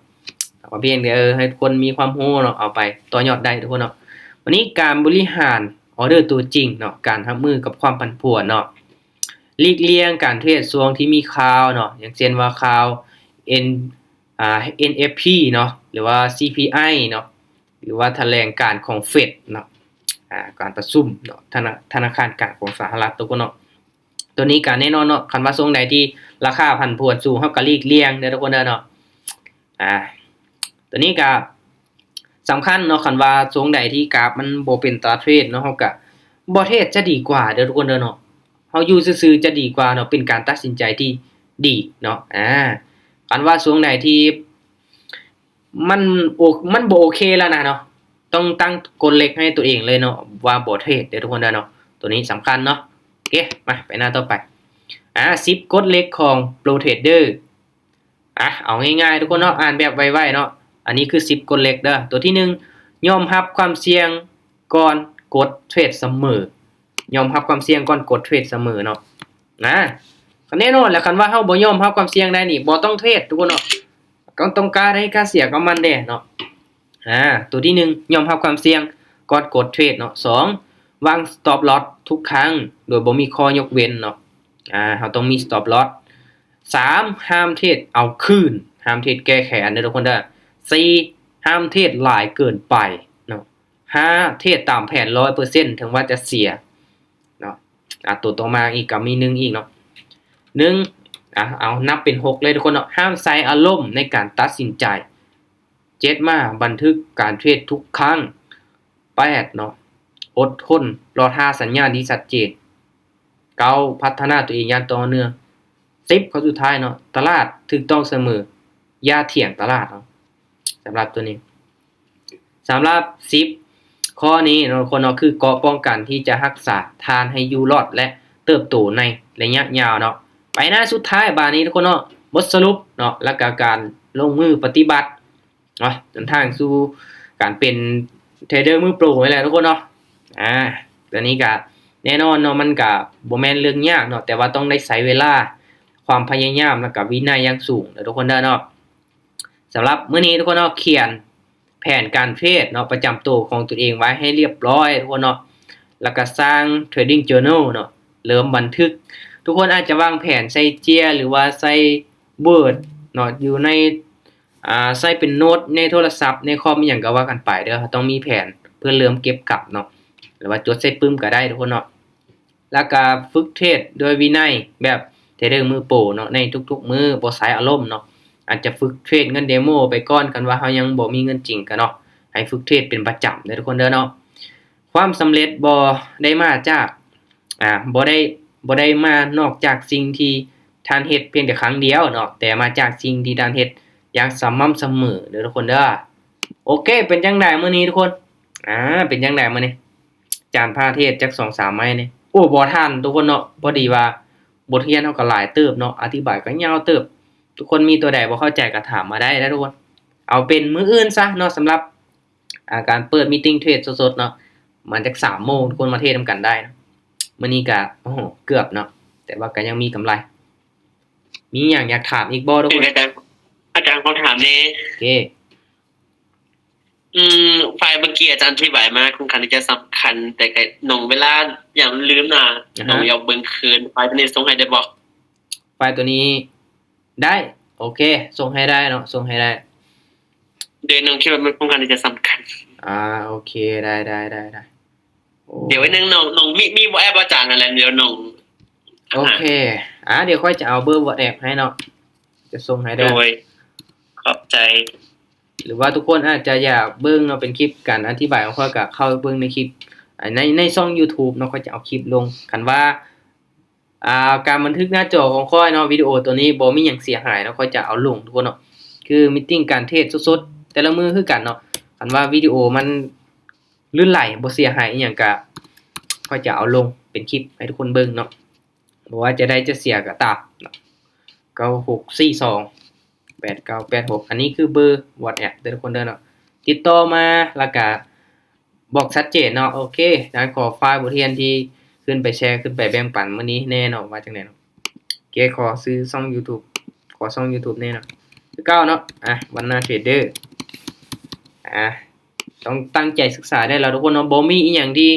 ກໍພຽງແຕ່ ເອີ ໃຫ້ທຸກຄົນມີຄວາມຮູ້ເນາະ, ເອົາໄປຕໍ່ຍອດໄດ້ທຸກຄົນເນາະ. ວັນນີ້ການບໍລິຫານອອເດີຕົວຈິງເນາະ, ການຮັບມືກັບຄວາມຜັນຜວນເນາະ, ຫຼີກລ່ຽງການເທຣດຊ່ວງທີ່ມີຂ່າວເນາະ, ຢ່າງເຊັ່ນວ່າຂ່າວ N ອ່າ NFP ເນາະ ຫຼືວ່າ CPI ເນາະ ຫຼືວ່າຖະແຫຼງການຂອງ Fed ເນາະ, ອ່າ ການປະຊຸມເນາະ ທະນະ ທະນາຄານກາງຂອງສະຫະລັດ ທຸກຄົນເນາະ. ຕົວນີ້ກໍແນ່ນອນເນາະ, ຄັນວ່າຊ່ວງໃດທີ່ລາຄາຜັນຜວນສູງ ເຮົາກໍຫຼີກລ່ຽງເດີທຸກຄົນເດີເນາະ. ອ່າ ຕົວນີ້ກໍສຳຄັນເນາະ, ຄັນວ່າຊ່ວງໃດທີ່ກາຟມັນບໍ່ເປັນຕາເທຣດເນາະ, ເຮົາກໍບໍ່ເທຣດຈະດີກວ່າເດີທຸກຄົນເດີເນາະ. ເຮົາຢູ່ຊື່ໆຈະດີກວ່າເນາະ, ເປັນການຕັດສິນໃຈທີ່ດີເນາະ. ອ່າ ຄັນວ່າຊ່ວງໃດທີ່ ມັນໂອ ມັນບໍ່ໂອເຄແລ້ວນະເນາະ, ຕ້ອງຕັ້ງກົດເຫຼັກໃຫ້ຕົວເອງເລີຍເນາະ ວ່າບໍ່ເທຣດເດີທຸກຄົນເດີເນາະ. ຕົວນີ້ສຳຄັນເນາະ. ໂອເຄ ມາໄປໜ້າຕໍ່ໄປ. ອ່າ ສິບກົດເຫຼັກຂອງ Pro Trader. ອ່າ ເອົາງ່າຍໆທຸກຄົນເນາະ, ອ່ານແບບໄວໆເນາະ. ອັນນີ້ຄືສິບກົດເຫຼັກເດີ. ຕົວທີໜຶ່ງ ຍອມຮັບຄວາມສ່ຽງກ່ອນກົດເທຣດສະເໝີ. ຍອມຮັບຄວາມສ່ຽງກ່ອນກົດເທຣດສະເໝີເນາະ. ນະ ກໍແນ່ນອນແຫຼະ, ຄັນວ່າເຮົາບໍ່ຍອມຮັບຄວາມສ່ຽງໄດ້ນີ້ ບໍ່ຕ້ອງເທຣດທຸກຄົນເນາະ, ກໍຕ້ອງກາໄດ້ກາເສຍກັບມັນເດ້ເນາະ. ອ່າ ຕົວທີໜຶ່ງ ຍອມຮັບຄວາມສ່ຽງກ່ອນກົດເທຣດເນາະ. ສອງ ວາງ stop loss ທຸກຄັ້ງໂດຍບໍ່ມີຂໍ້ຍົກເວັ້ນເນາະ. ອ່າ ເຮົາຕ້ອງມີ stop loss. ສາມ ຫ້າມເທຣດເອົາຄືນ, ຫ້າມເທຣດແກ້ແຄ້ນເດີທຸກຄົນເດີ. ສີ່ ຫ້າມເທຣດຫຼາຍເກີນໄປເນາະ. ຫ້າ ເທຣດຕາມແຜນຮ້ອຍເປີເຊັນ ເຖິງວ່າຈະເສຍເນາະ. ອ່າ ຕົວຕໍ່ມາອີກກໍມີໜຶ່ງອີກເນາະ. ໜຶ່ງ ອ່າ ເອົານັບເປັນຫົກເລີຍທຸກຄົນເນາະ. ຫ້າມໃຊ້ອາລົມໃນການຕັດສິນໃຈ. ເຈັດ ມາບັນທຶກການເທຣດທຸກຄັ້ງ. ແປດ ເນາະ ອົດທົນລໍຖ້າສັນຍານທີ່ຊັດເຈນ. ເກົ້າ ພັດທະນາຕົວເອງຢ່າງຕໍ່ເນື່ອງ. ສິບ ຂໍ້ສຸດທ້າຍເນາະ, ຕະຫຼາດຖືກຕ້ອງສະເໝີ, ຢ່າຖຽງຕະຫຼາດເນາະ. ສຳລັບຕົວນີ້ ສຳລັບສິບຂໍ້ນີ້ເນາະ ທຸກຄົນເນາະ ຄືເກາະປ້ອງກັນທີ່ຈະຮັກສາທ່ານໃຫ້ຢູ່ລອດ ແລະ ເຕີບໂຕໃນໄລຍະຍາວເນາະ. ໄປໜ້າສຸດທ້າຍບາດນີ້ທຸກຄົນເນາະ, ບົດສະຫຼຸບເນາະ ແລ້ວກະການລົງມືປະຕິບັດເນາະ, ຫົນທາງສູ່ການເປັນເທຣດເດີມືໂປນີ້ແຫຼະທຸກຄົນເນາະ. ອ່າ ຕົວນີ້ກະແນ່ນອນເນາະ, ມັນກະບໍ່ແມ່ນເລື່ອງຍາກເນາະ, ແຕ່ວ່າຕ້ອງໄດ້ໃຊ້ເວລາ, ຄວາມພະຍາຍາມ ແລ້ວກະວິໄນຢ່າງສູງເດີທຸກຄົນເດີເນາະ. ສຳລັບມື້ນີ້ທຸກຄົນເນາະ ຂຽນແຜນການເທຣດເນາະ ປະຈຳໂຕຂອງຕົນເອງໄວ້ໃຫ້ລຽບລ້ອຍທຸກຄົນເນາະ, ແລ້ວກະສ້າງ Trading Journal ເນາະ ເລີ່ມບັນທຶກ. ທຸກຄົນອາດຈະວາງແຜນໃສ່ເຈ້ຍ ຫຼືວ່າໃສ່ Word ເນາະ ຢູ່ໃນ ອ່າ ໃສ່ເປັນໂນ້ດໃນໂທລະສັບ ໃນຄອມ ອີ່ຫຍັງກໍວ່າກັນໄປເດີ. ເຮົາຕ້ອງມີແຜນເພື່ອເລີ່ມເກັບກຳເນາະ ຫຼືວ່າຈົດໃສ່ປຶ້ມກໍໄດ້ທຸກຄົນເນາະ. ແລ້ວກະຝຶກເທຣດດ້ວຍວິໄນແບບເທຣດເດີມືໂປເນາະ ໃນທຸກໆມື້ ບໍ່ໃຊ້ອາລົມເນາະ. ອາດຈະຝຶກເທຣດເງິນເດໂມໄປກ່ອນ ຄັນວ່າເຮົາຍັງບໍ່ມີເງິນຈິງກະເນາະ, ໃຫ້ຝຶກເທຣດເປັນປະຈຳເດີທຸກຄົນເດີເນາະ. ຄວາມສຳເລັດບໍ່ໄດ້ມາຈາກ ອ່າ ບໍ່ໄດ້ ບໍ່ໄດ້ມານອກຈາກສິ່ງທີ່ທ່ານເຮັດພຽງແຕ່ຄັ້ງດຽວເນາະ, ແຕ່ມາຈາກສິ່ງທີ່ທ່ານເຮັດຢ່າງສະໝ່ຳສະເໝີເດີທຸກຄົນເດີ. ໂອເຄ ເປັນຈັ່ງໃດມື້ນີ້ທຸກຄົນ? ອ່າ ເປັນຈັ່ງໃດມື້ນີ້? ຈານພາເທດຈັກສອງສາມໄມ້ນີ້. ໂອ້ ບໍ່ທັນທຸກຄົນເນາະ, ພໍດີວ່າບົດຮຽນເຮົາກໍຫຼາຍເຕີບເນາະ, ອະທິບາຍກໍຍາວເຕີບ. ທຸກຄົນມີຕົວໃດບໍ່ເຂົ້າໃຈກໍຖາມມາໄດ້ເດີທຸກຄົນ. ເອົາເປັນມື້ອື່ນຊະເນາະ, ສຳລັບ ອ່າ ການເປີດ meeting trade ສົດໆເນາະ, ປະມານຈັກສາມໂມງ ທຸກຄົນມາເທດນຳກັນໄດ້ເນາະ. ມື້ນີ້ກໍ ໂອ້ໂຫ ເກືອບເນາະ, ແຕ່ວ່າກໍຍັງມີກຳໄລ. ມີຫຍັງຢາກຖາມອີກບໍ່ທຸກຄົນ? ອາຈານ ອາຈານຂໍຖາມແດ່. ໂອເຄ. ອືມ ໄຟລ໌ເມື່ອກີ້ອາຈານອະທິບາຍມາຄ່ອນຂ້າງທີ່ຈະສຳຄັນ, ແຕ່ກໍໜ່ວງເວລາຫຍັງລືມນະ, ອາຮະ ໜ່ວງຢາກເບິ່ງຄືນ. ໄຟລ໌ຕົວນີ້ສົ່ງໃຫ້ໄດ້ບໍ່? ໄຟລ໌ຕົວນີ້ໄດ້. ໂອເຄ ສົ່ງໃຫ້ໄດ້ເນາະ, ສົ່ງໃຫ້ໄດ້. ໂດຍໜ່ວງຄິດວ່າມັນຄ່ອນຂ້າງທີ່ຈະສຳຄັນ. ອ່າ ໂອເຄ ໄດ້ ໄດ້ ໄດ້ ໄດ້. ໂອ້ ດຽວໜຶ່ງ ນ້ອງ ນ້ອງມີ ມີ WhatsApp ອາຈານຫັ້ນແຫຼະ, ດຽວນ້ອງ ໂອເຄ. ອ່າ ດຽວຂ້ອຍຈະເອົາເບີ WhatsApp ໃຫ້ເນາະ, ຈະສົ່ງໃຫ້ເດີ. ໂດຍ ຂອບໃຈ. ຫຼືວ່າທຸກຄົນອາດຈະຢາກເບິ່ງເນາະ ເປັນຄລິບການອະທິບາຍຂອງຂ້ອຍ ກໍເຂົ້າເບິ່ງໃນຄລິບ ໃນ ໃນຊ່ອງ YouTube ເນາະ, ຂ້ອຍຈະເອົາຄລິບລົງ. ຄັນວ່າ ອ່າ ການບັນທຶກໜ້າຈໍຂອງຂ້ອຍເນາະ, ວິດີໂອຕົວນີ້ບໍ່ມີຫຍັງເສຍຫາຍເນາະ, ຂ້ອຍຈະເອົາລົງທຸກຄົນເນາະ. ຄື meeting ການເທດສົດໆແຕ່ລະມື້ຄືກັນເນາະ. ຄັນວ່າວິດີໂອມັນ ລື່ນໄຫຼ ບໍ່ເສຍຫາຍອີ່ຫຍັງ ກະຂ້ອຍຈະເອົາລົງເປັນຄລິບໃຫ້ທຸກຄົນເບິ່ງເນາະ. ບໍ່ວ່າຈະໄດ້ຈະເສຍກໍຕາມເນາະ. ເກົ້າຫົກສີ່ສອງແປດເກົ້າແປດຫົກ ອັນນີ້ຄືເບີ WhatsApp ເດີທຸກຄົນເດີເນາະ. ຕິດຕໍ່ມາ ແລ້ວກະບອກຊັດເຈນເນາະ. ໂອເຄ ງານຂໍຝາກບົດຮຽນທີ່ຂຶ້ນໄປແຊ ຂຶ້ນໄປແບ່ງປັນມື້ນີ້ແດ່ເນາະ ວ່າຈັ່ງໃດເນາະ. ໂອເຄ ຂໍຊື່ຊ່ອງ YouTube ຂໍຊ່ອງ YouTube ແດ່ເນາະ ຄືເກົ່າເນາະ. ອ່ະ ວັນນາເທຣດເດີ ອ່ະ ຕ້ອງຕັ້ງໃຈສຶກສາໄດ້ແລ້ວທຸກຄົນເນາະ. ບໍ່ມີອີ່ຫຍັງທີ່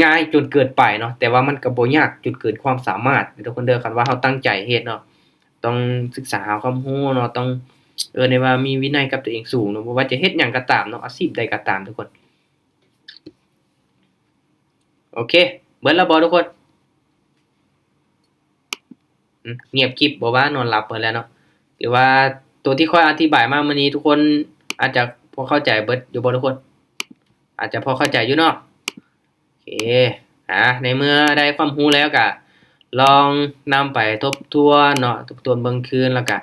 ງ່າຍຈົນເກີນໄປເນາະ ແຕ່ວ່າມັນກໍບໍ່ຍາກຈົນເກີນຄວາມສາມາດເດີທຸກຄົນເດີ. ຄັນວ່າເຮົາຕັ້ງໃຈເຮັດເນາະ ຕ້ອງສຶກສາຫາຄວາມຮູ້ເນາະ ຕ້ອງ ເອີ້ນໄດ້ວ່າມີວິໄນກັບຕົວເອງສູງເນາະ ບໍ່ວ່າຈະເຮັດຫຍັງກໍຕາມເນາະ ອາຊີບໃດກໍຕາມທຸກຄົນ. ໂອເຄ ເບິດແລ້ວບໍ່ທຸກຄົນ? ອືມ ງຽບກິບບໍ່ວ່າ ນອນຫຼັບເບິດແລ້ວເນາະ. ຫຼືວ່າຕົວທີ່ຂ້ອຍອະທິບາຍມາມື້ນີ້ ທຸກຄົນອາດຈະພໍເຂົ້າໃຈເບິດຢູ່ບໍ່ທຸກຄົນ? ອາດຈະພໍເຂົ້າໃຈຢູ່ເນາະ. ໂອເຄ ອາ ໃນເມື່ອໄດ້ຄວາມຮູ້ແລ້ວກະລອງນຳໄປທົບທວນເນາະ ທົບທວນເບິ່ງຄືນ ແລ້ວກະ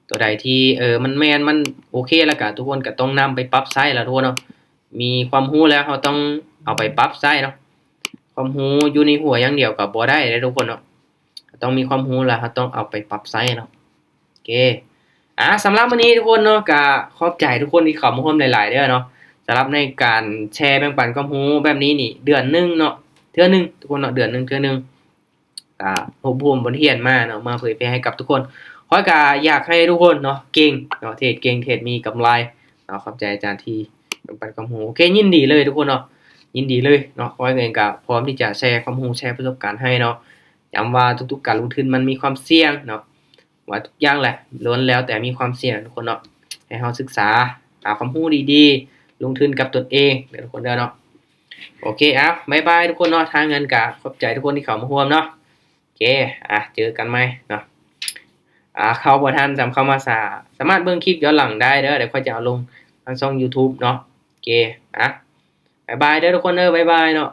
ຕົວໃດທີ່ ເອີ ມັນແມ່ນ ມັນໂອເຄ ແລ້ວກະທຸກຄົນກະຕ້ອງນຳໄປປັບໃຊ້ລະທຸກຄົນເນາະ. ມີຄວາມຮູ້ແລ້ວເຮົາຕ້ອງເອົາໄປປັບໃຊ້ເນາະ. ຄວາມຮູ້ຢູ່ໃນຫົວຢ່າງດຽວກໍບໍ່ໄດ້ເດ້ທຸກຄົນເນາະ. ຕ້ອງມີຄວາມຮູ້ແລ້ວເຮົາຕ້ອງເອົາໄປປັບໃຊ້ເນາະ. ໂອເຄ ອາ ສຳລັບມື້ນີ້ທຸກຄົນເນາະ ກະຂອບໃຈທຸກຄົນທີ່ເຂົ້າມາຮ່ວມຫຼາຍໆເດີເນາະ. ສຳລັບໃນການແຊແບ່ງປັນຄວາມຮູ້ແບບນີ້ນີ້ ເດືອນໜຶ່ງເນາະ ເທື່ອໜຶ່ງທຸກຄົນເນາະ ເດືອນໜຶ່ງເທື່ອໜຶ່ງ ກະຮວບຮວມບົດຮຽນມາເນາະ ມາເຜີຍແຜ່ໃຫ້ກັບທຸກຄົນ. ຂ້ອຍກະຢາກໃຫ້ທຸກຄົນເນາະ ເກັ່ງເນາະ ເທຣດເກັ່ງ ເທຣດມີກຳໄລເນາະ. ຂອບໃຈອາຈານທີ່ແບ່ງປັນຄວາມຮູ້. ໂອເຄ ຍິນດີເລີຍທຸກຄົນເນາະ ຍິນດີເລີຍເນາະ. ຂ້ອຍເອງກະພ້ອມທີ່ຈະແຊຄວາມຮູ້ ແຊປະສົບການໃຫ້ເນາະ. ຢ້ຳວ່າທຸກໆການລົງທຶນມັນມີຄວາມສ່ຽງເນາະ. ວ່າທຸກຢ່າງແຫຼະ ລ້ວນແລ້ວແຕ່ມີຄວາມສ່ຽງທຸກຄົນເນາະ. ໃຫ້ເຮົາສຶກສາ ຫາຄວາມຮູ້ດີໆ ລົງທຶນກັບຕົນເອງເດີທຸກຄົນເດີເນາະ. ໂອເຄ ເອົາ ບາຍບາຍທຸກຄົນເນາະ. ທາງເງິນກະຂອບໃຈທຸກຄົນທີ່ເຂົ້າມາຮ່ວມເນາະ. ໂອເຄ ອ່ະ ເຈີກັນໃໝ່ເນາະ. ອ່າ ເຂົ້າບໍ່ທັນ ຈຳເຂົ້າມາສາ ສາມາດເບິ່ງຄລິບຍ້ອນຫຼັງໄດ້ເດີ. ດຽວຂ້ອຍຈະເອົາລົງທາງຊ່ອງ YouTube ເນາະ. ໂອເຄ ອ່ະ ບາຍບາຍເດີທຸກຄົນເດີ ບາຍບາຍເນາະ.